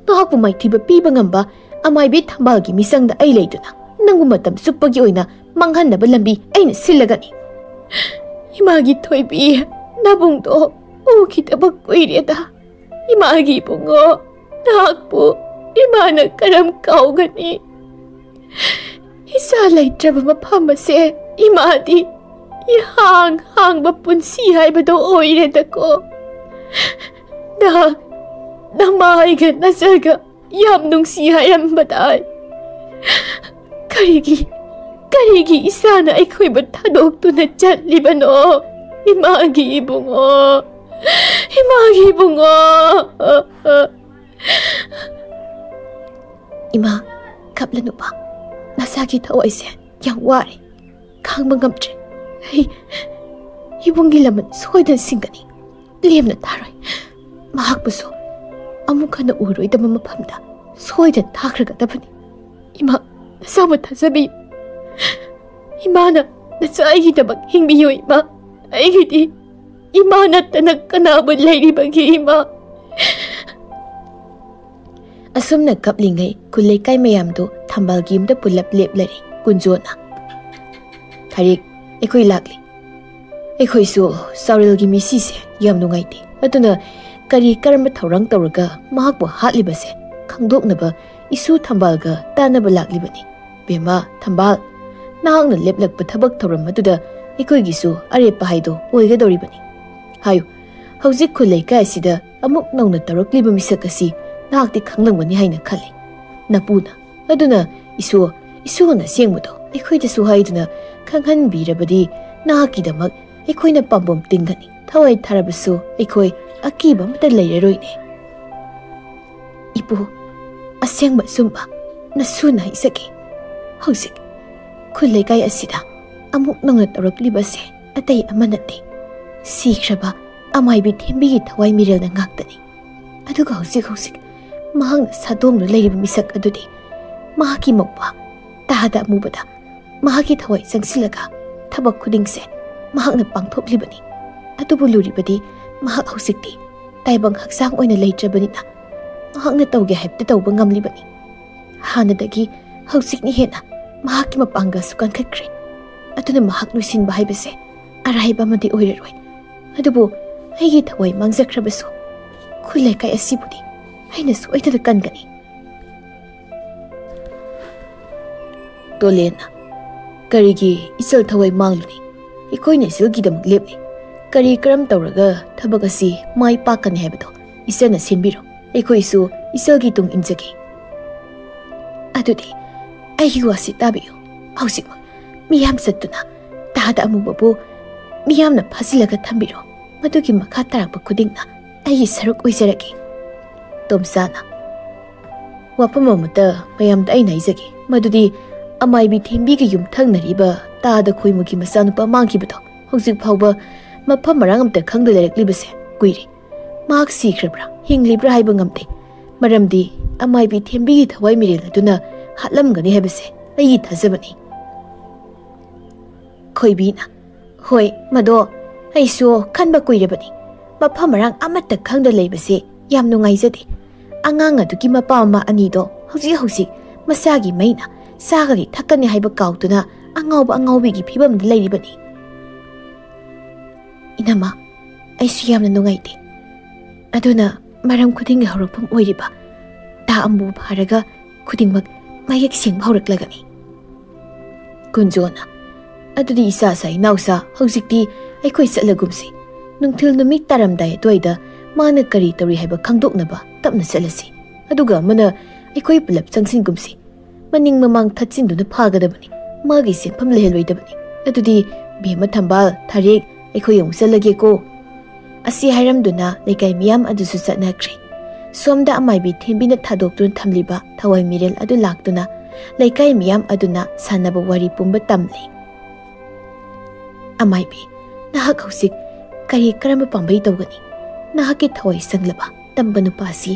ꯅꯍꯥꯛꯄꯨ ꯃꯥꯏꯊꯤꯕ ꯄꯤꯕ ꯉꯝꯕ ꯑꯃꯥꯏꯕꯤ ꯊꯝꯕꯥꯜꯒꯤ ꯃꯤꯆꯪꯗ ꯑꯩ ꯂꯩꯗꯨꯅ ꯅꯪꯕꯨ ꯃꯇꯝ ꯆꯨꯞꯄꯒꯤ ꯑꯣꯏꯅ ꯃꯥꯡꯍꯟꯅꯕ ꯂꯝꯕꯤ ꯑꯩꯅ ꯁꯤꯜꯂꯒꯅꯤ꯫ ꯏꯃꯥꯒꯤ ꯊꯣꯏꯕꯤ, ꯅꯕꯨꯡꯗꯣ ꯎꯈꯤꯗꯕ ꯀꯨꯏꯔꯦꯗ꯫ ꯏꯃꯥꯒꯤ ꯏꯕꯨꯡꯉꯣ, ꯅꯍꯥꯛꯄꯨ ꯏꯃꯥꯅ ꯀꯔꯝ ꯀꯥꯎꯒꯅꯤ? ꯏꯆꯥ ꯂꯩꯇ꯭ꯔꯕ ꯃꯐꯝ ꯑꯁꯦ ꯏꯃꯥꯗꯤ ꯏꯍꯥꯡ ꯍꯥꯡꯕ ꯄꯨꯟꯁꯤ ꯍꯥꯏꯕꯗꯣ ꯑꯣꯏꯔꯦꯗꯀꯣ꯫ ꯅꯍꯥꯛ ꯅꯃꯥꯏꯒ ꯅꯆꯜꯒ ꯌꯥꯝ ꯅꯨꯡꯁꯤ ꯍꯥꯏꯔꯝꯕꯗꯥꯏ꯫ ꯀꯔꯤꯒꯤ, ꯀꯔꯤꯒꯤ ꯏꯆꯥꯅ ꯑꯩꯈꯣꯏꯕꯨ ꯊꯥꯗꯣꯛꯇꯨꯅ ꯆꯠꯂꯤꯕꯅꯣ? ꯏꯃꯥꯒꯤ ꯏꯕꯨꯡꯉꯣ, ꯏꯃꯥꯒꯤ ꯏꯕꯨꯡꯉꯣ꯫ ꯏꯃꯥ, ꯀꯞꯂꯅꯨꯕ, ꯅꯁꯥꯒꯤ ꯊꯋꯥꯏꯁꯦ ꯌꯥꯝ ꯋꯥꯔꯦ, ꯈꯥꯡꯕ ꯉꯝꯗ꯭ꯔꯦ꯫ ꯑꯩ ꯏꯕꯨꯡꯒꯤ ꯂꯃꯟ ꯁꯣꯏꯗꯅ ꯁꯤꯡꯒꯅꯤ, ꯂꯦꯝꯅ ꯊꯥꯔꯣꯏ꯫ ꯃꯍꯥꯛꯄꯨꯁꯨ ꯑꯃꯨꯛ ꯍꯟꯅ ꯎꯔꯣꯏꯗꯕ ꯃꯐꯝꯗ ꯁꯣꯏꯗꯅ ꯊꯥꯈ꯭ꯔꯒꯗꯕꯅꯤ꯫ ꯏꯃꯥ, ꯅꯁꯥꯕꯨ ꯊꯥꯖꯕꯤꯌꯨ꯫ ꯏꯃꯥꯅ ꯅꯆꯥ ꯑꯩꯒꯤꯗꯃꯛ ꯍꯤꯡꯕꯤꯌꯨ ꯏꯃꯥ꯫ ꯑꯩꯒꯤꯗꯤ ꯏꯃꯥ ꯅꯠꯇꯅ ꯀꯅꯥꯕꯨ ꯂꯩꯔꯤꯕꯒꯦ ꯏꯃꯥ? ꯑꯁꯨꯝꯅ ꯀꯞꯂꯤꯉꯩ ꯈꯨꯜ ꯂꯩꯀꯥꯏ ꯃꯌꯥꯝꯗꯨ ꯊꯝꯕꯥꯜꯒꯤ ꯌꯨꯝꯗ ꯄꯨꯜꯂꯞ ꯂꯦꯞꯂꯔꯦ꯫ ꯀꯨꯟꯖꯣꯅ, "ꯊꯔꯤꯛ, ꯑꯩꯈꯣꯏ ꯂꯥꯛꯂꯤ꯫ ꯑꯩꯈꯣꯏꯁꯨ ꯆꯥꯎꯔꯦꯜꯒꯤ ꯃꯤꯁꯤꯁꯦ ꯌꯥꯝ ꯅꯨꯡꯉꯥꯏꯇꯦ꯫ ꯑꯗꯨꯅ ꯀꯔꯤ ꯀꯔꯝꯕ ꯊꯧꯔꯥꯡ ꯇꯧꯔꯒ ꯃꯍꯥꯛꯄꯨ ꯍꯥꯠꯂꯤꯕꯁꯦ ꯈꯪꯗꯣꯛꯅꯕ ꯏꯁꯨ ꯊꯝꯕꯥꯜꯒ ꯇꯥꯟꯅꯕ ꯂꯥꯛꯂꯤꯕꯅꯤ꯫ ꯕꯦꯝꯃ ꯊꯝꯕꯥꯜ, ꯅꯍꯥꯛꯅ ꯂꯦꯞꯂꯛꯄ ꯊꯕꯛ ꯊꯧꯔꯝ ꯑꯗꯨꯗ ꯑꯩꯈꯣꯏꯒꯤꯁꯨ ꯑꯔꯦꯞꯄ ꯍꯥꯏꯗꯣ ꯑꯣꯏꯒꯗꯧꯔꯤꯕꯅꯤ꯫ ꯍꯥꯏꯌꯨ, ꯍꯧꯖꯤꯛ ꯈꯨꯜ ꯂꯩꯀꯥꯏ ꯑꯁꯤꯗ ꯑꯃꯨꯛ ꯅꯧꯅ ꯇꯧꯔꯛꯂꯤꯕ ꯃꯤꯁꯛ ꯑꯁꯤ ꯅꯍꯥꯛꯇꯤ ꯈꯪꯂꯝꯒꯅꯤ ꯍꯥꯏꯅ ꯈꯜꯂꯤ꯫ ꯅꯄꯨꯅ꯫ ꯑꯗꯨꯅ ꯏꯁꯨ, ꯏꯁꯨꯅ ꯑꯁꯦꯡꯕꯗꯣ ꯑꯩꯈꯣꯏꯗꯁꯨ ꯍꯥꯏꯗꯨꯅ ꯈꯪꯍꯟꯕꯤꯔꯕꯗꯤ ꯅꯍꯥꯛꯀꯤꯗꯃꯛ ꯑꯩꯈꯣꯏꯅ ꯄꯥꯝꯕꯣꯝ ꯇꯤꯡꯒꯅꯤ꯫ ꯊꯋꯥꯏ ꯊꯥꯔꯕꯁꯨ ꯑꯩꯈꯣꯏ ꯑꯀꯤꯕ ꯑꯃꯠꯇ ꯂꯩꯔꯔꯣꯏꯅꯦ꯫ ꯏꯄꯨ, ꯑꯁꯦꯡꯕ ꯑꯆꯨꯝꯕ ꯅꯁꯨꯅ ꯍꯥꯏꯖꯒꯦ꯫ ꯍꯧꯖꯤꯛ ꯈꯨꯜ ꯂꯩꯀꯥꯏ ꯑꯁꯤꯗ ꯑꯃꯨꯛ ꯅꯧꯅ ꯇꯧꯔꯛꯂꯤꯕꯁꯦ ꯑꯇꯩ ꯑꯃ ꯅꯠꯇꯦ, ꯁꯤꯈ꯭ꯔꯕ ꯑꯃꯥꯏꯕꯤ ꯊꯦꯝꯕꯤꯒꯤ ꯊꯋꯥꯏ ꯃꯤꯔꯦꯜꯅ ꯉꯥꯛꯇꯅꯤ꯫ ꯑꯗꯨꯒ ꯍꯧꯖꯤꯛ ꯍꯧꯖꯤꯛ ꯃꯍꯥꯛꯅ ꯁꯥꯗꯣꯡꯗꯨꯅ ꯂꯩꯔꯤꯕ ꯃꯤꯁꯛ ꯑꯗꯨꯗꯤ ꯃꯍꯥꯛꯀꯤ ꯃꯧꯄ꯭ꯋꯥ ꯇꯥꯗ ꯑꯃꯨꯕꯗ ꯃꯍꯥꯛꯀꯤ ꯊꯋꯥꯏ ꯆꯪꯁꯤꯜꯂꯒ ꯊꯕꯛ ꯈꯨꯗꯤꯡꯁꯦ ꯃꯍꯥꯛꯅ ꯄꯥꯡꯊꯣꯛꯂꯤꯕꯅꯤ꯫ ꯑꯗꯨꯕꯨ ꯂꯨꯔꯤꯕꯗꯤ ꯃꯍꯥꯛ ꯍꯧꯖꯤꯛꯇꯤ ꯇꯥꯏꯕꯪ ꯍꯛꯆꯥꯡ ꯑꯣꯏꯅ ꯂꯩꯇ꯭ꯔꯕꯅꯤꯅ ꯃꯍꯥꯛꯅ ꯇꯧꯒꯦ ꯍꯥꯏꯕꯗ ꯇꯧꯕ ꯉꯝꯂꯤꯕꯅꯤ꯫ ꯍꯥꯟꯅꯗꯒꯤ ꯍꯧꯖꯤꯛꯅ ꯍꯦꯟꯅ ꯃꯍꯥꯛꯀꯤ ꯃꯄꯥꯡꯒꯜꯁꯨ ꯀꯟꯈꯠꯈ꯭ꯔꯦ꯫ ꯑꯗꯨꯅ ꯃꯍꯥꯛ ꯂꯣꯏꯁꯤꯟꯕ ꯍꯥꯏꯕꯁꯦ ꯑꯔꯥꯏꯕ ꯑꯃꯗꯤ ꯑꯣꯏꯔꯔꯣꯏ꯫ ꯑꯗꯨꯕꯨ ꯑꯩꯒꯤ ꯊꯋꯥꯏ ꯃꯥꯡꯖꯈ꯭ꯔꯕꯁꯨ ꯈꯨꯜ ꯂꯩꯀꯥꯏ ꯑꯁꯤꯕꯨꯗꯤ ꯑꯩꯅ ꯁꯣꯏꯗꯅ ꯀꯟꯒꯅꯤ꯫ ꯇꯣꯂꯦꯟꯅ, ꯀꯔꯤꯒꯤ ꯏꯆꯜ ꯊꯋꯥꯏ ꯃꯥꯡꯂꯨꯅꯤ? ꯑꯩꯈꯣꯏꯅ ꯏꯆꯜꯒꯤꯗꯃꯛ ꯂꯦꯞꯂꯤ꯫ ꯀꯔꯤ ꯀꯔꯝ ꯇꯧꯔꯒ ꯊꯕꯛ ꯑꯁꯤ ꯃꯥꯏ ꯄꯥꯛꯀꯅꯤ ꯍꯥꯏꯕꯗꯣ ꯏꯆꯜꯅ ꯁꯤꯟꯕꯤꯔꯣ꯫ ꯑꯩꯈꯣꯏꯁꯨ ꯏꯆꯜꯒꯤ ꯇꯨꯡ ꯏꯟꯖꯒꯦ꯫ ꯑꯗꯨꯗꯤ ꯑꯩꯒꯤ ꯋꯥꯁꯤ ꯇꯥꯕꯤꯌꯨ꯫ ꯍꯧꯖꯤꯛꯃꯛ ꯃꯤꯌꯥꯝ ꯆꯠꯇꯨꯅ ꯇꯥꯗ ꯑꯃꯨꯕꯕꯨ ꯃꯤꯌꯥꯝꯅ ꯐꯥꯖꯤꯜꯂꯒ ꯊꯝꯕꯤꯔꯣ꯫ ꯃꯗꯨꯒꯤ ꯃꯈꯥ ꯇꯥꯔꯛꯄ ꯈꯨꯗꯤꯡꯅ ꯑꯩꯒꯤ ꯁꯔꯨꯛ ꯑꯣꯏꯖꯔꯒꯦ꯫ ꯇꯣꯝꯆꯥꯅ, ꯋꯥꯐꯝ ꯑꯃꯇ ꯃꯌꯥꯝꯗ ꯑꯩꯅ ꯍꯥꯏꯖꯒꯦ, ꯃꯗꯨꯗꯤ ꯑꯃꯥꯏꯕꯤ ꯊꯦꯝꯕꯤꯒ ꯌꯨꯝꯊꯪꯅꯔꯤꯕ ꯇꯥꯗ ꯈꯣꯏꯃꯨꯒꯤ ꯃꯆꯥꯅꯨꯄꯥ ꯃꯥꯡꯈꯤꯕꯗꯣ ꯍꯧꯖꯤꯛ ꯐꯥꯎꯕ ꯃꯐꯝ ꯃꯔꯥꯡ ꯑꯃꯇ ꯈꯪꯗ ꯂꯩꯔꯛꯂꯤꯕꯁꯦ ꯀꯨꯏꯔꯦ꯫ ꯃꯍꯥꯛ ꯁꯤꯈ꯭ꯔꯕ꯭ꯔꯥ ꯍꯤꯡꯂꯤꯕ꯭ꯔꯥ ꯍꯥꯏꯕ ꯉꯝꯗꯦ, ꯃꯔꯝꯗꯤ ꯑꯃꯥꯏꯕꯤ ꯊꯦꯝꯕꯤꯒꯤ ꯊꯋꯥꯏ ꯃꯤꯔꯦꯜ ꯑꯗꯨꯅ ꯍꯥꯠꯂꯝꯒꯅꯤ ꯍꯥꯏꯕꯁꯦ ꯑꯩꯒꯤ ꯊꯥꯖꯕꯅꯤ꯫ ꯈꯣꯏꯕꯤꯅ, ꯍꯣꯏ, ꯃꯗꯣ ꯑꯩꯁꯨ ꯈꯟꯕ ꯀꯨꯏꯔꯕꯅꯤ꯫ ꯃꯐꯝ ꯃꯔꯥꯡ ꯑꯃꯠꯇ ꯈꯪꯗ ꯂꯩꯕꯁꯦ ꯌꯥꯝ ꯅꯨꯡꯉꯥꯏꯖꯗꯦ꯫ ꯑꯉꯥꯡ ꯑꯗꯨꯒꯤ ꯃꯄꯥ ꯃꯃꯥ ꯑꯅꯤꯗꯣ ꯍꯧꯖꯤꯛ ꯍꯧꯖꯤꯛ ꯃꯁꯥꯒꯤ ꯃꯩꯅ ꯆꯥꯒꯅꯤ ꯊꯛꯀꯅꯤ ꯍꯥꯏꯕ ꯀꯥꯎꯗꯨꯅ ꯑꯉꯥꯎꯕ ꯑꯉꯥꯎꯕꯤꯒꯤ ꯐꯤꯕꯝꯗ ꯂꯩꯔꯤꯕꯅꯤ꯫ "ꯏꯅꯝꯃ, ꯑꯩꯁꯨ ꯌꯥꯝꯅ ꯅꯨꯡꯉꯥꯏꯇꯦ꯫ ꯑꯗꯨꯅ ꯃꯔꯝ ꯈꯨꯗꯤꯡꯒꯤ ꯍꯧꯔꯛꯐꯝ ꯑꯣꯏꯔꯤꯕ ꯇꯥ ꯑꯃꯨꯕ ꯐꯥꯔꯒ ꯈꯨꯗꯤꯡꯃꯛ ꯃꯌꯦꯛ ꯁꯦꯡꯕ ꯍꯧꯔꯛꯂꯒꯅꯤ꯫" ꯀꯨꯟꯖꯣꯅ, "ꯑꯗꯨꯗꯤ ꯏꯆꯥꯁꯥ ꯏꯅꯥꯎꯁꯥ, ꯍꯧꯖꯤꯛꯇꯤ ꯑꯩꯈꯣꯏ ꯆꯠꯂꯒꯨꯝꯁꯤ꯫ ꯅꯨꯡꯊꯤꯜ ꯅꯨꯃꯤꯠ ꯇꯥꯔꯝꯗꯥꯏ ꯑꯗꯨꯋꯥꯏꯗ ꯃꯥꯅ ꯀꯔꯤ ꯇꯧꯔꯤ ꯍꯥꯏꯕ ꯈꯪꯗꯣꯛꯅꯕ ꯇꯞꯅ ꯆꯠꯂꯁꯤ꯫ ꯑꯗꯨꯒ ꯑꯃꯅ ꯑꯩꯈꯣꯏ ꯄꯨꯂꯞ ꯆꯪꯁꯤꯟꯒꯨꯝꯁꯤ꯫ ꯃꯅꯤꯡ ꯃꯃꯥꯡ ꯊꯠꯆꯤꯟꯗꯨꯅ ꯐꯥꯒꯗꯕꯅꯤ꯫ ꯃꯥꯒꯤ ꯁꯦꯟꯐꯝ ꯂꯩꯍꯜꯂꯣꯏꯗꯕꯅꯤ꯫ ꯑꯗꯨꯗꯤ ꯕꯦꯝꯃ ꯊꯝꯕꯥꯜ, ꯊꯥꯔꯦꯛ, ꯑꯩꯈꯣꯏ ꯑꯃꯨꯛ ꯆꯠꯂꯒꯦꯀꯣ꯫" ꯑꯁꯤ ꯍꯥꯏꯔꯝꯗꯨꯅ ꯂꯩꯀꯥꯏ ꯃꯤꯌꯥꯝ ꯑꯗꯨꯁꯨ ꯆꯠꯅꯈ꯭ꯔꯦ꯫ ꯁꯣꯝꯗ ꯑꯃꯥꯏꯕꯤ ꯊꯦꯝꯕꯤꯅ ꯊꯥꯗꯣꯛꯇꯨꯅ ꯊꯝꯂꯤꯕ ꯊꯋꯥꯏ ꯃꯤꯔꯦꯜ ꯑꯗꯨ ꯂꯥꯛꯇꯨꯅ ꯂꯩꯀꯥꯏ ꯃꯤꯌꯥꯝ ꯑꯗꯨꯅ ꯁꯥꯟꯅꯕ ꯋꯥꯔꯤ ꯄꯨꯝꯕ ꯇꯝꯂꯤ꯫ "ꯑꯃꯥꯏꯕꯤ, ꯅꯍꯥꯛ ꯍꯧꯖꯤꯛ ꯀꯔꯤ ꯀꯔꯝꯕ ꯄꯥꯝꯕꯩ ꯇꯧꯒꯅꯤ? ꯅꯍꯥꯛꯀꯤ ꯊꯋꯥꯏ ꯆꯪꯂꯕ ꯇꯝꯕ ꯅꯨꯄꯥ ꯑꯁꯤ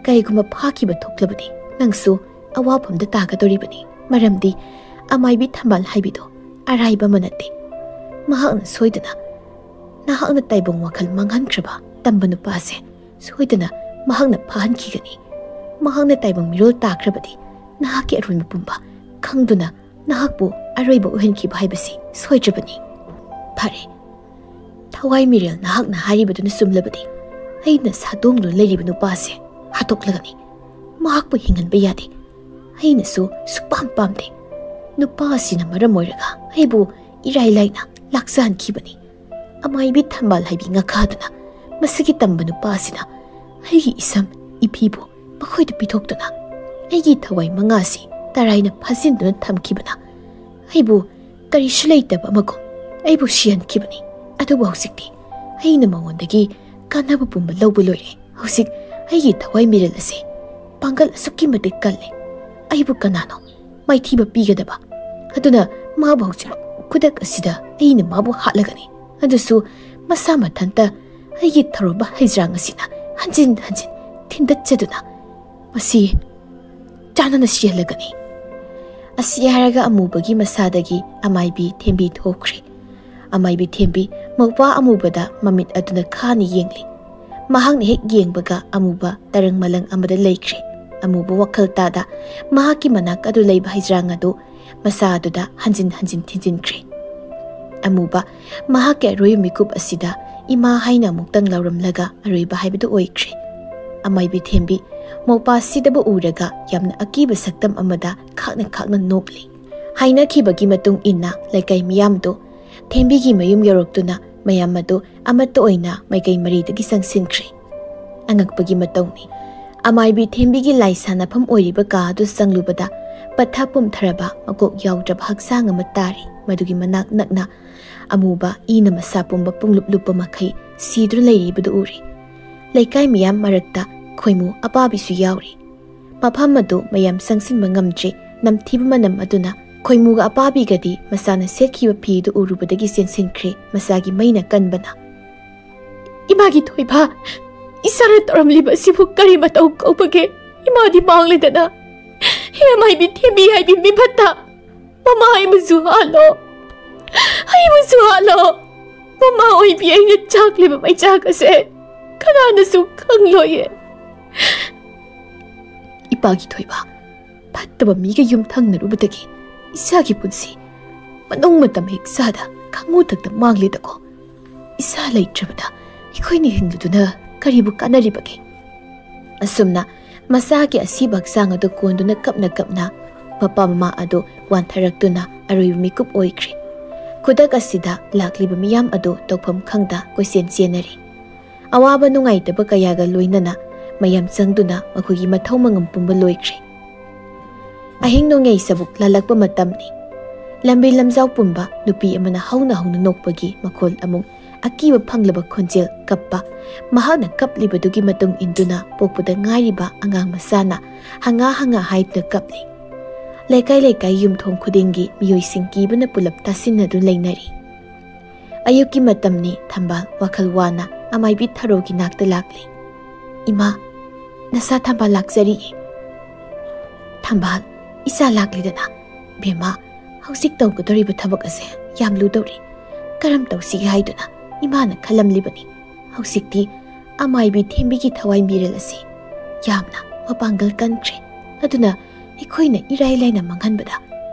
ꯀꯔꯤꯒꯨꯝꯕ ꯐꯥꯈꯤꯕ ꯊꯣꯛꯂꯕꯗꯤ ꯅꯪꯁꯨ ꯑꯋꯥꯐꯝꯗ ꯇꯥꯒꯗꯧꯔꯤꯕꯅꯤ꯫ ꯃꯔꯝꯗꯤ ꯑꯃꯥꯏꯕꯤ ꯊꯝꯕꯥꯜ ꯍꯥꯏꯕꯤꯗꯣ ꯑꯔꯥꯏꯕ ꯑꯃ ꯅꯠꯇꯦ꯫ ꯃꯍꯥꯛꯅ ꯁꯣꯏꯗꯅ ꯅꯍꯥꯛꯅ ꯇꯥꯏꯕꯪ ꯋꯥꯈꯜ ꯃꯥꯡꯍꯟꯈ꯭ꯔꯕ ꯇꯝꯕ ꯅꯨꯄꯥ ꯑꯁꯦ ꯁꯣꯏꯗꯅ ꯃꯍꯥꯛꯅ ꯐꯥꯍꯟꯈꯤꯒꯅꯤ꯫ ꯃꯍꯥꯛꯅ ꯇꯥꯏꯕꯪ ꯃꯤꯔꯣꯜ ꯇꯥꯈ꯭ꯔꯕꯗꯤ ꯅꯍꯥꯛꯀꯤ ꯑꯔꯣꯏꯕ ꯄꯨꯝꯕ ꯈꯪꯗꯨꯅ ꯅꯍꯥꯛꯄꯨ ꯑꯔꯣꯏꯕ ꯑꯣꯏꯍꯟꯈꯤꯕ ꯍꯥꯏꯕꯁꯤ ꯁꯣꯏꯗ꯭ꯔꯕꯅꯤ꯫" "ꯐꯔꯦ, ꯊꯋꯥꯏ ꯃꯤꯔꯦꯜ, ꯅꯍꯥꯛꯅ ꯍꯥꯏꯔꯤꯕꯗꯨꯅ ꯆꯨꯝꯂꯕꯗꯤ ꯑꯩꯅ ꯁꯥꯗꯣꯡꯗꯨꯅ ꯂꯩꯔꯤꯕ ꯅꯨꯄꯥ ꯑꯁꯦ ꯍꯥꯠꯇꯣꯛꯂꯒꯅꯤ꯫ ꯃꯍꯥꯛꯄꯨ ꯍꯤꯡꯍꯟꯕ ꯌꯥꯗꯦ꯫ ꯑꯩꯅꯁꯨ ꯁꯨꯛꯄꯥꯝ ꯄꯥꯝꯗꯦ꯫ ꯅꯨꯄꯥ ꯑꯁꯤꯅ ꯃꯔꯝ ꯑꯣꯏꯔꯒ ꯑꯩꯕꯨ ꯏꯔꯥꯏ ꯂꯥꯏꯅ ꯂꯥꯛꯆꯍꯟꯈꯤꯕꯅꯤ꯫ ꯑꯃꯥꯏꯕꯤ ꯊꯝꯕꯥꯜ ꯍꯥꯏꯕꯤ ꯉꯥꯈꯥꯗꯨꯅ ꯃꯁꯤꯒꯤ ꯇꯝꯕ ꯅꯨꯄꯥ ꯑꯁꯤꯅ ꯑꯩꯒꯤ ꯏꯁꯝ ꯏꯐꯤꯕꯨ ꯃꯈꯣꯏꯗ ꯄꯤꯊꯣꯛꯇꯨꯅ ꯑꯩꯒꯤ ꯊꯋꯥꯏ ꯃꯉꯥꯁꯤ ꯇꯔꯥꯏꯅ ꯐꯥꯖꯤꯟꯗꯨꯅ ꯊꯝꯈꯤꯕꯅ ꯑꯩꯕꯨ ꯀꯔꯤꯁꯨ ꯂꯩꯇꯕ ꯑꯃꯒꯨꯝ ꯑꯩꯕꯨ ꯁꯤꯍꯟꯈꯤꯕꯅꯤ꯫ ꯑꯗꯨꯕꯨ ꯍꯧꯖꯤꯛꯇꯤ ꯑꯩꯅ ꯃꯉꯣꯟꯗꯒꯤ ꯀꯥꯟꯅꯕ ꯄꯨꯝꯕ ꯂꯧꯕ ꯂꯣꯏꯔꯦ꯫ ꯍꯧꯖꯤꯛ ꯑꯩꯒꯤ ꯊꯋꯥꯏ ꯃꯤꯔꯦꯜ ꯑꯁꯦ ꯄꯥꯡꯒꯜ ꯑꯁꯨꯛꯀꯤ ꯃꯇꯤꯛ ꯀꯜꯂꯦ꯫ ꯑꯩꯕꯨ ꯀꯅꯥꯅꯣ ꯃꯥꯏꯊꯤꯕ ꯄꯤꯒꯗꯕ? ꯑꯗꯨꯅ ꯃꯥꯕꯨ ꯍꯧꯖꯤꯛ ꯈꯨꯗꯛ ꯑꯁꯤꯗ ꯑꯩꯅ ꯃꯥꯕꯨ ꯍꯥꯠꯂꯒꯅꯤ꯫ ꯑꯗꯨꯁꯨ ꯃꯁꯥ ꯃꯊꯟꯇ ꯑꯩꯒꯤ ꯊꯧꯔꯝꯕ ꯍꯩꯖ꯭ꯔꯥꯡ ꯑꯁꯤꯅ ꯍꯟꯖꯤꯟ ꯍꯟꯖꯤꯟ ꯊꯤꯟꯗꯠꯆꯗꯨꯅ ꯃꯁꯤ ꯆꯥꯟꯅꯅ ꯁꯤꯍꯜꯂꯒꯅꯤ꯫" ꯑꯁꯤ ꯍꯥꯏꯔꯒ ꯑꯃꯨꯕꯒꯤ ꯃꯁꯥꯗꯒꯤ ꯑꯃꯥꯏꯕꯤ ꯊꯦꯝꯕꯤ ꯊꯣꯛꯈ꯭ꯔꯦ꯫ ꯑꯃꯥꯏꯕꯤ ꯊꯦꯝꯕꯤ ꯃꯧꯄ꯭ꯋꯥ ꯑꯃꯨꯕꯗ ꯃꯃꯤꯠ ꯑꯗꯨꯅ ꯈꯥꯅ ꯌꯦꯡꯂꯤ꯫ ꯃꯍꯥꯛꯅ ꯍꯦꯛ ꯌꯦꯡꯕꯒ ꯑꯃꯨꯕ ꯇꯔꯪ ꯃꯂꯪ ꯑꯃꯗ ꯂꯩꯈ꯭ꯔꯦ꯫ ꯑꯃꯨꯕ ꯋꯥꯈꯜ ꯇꯥꯗ ꯃꯍꯥꯛꯀꯤ ꯃꯅꯥꯛ ꯑꯗꯨ ꯂꯩꯕ ꯍꯩꯖ꯭ꯔꯥꯡ ꯑꯗꯨ ꯃꯁꯥ ꯑꯗꯨꯗ ꯍꯟꯖꯤꯟ ꯍꯟꯖꯤꯟ ꯊꯤꯟꯖꯤꯟꯈ꯭ꯔꯦ꯫ ꯑꯃꯨꯕ, ꯃꯍꯥꯛꯀꯤ ꯑꯔꯣꯏꯕ ꯃꯤꯀꯨꯞ ꯑꯁꯤꯗ ꯏꯃꯥ ꯍꯥꯏꯅ ꯑꯃꯨꯛꯇꯪ ꯂꯥꯎꯔꯝꯂꯒ ꯑꯔꯣꯏꯕ ꯍꯥꯏꯕꯗꯨ ꯑꯣꯏꯈ꯭ꯔꯦ꯫ ꯑꯃꯥꯏꯕꯤ ꯊꯦꯝꯕꯤ ꯃꯧꯄꯥ ꯁꯤꯗꯕ ꯎꯔꯒ ꯌꯥꯝꯅ ꯑꯀꯤꯕ ꯁꯛꯇꯝ ꯑꯃꯗ ꯈꯥꯛꯅ ꯈꯥꯛꯅ ꯅꯣꯛꯂꯤ꯫ ꯍꯥꯏꯅꯈꯤꯕꯒꯤ ꯃꯇꯨꯡ ꯏꯟꯅ ꯂꯩꯀꯥꯏ ꯃꯤꯌꯥꯝꯗꯨ ꯊꯦꯝꯕꯤꯒꯤ ꯃꯌꯨꯝ ꯌꯧꯔꯛꯇꯨꯅ ꯃꯌꯥꯝ ꯑꯗꯨ ꯑꯃꯠꯇ ꯑꯣꯏꯅ ꯃꯥꯏꯀꯩ ꯃꯔꯤꯗꯒꯤ ꯆꯪꯁꯤꯟꯈ꯭ꯔꯦ꯫ ꯑꯉꯛꯄꯒꯤ ꯃꯇꯧꯅꯤ꯫ ꯑꯃꯥꯏꯕꯤ ꯊꯦꯝꯕꯤꯒꯤ ꯂꯥꯏ ꯁꯥꯟꯅꯐꯝ ꯑꯣꯏꯔꯤꯕ ꯀꯥ ꯑꯗꯨ ꯆꯪꯂꯨꯕꯗ ꯄꯠꯊ ꯄꯨꯝꯊꯔꯕ ꯃꯀꯣꯛ ꯌꯥꯎꯗ꯭ꯔꯕ ꯍꯛꯆꯥꯡ ꯑꯃ ꯇꯥꯔꯤ꯫ ꯃꯗꯨꯒꯤ ꯃꯅꯥꯛ ꯅꯛꯅ ꯑꯃꯨꯕ ꯏꯅ ꯃꯁꯥ ꯄꯨꯝꯕ ꯄꯨꯡꯂꯨꯞ ꯂꯨꯞꯄ ꯃꯈꯩ ꯁꯤꯗꯨꯅ ꯂꯩꯔꯤꯕꯗꯨ ꯎꯔꯤ꯫ ꯂꯩꯀꯥꯏ ꯃꯤꯌꯥꯝ ꯃꯔꯛꯇ ꯈꯣꯏꯃꯨ ꯑꯄꯥꯕꯤꯁꯨ ꯌꯥꯎꯔꯤ꯫ ꯃꯐꯝ ꯑꯗꯨ ꯃꯌꯥꯝ ꯆꯪꯁꯤꯟꯕ ꯉꯝꯗ꯭ꯔꯤ꯫ ꯅꯝꯊꯤꯕ ꯃꯅꯝ ꯑꯗꯨꯅ ꯈꯣꯏꯃꯨꯒ ꯑꯄꯥꯕꯤꯒꯗꯤ ꯃꯁꯥꯅ ꯁꯦꯠꯈꯤꯕ ꯐꯤꯗꯨ ꯎꯔꯨꯕꯗꯒꯤ ꯆꯦꯟꯁꯤꯟꯈ꯭ꯔꯦ꯫ ꯃꯁꯥꯒꯤ ꯃꯩꯅ ꯀꯟꯕꯅ, "ꯏꯃꯥꯒꯤ ꯊꯣꯏꯕ, ꯏꯆꯥꯅ ꯇꯧꯔꯝꯂꯤꯕ ꯑꯁꯤꯕꯨ ꯀꯔꯤ ꯃꯇꯧ ꯀꯧꯕꯒꯦ? ꯏꯃꯥꯗꯤ ꯃꯥꯡꯂꯦꯗꯅ꯫ ꯍꯦ ꯃꯥꯏꯕꯤ ꯊꯦꯝꯕꯤ ꯍꯥꯏꯕꯤ ꯃꯤꯐꯠꯇ, ꯃꯃꯥ ꯑꯩꯕꯨꯁꯨ ꯍꯥꯠꯂꯣ, ꯑꯩꯕꯨꯁꯨ ꯍꯥꯠꯂꯣ꯫ ꯃꯃꯥ ꯑꯣꯏꯕꯤ ꯑꯩꯅ ꯆꯥꯛꯂꯤꯕ ꯃꯩꯆꯥꯛ ꯑꯁꯦ ꯀꯅꯥꯅꯁꯨ ꯈꯪꯂꯣꯏꯌꯦ꯫" ꯏꯄꯥꯒꯤ ꯊꯣꯏꯕ, ꯐꯠꯇꯕ ꯃꯤꯒ ꯌꯨꯝ ꯊꯪꯅꯔꯨꯕꯗꯒꯤ ꯏꯆꯥꯒꯤ ꯄꯨꯟꯁꯤ ꯃꯅꯨꯡ ꯃꯇꯝ ꯍꯦꯛ ꯆꯥꯗ ꯈꯪꯉꯨ ꯊꯛꯇ ꯃꯥꯡꯂꯦꯗꯀꯣ꯫ ꯏꯆꯥ ꯂꯩꯇ꯭ꯔꯕꯗ ꯑꯩꯈꯣꯏꯅ ꯍꯤꯡꯂꯗꯨꯅ ꯀꯔꯤꯕꯨ ꯀꯥꯟꯅꯔꯤꯕꯒꯦ? ꯑꯁꯨꯝꯅ ꯃꯆꯥꯒꯤ ꯑꯁꯤꯕ ꯍꯛꯆꯥꯡ ꯑꯗꯨ ꯀꯣꯟꯗꯨꯅ ꯀꯞꯅ ꯀꯞꯅ ꯃꯄꯥ ꯃꯃꯥ ꯑꯗꯨ ꯋꯥꯟꯊꯔꯛꯇꯨꯅ ꯑꯔꯣꯏꯕ ꯃꯤꯀꯨꯞ ꯑꯣꯏꯈ꯭ꯔꯦ꯫ ꯈꯨꯗꯛ ꯑꯁꯤꯗ ꯂꯥꯛꯂꯤꯕ ꯃꯤꯌꯥꯝ ꯑꯗꯨ ꯇꯧꯐꯝ ꯈꯪꯗ ꯀꯣꯏꯆꯦꯟ ꯆꯦꯟꯅꯔꯤ꯫ ꯑꯋꯥꯕ ꯅꯨꯡꯉꯥꯏꯇꯕ ꯀꯌꯥꯒ ꯂꯣꯏꯅꯅ ꯃꯌꯥꯝ ꯆꯪꯗꯨꯅ ꯃꯈꯣꯏꯒꯤ ꯃꯊꯧ ꯃꯉꯝ ꯄꯨꯝꯕ ꯂꯣꯏꯈ꯭ꯔꯦ꯫ ꯑꯍꯤꯡ ꯅꯣꯡꯌꯥꯏ ꯁꯕꯨꯛ ꯂꯥꯜꯂꯛꯄ ꯃꯇꯝꯅꯤ꯫ ꯂꯝꯕꯤ ꯂꯝꯖꯥꯎ ꯄꯨꯝꯕ ꯅꯨꯄꯤ ꯑꯃꯅ ꯍꯧꯅ ꯍꯧꯅ ꯅꯣꯛꯄꯒꯤ ꯃꯈꯣꯜ ꯑꯃꯨꯛ ꯑꯀꯤꯕ ꯐꯪꯂꯕ ꯈꯣꯟꯖꯦꯜ ꯀꯞꯄ, ꯃꯍꯥꯛꯅ ꯀꯞꯂꯤꯕꯗꯨꯒꯤ ꯃꯇꯨꯡ ꯏꯟꯗꯨꯅ ꯄꯣꯛꯄꯗ ꯉꯥꯏꯔꯤꯕ ꯑꯉꯥꯡ ꯃꯆꯥꯅ ꯍꯪꯉꯥ ꯍꯪꯉꯥ ꯍꯥꯏꯗꯨꯅ ꯀꯞꯂꯤ꯫ ꯂꯩꯀꯥꯏ ꯂꯩꯀꯥꯏ ꯌꯨꯝꯊꯣꯡ ꯈꯨꯗꯤꯡꯒꯤ ꯃꯤꯑꯣꯏꯁꯤꯡ ꯀꯤꯕꯅ ꯄꯨꯂꯞ ꯇꯥꯁꯤꯟꯅꯗꯨꯅ ꯂꯩꯅꯔꯤ꯫ ꯑꯌꯨꯛꯀꯤ ꯃꯇꯝꯅꯤ꯫ ꯊꯝꯕꯥꯜ ꯋꯥꯈꯜ ꯋꯥꯅ ꯑꯃꯥꯏꯕꯤ ꯊꯔꯣꯒꯤ ꯅꯥꯛꯇ ꯂꯥꯛꯂꯤ꯫ "ꯏꯃꯥ, ꯅꯁꯥ ꯊꯝꯕꯥꯜ ꯂꯥꯛꯆꯔꯤꯌꯦ꯫" "ꯊꯝꯕꯥꯜ, ꯏꯆꯥ ꯂꯥꯛꯂꯤꯗꯅ꯫ ꯕꯦꯝꯃ, ꯍꯧꯖꯤꯛ ꯇꯧꯒꯗꯧꯔꯤꯕ ꯊꯕꯛ ꯑꯁꯦ ꯌꯥꯝ ꯂꯨꯗꯧꯔꯤ꯫ ꯀꯔꯝ ꯇꯧꯁꯤꯒꯦ ꯍꯥꯏꯗꯨꯅ ꯏꯃꯥꯅ ꯈꯜꯂꯝꯂꯤꯕꯅꯤ꯫ ꯍꯧꯖꯤꯛꯇꯤ ꯑꯃꯥꯏꯕꯤ ꯊꯦꯝꯕꯤꯒꯤ ꯊꯋꯥꯏ ꯃꯤꯔꯦꯜ ꯑꯁꯤ ꯌꯥꯝꯅ ꯃꯄꯥꯡꯒꯜ ꯀꯟꯈ꯭ꯔꯦ꯫ ꯑꯗꯨꯅ ꯑꯩꯈꯣꯏꯅ ꯏꯔꯥꯏ ꯂꯥꯏꯅ ꯃꯥꯡꯍꯟꯕꯗ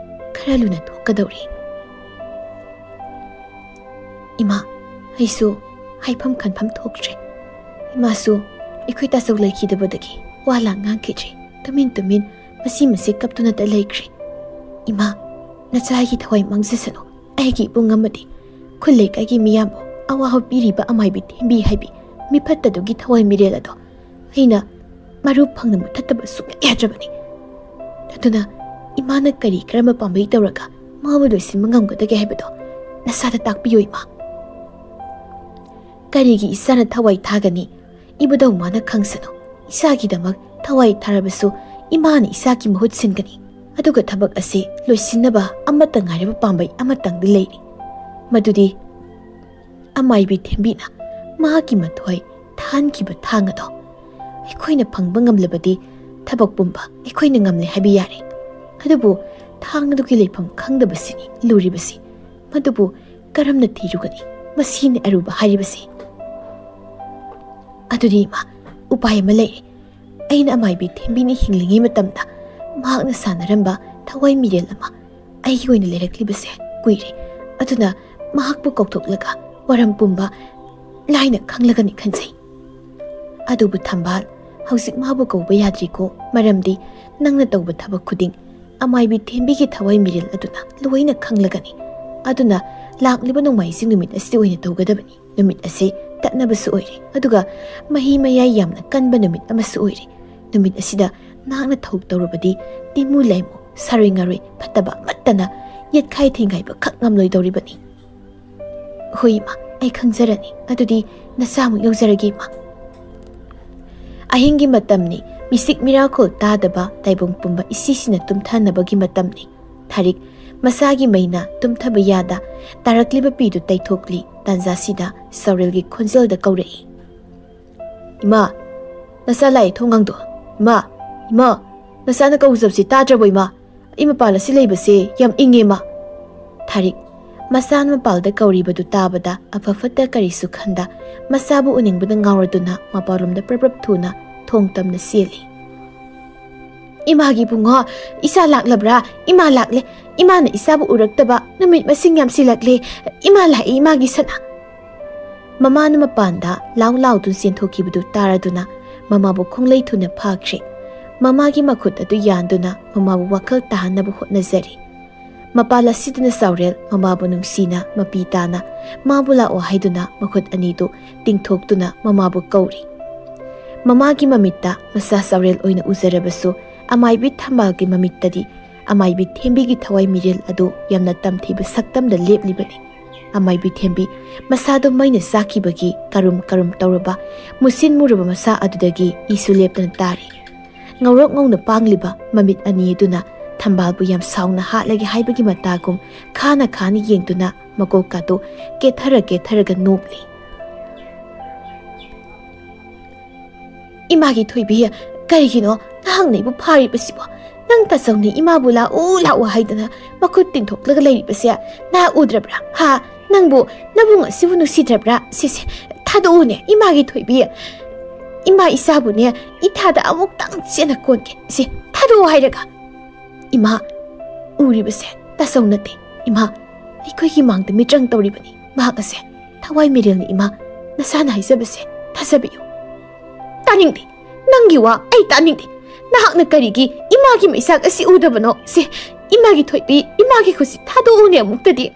ꯈꯔ ꯂꯨꯅ ꯊꯣꯛꯀꯗꯧꯔꯤ꯫ ꯏꯃꯥ, ꯑꯩꯁꯨ ꯍꯥꯏꯐꯝ ꯈꯟꯐꯝ ꯊꯣꯛꯇ꯭ꯔꯦ꯫ ꯏꯃꯥꯁꯨ ꯑꯩꯈꯣꯏ ꯇꯥꯆꯧ ꯂꯩꯈꯤꯗꯕꯗꯒꯤ ꯋꯥ ꯂꯥꯡ ꯉꯥꯡꯈꯤꯗ꯭ꯔꯦ꯫ ꯇꯨꯃꯤꯟ ꯇꯨꯃꯤꯟ ꯃꯁꯤ ꯃꯁꯤ ꯀꯞꯇꯨꯅꯇ ꯂꯩꯈ꯭ꯔꯦ꯫ ꯏꯃꯥ, ꯅꯆꯥꯒꯤ ꯊꯋꯥꯏ ꯃꯥꯡꯖꯁꯅꯨ꯫ ꯑꯩꯒꯤ ꯏꯕꯨꯡ ꯑꯃꯗꯤ ꯈꯨꯜ ꯂꯩꯀꯥꯏꯒꯤ ꯃꯤꯌꯥꯝꯕꯨ ꯑꯋꯥꯕ ꯄꯤꯔꯤꯕ ꯑꯃꯥꯏꯕꯤ ꯊꯦꯝꯕꯤ ꯍꯥꯏꯕꯤ ꯃꯤꯐꯠꯇꯗꯨꯒꯤ ꯊꯋꯥꯏ ꯃꯤꯔꯦꯜ ꯑꯗꯣ ꯑꯩꯅ ꯃꯔꯨ ꯐꯪꯅ ꯃꯨꯊꯠꯇꯕ ꯁꯨꯡꯌꯥ ꯌꯥꯗ꯭ꯔꯕꯅꯤ꯫ ꯑꯗꯨꯅ ꯏꯃꯥꯅ ꯀꯔꯤ ꯀꯔꯝꯕ ꯄꯥꯝꯕꯩ ꯇꯧꯔꯒ ꯃꯥꯕꯨ ꯂꯣꯏꯁꯤꯟꯕ ꯉꯝꯒꯗꯒꯦ ꯍꯥꯏꯕꯗꯣ ꯅꯁꯥꯗ ꯇꯥꯛꯄꯤꯌꯨ ꯏꯃꯥ꯫ ꯀꯔꯤꯒꯤ ꯏꯆꯥꯅ ꯊꯋꯥꯏ ꯊꯥꯒꯅꯤ? ꯏꯕꯨꯙꯧ ꯃꯥꯅ ꯈꯪꯁꯅꯨ꯫ ꯏꯆꯥꯒꯤꯗꯃꯛ ꯊꯋꯥꯏ ꯊꯥꯔꯕꯁꯨ ꯏꯃꯥꯅ ꯏꯆꯥꯒꯤ ꯃꯍꯨꯠ ꯁꯤꯟꯒꯅꯤ꯫ ꯑꯗꯨꯒ ꯊꯕꯛ ꯑꯁꯤ ꯂꯣꯏꯁꯤꯟꯅꯕ ꯑꯃꯠꯇ ꯉꯥꯏꯔꯕ ꯄꯥꯝꯕꯩ ꯑꯃꯇꯪꯗꯤ ꯂꯩꯔꯤ꯫ ꯃꯗꯨꯗꯤ ꯑꯃꯥꯏꯕꯤ ꯊꯦꯝꯕꯤꯅ ꯃꯍꯥꯛꯀꯤ ꯃꯊ꯭ꯋꯥꯏ ꯊꯥꯍꯟꯈꯤꯕ ꯊꯥꯡ ꯑꯗꯣ ꯑꯩꯈꯣꯏꯅ ꯐꯪꯕ ꯉꯝꯂꯕꯗꯤ ꯊꯕꯛ ꯄꯨꯝꯕ ꯑꯩꯈꯣꯏꯅ ꯉꯝꯂꯦ ꯍꯥꯏꯕ ꯌꯥꯔꯦ꯫ ꯑꯗꯨꯕꯨ ꯊꯥꯡ ꯑꯗꯨꯒꯤ ꯂꯩꯐꯝ ꯈꯪꯗꯕꯁꯤꯅꯤ ꯂꯨꯔꯤꯕꯁꯤ꯫ ꯃꯗꯨꯕꯨ ꯀꯔꯝꯅ ꯊꯤꯔꯨꯒꯅꯤ? ꯃꯁꯤꯅꯤ ꯑꯔꯨꯕ ꯍꯥꯏꯔꯤꯕꯁꯤ꯫ ꯑꯗꯨꯗꯤ ꯏꯃꯥ, ꯎꯄꯥꯏ ꯑꯃ ꯂꯩꯔꯦ꯫ ꯑꯩꯅ ꯑꯃꯥꯏꯕꯤ ꯊꯦꯝꯕꯤꯅ ꯍꯤꯡꯂꯤꯉꯩ ꯃꯇꯝꯗ ꯃꯍꯥꯛꯅ ꯁꯥꯟꯅꯔꯝꯕ ꯊꯋꯥꯏ ꯃꯤꯔꯦꯜ ꯑꯃ ꯑꯩꯒꯤ ꯑꯣꯏꯅ ꯂꯩꯔꯛꯂꯤꯕꯁꯦ ꯀꯨꯏꯔꯦ꯫ ꯑꯗꯨꯅ ꯃꯍꯥꯛꯄꯨ ꯀꯧꯊꯣꯛꯂꯒ ꯋꯥꯔꯝ ꯄꯨꯝꯕ ꯂꯥꯏꯅ ꯈꯪꯂꯒꯅꯤ ꯈꯟꯖꯩ꯫ ꯑꯗꯨꯕꯨ ꯊꯝꯕꯥꯜ, ꯍꯧꯖꯤꯛ ꯃꯥꯕꯨ ꯀꯧꯕ ꯌꯥꯗ꯭ꯔꯤꯀꯣ, ꯃꯔꯝꯗꯤ ꯅꯪꯅ ꯇꯧꯕ ꯊꯕꯛ ꯈꯨꯗꯤꯡ ꯑꯃꯥꯏꯕꯤ ꯊꯦꯝꯕꯤꯒꯤ ꯊꯋꯥꯏ ꯃꯤꯔꯦꯜ ꯑꯗꯨꯅ ꯂꯣꯏꯅ ꯈꯪꯂꯒꯅꯤ꯫ ꯑꯗꯨꯅ ꯂꯥꯛꯂꯤꯕ ꯅꯣꯡꯃꯥꯏꯖꯤꯡ ꯅꯨꯃꯤꯠ ꯑꯁꯤ ꯑꯣꯏꯅ ꯇꯧꯒꯗꯕꯅꯤ꯫ ꯅꯨꯃꯤꯠ ꯑꯁꯤ ꯇꯠꯅꯕꯁꯨ ꯑꯣꯏꯔꯦ, ꯑꯗꯨꯒ ꯃꯍꯤ ꯃꯌꯥꯏ ꯌꯥꯝꯅ ꯀꯟꯕ ꯅꯨꯃꯤꯠ ꯑꯃꯁꯨ ꯑꯣꯏꯔꯦ꯫ ꯅꯨꯃꯤꯠ ꯑꯁꯤꯗ ꯅꯍꯥꯛꯅ ꯊꯧ ꯇꯧꯔꯕꯗꯤ ꯇꯤꯃꯨ ꯂꯩꯃꯨ, ꯁꯥꯔꯣꯏ ꯉꯥꯔꯣꯏ ꯐꯠꯇꯕ ꯑꯃꯠꯇꯅ ꯌꯦꯠꯈꯥꯏ ꯊꯤꯡꯒꯥꯏꯕ ꯈꯛ ꯉꯝꯂꯣꯏꯗꯧꯔꯤꯕꯅꯤ꯫ ꯍꯣꯏ ꯏꯃꯥ, ꯑꯩ ꯈꯪꯖꯔꯅꯤ꯫ ꯑꯗꯨꯗꯤ ꯅꯆꯥꯃꯨꯛ ꯌꯧꯖꯔꯒꯦ ꯏꯃꯥ꯫ ꯑꯍꯤꯡꯒꯤ ꯃꯇꯝꯅꯤ, ꯃꯤꯁꯤꯛ ꯃꯤꯔꯥꯈꯣꯜ ꯇꯥꯗꯕ ꯇꯥꯏꯕꯪ ꯄꯨꯝꯕ ꯏꯁꯤꯁꯤꯅ ꯇꯨꯝꯊꯅꯕꯒꯤ ꯃꯇꯝꯅꯤ꯫ ꯊꯥꯔꯤꯛ ꯃꯁꯥꯒꯤ ꯃꯩꯅ ꯇꯨꯝꯊꯕ ꯌꯥꯗ ꯇꯥꯔꯛꯂꯤꯕ ꯄꯤꯗꯨ ꯇꯩꯊꯣꯛꯂꯤ꯫ ꯇꯥꯟꯖꯥꯁꯤꯗ ꯁꯧꯔꯦꯜꯒꯤ ꯈꯣꯟꯖꯦꯜꯗ ꯀꯧꯔꯛꯏ꯫ "ꯏꯃꯥ, ꯅꯆꯥ ꯂꯥꯛꯑꯦ, ꯊꯣꯡ ꯍꯥꯡꯗꯣꯛꯑꯣ꯫ ꯏꯃꯥ, ꯏꯃꯥ, ꯅꯆꯥꯅ ꯀꯧꯖꯕꯁꯤ ꯇꯥꯗ꯭ꯔꯕꯣ ꯏꯃꯥ? ꯑꯩ ꯃꯄꯥꯜ ꯑꯁꯤ ꯂꯩꯕꯁꯦ ꯌꯥꯝ ꯏꯪꯉꯦ ꯏꯃꯥ꯫" ꯊꯥꯔꯤꯛ ꯃꯆꯥꯅ ꯃꯄꯥꯜꯗ ꯀꯧꯔꯤꯕꯗꯨ ꯇꯥꯕꯗ ꯑꯐ ꯐꯠꯇ ꯀꯔꯤꯁꯨ ꯈꯟꯗ ꯃꯆꯥꯕꯨ ꯎꯅꯤꯡꯕꯅ ꯉꯥꯎꯔꯗꯨꯅ ꯃꯄꯥꯜꯂꯣꯝꯗ ꯄ꯭ꯔꯞ ꯄ꯭ꯔꯞ ꯊꯨꯅ ꯊꯣꯡ ꯇꯝꯅ ꯆꯦꯜꯂꯤ꯫ "ꯏꯃꯥꯒꯤ ꯏꯕꯨꯡꯉꯣ, ꯏꯆꯥ ꯂꯥꯛꯂꯕ꯭ꯔꯥ? ꯏꯃꯥ ꯂꯥꯛꯂꯦ꯫ ꯏꯃꯥꯅ ꯏꯆꯥꯕꯨ ꯎꯔꯛꯇꯕ ꯅꯨꯃꯤꯠ ꯃꯁꯤꯡ ꯌꯥꯝꯁꯤꯜꯂꯛꯂꯦ꯫ ꯏꯃꯥ ꯂꯥꯛꯑꯦ, ꯏꯃꯥꯒꯤ ꯁꯅꯥ"꯫ ꯃꯃꯥꯅ ꯃꯄꯥꯟꯗ ꯂꯥꯎ ꯂꯥꯎꯗꯨꯅ ꯆꯦꯟꯊꯣꯛꯈꯤꯕꯗꯨ ꯇꯥꯔꯗꯨꯅ ꯃꯃꯥꯕꯨ ꯈꯣꯡꯂꯩ ꯊꯨꯅ ꯐꯥꯈ꯭ꯔꯦ꯫ ꯃꯃꯥꯒꯤ ꯃꯈꯨꯠ ꯑꯗꯨ ꯌꯥꯟꯗꯨꯅ ꯃꯃꯥꯕꯨ ꯋꯥꯈꯜ ꯇꯥꯍꯟꯅꯕ ꯍꯣꯠꯅꯖꯔꯤ꯫ ꯃꯄꯥ ꯂꯁꯤꯗꯨꯅ ꯆꯥꯎꯔꯦꯜ ꯃꯃꯥꯕꯨ ꯅꯨꯡꯁꯤꯅ ꯃꯄꯤ ꯇꯥꯅ ꯃꯥꯕꯨ ꯂꯥꯛꯑꯣ ꯍꯥꯏꯗꯨꯅ ꯃꯈꯨꯠ ꯑꯅꯤꯗꯨ ꯇꯤꯡꯊꯣꯛꯇꯨꯅ ꯃꯃꯥꯕꯨ ꯀꯧꯔꯤ꯫ ꯃꯃꯥꯒꯤ ꯃꯃꯤꯠꯇ ꯃꯆꯥ ꯆꯥꯎꯔꯦꯜ ꯑꯣꯏꯅ ꯎꯖꯔꯕꯁꯨ ꯑꯃꯥꯏꯕꯤ ꯊꯝꯕꯥꯜꯒꯤ ꯃꯃꯤꯠꯇꯗꯤ ꯑꯃꯥꯏꯕꯤ ꯊꯦꯝꯕꯤꯒꯤ ꯊꯋꯥꯏ ꯃꯤꯔꯦꯜ ꯑꯗꯨ ꯌꯥꯝꯅ ꯇꯝꯊꯤꯕ ꯁꯛꯇꯝꯗ ꯂꯦꯞꯂꯤꯕꯅꯤ꯫ ꯑꯃꯥꯏꯕꯤ ꯊꯦꯝꯕꯤ ꯃꯁꯥꯗꯨ ꯃꯩꯅ ꯆꯥꯛꯈꯤꯕꯒꯤ ꯀꯔꯨꯝ ꯀꯔꯨꯝ ꯇꯧꯔꯕ ꯃꯨꯁꯤꯟ ꯃꯨꯔꯕ ꯃꯁꯥ ꯑꯗꯨꯗꯒꯤ ꯏꯁꯨ ꯂꯦꯞꯇꯅ ꯇꯥꯔꯤ꯫ ꯉꯧꯔꯣꯛ ꯉꯧꯅ ꯄꯥꯡꯂꯤꯕ ꯃꯃꯤꯠ ꯑꯅꯤ ꯑꯗꯨꯅ ꯊꯝꯕꯥꯜꯕꯨ ꯌꯥꯝ ꯁꯥꯎꯅ ꯍꯥꯠꯂꯒꯦ ꯍꯥꯏꯕꯒꯤ ꯃꯇꯥꯒꯨꯝ ꯈꯥꯅ ꯈꯥꯅ ꯌꯦꯡꯗꯨꯅ ꯃꯀꯣꯛꯀꯥꯗꯨ ꯀꯦꯊꯔ ꯀꯦꯊꯔꯒ ꯅꯣꯛꯂꯤ꯫ "ꯏꯃꯥꯒꯤ ꯊꯣꯏꯕꯤ, ꯀꯔꯤꯒꯤꯅꯣ ꯅꯍꯥꯛꯅ ꯑꯩꯕꯨ ꯐꯥꯔꯤꯕꯁꯤꯕꯣ? ꯅꯪ ꯇꯥꯆꯧꯅ ꯏꯃꯥꯕꯨ ꯂꯥꯛꯎ ꯂꯥꯛꯎ ꯍꯥꯏꯗꯅ ꯃꯈꯨꯠ ꯇꯤꯡꯊꯣꯛꯂꯒ ꯂꯩꯔꯤꯕꯁꯦ ꯅꯍꯥꯛ ꯎꯗ꯭ꯔꯕ꯭ꯔꯥ? ꯍꯥ? ꯅꯪꯕꯨ ꯅꯕꯨꯡ ꯑꯁꯤꯕꯨ ꯅꯨꯡꯁꯤꯗ꯭ꯔꯕ꯭ꯔꯥ? ꯁꯤꯁꯦ, ꯊꯥꯗꯣꯛꯎꯅꯦ, ꯏꯃꯥꯒꯤ ꯊꯣꯏꯕꯤ꯫ ꯏꯃꯥ ꯏꯆꯥꯕꯨꯅꯦ ꯏꯊꯥꯗ ꯑꯃꯨꯛꯇꯪ ꯆꯦꯟꯅ ꯀꯣꯟꯒꯦ꯫ ꯁꯤ ꯊꯥꯗꯣꯛꯎ ꯍꯥꯏꯔꯒ"꯫ "ꯏꯃꯥ, ꯎꯔꯤꯕꯁꯦ ꯇꯥꯆꯧ ꯅꯠꯇꯦ꯫ ꯏꯃꯥ, ꯑꯩꯈꯣꯏꯒꯤ ꯃꯥꯡꯗ ꯃꯤꯇ꯭ꯔꯪ ꯇꯧꯔꯤꯕꯅꯤ꯫ ꯃꯍꯥꯛ ꯑꯁꯦ ꯊꯋꯥꯏ ꯃꯤꯔꯦꯜꯅꯤ ꯏꯃꯥ꯫ ꯅꯁꯥꯅ ꯍꯥꯏꯖꯕꯁꯦ ꯊꯥꯖꯕꯤꯌꯨ"꯫ "ꯇꯥꯅꯤꯡꯗꯦ꯫ ꯅꯪꯒꯤ ꯋꯥ ꯑꯩ ꯇꯥꯅꯤꯡꯗꯦ꯫ ꯅꯍꯥꯛꯅ ꯀꯔꯤꯒꯤ ꯏꯃꯥꯒꯤ ꯃꯩꯆꯥꯛ ꯑꯁꯤ ꯎꯗꯕꯅꯣ? ꯁꯦ, ꯏꯃꯥꯒꯤ ꯊꯣꯏꯕꯤ, ꯏꯃꯥꯒꯤ ꯈꯨꯠꯁꯤ ꯊꯥꯗꯣꯛꯎꯅꯦ ꯑꯃꯨꯛꯇꯗꯤ"꯫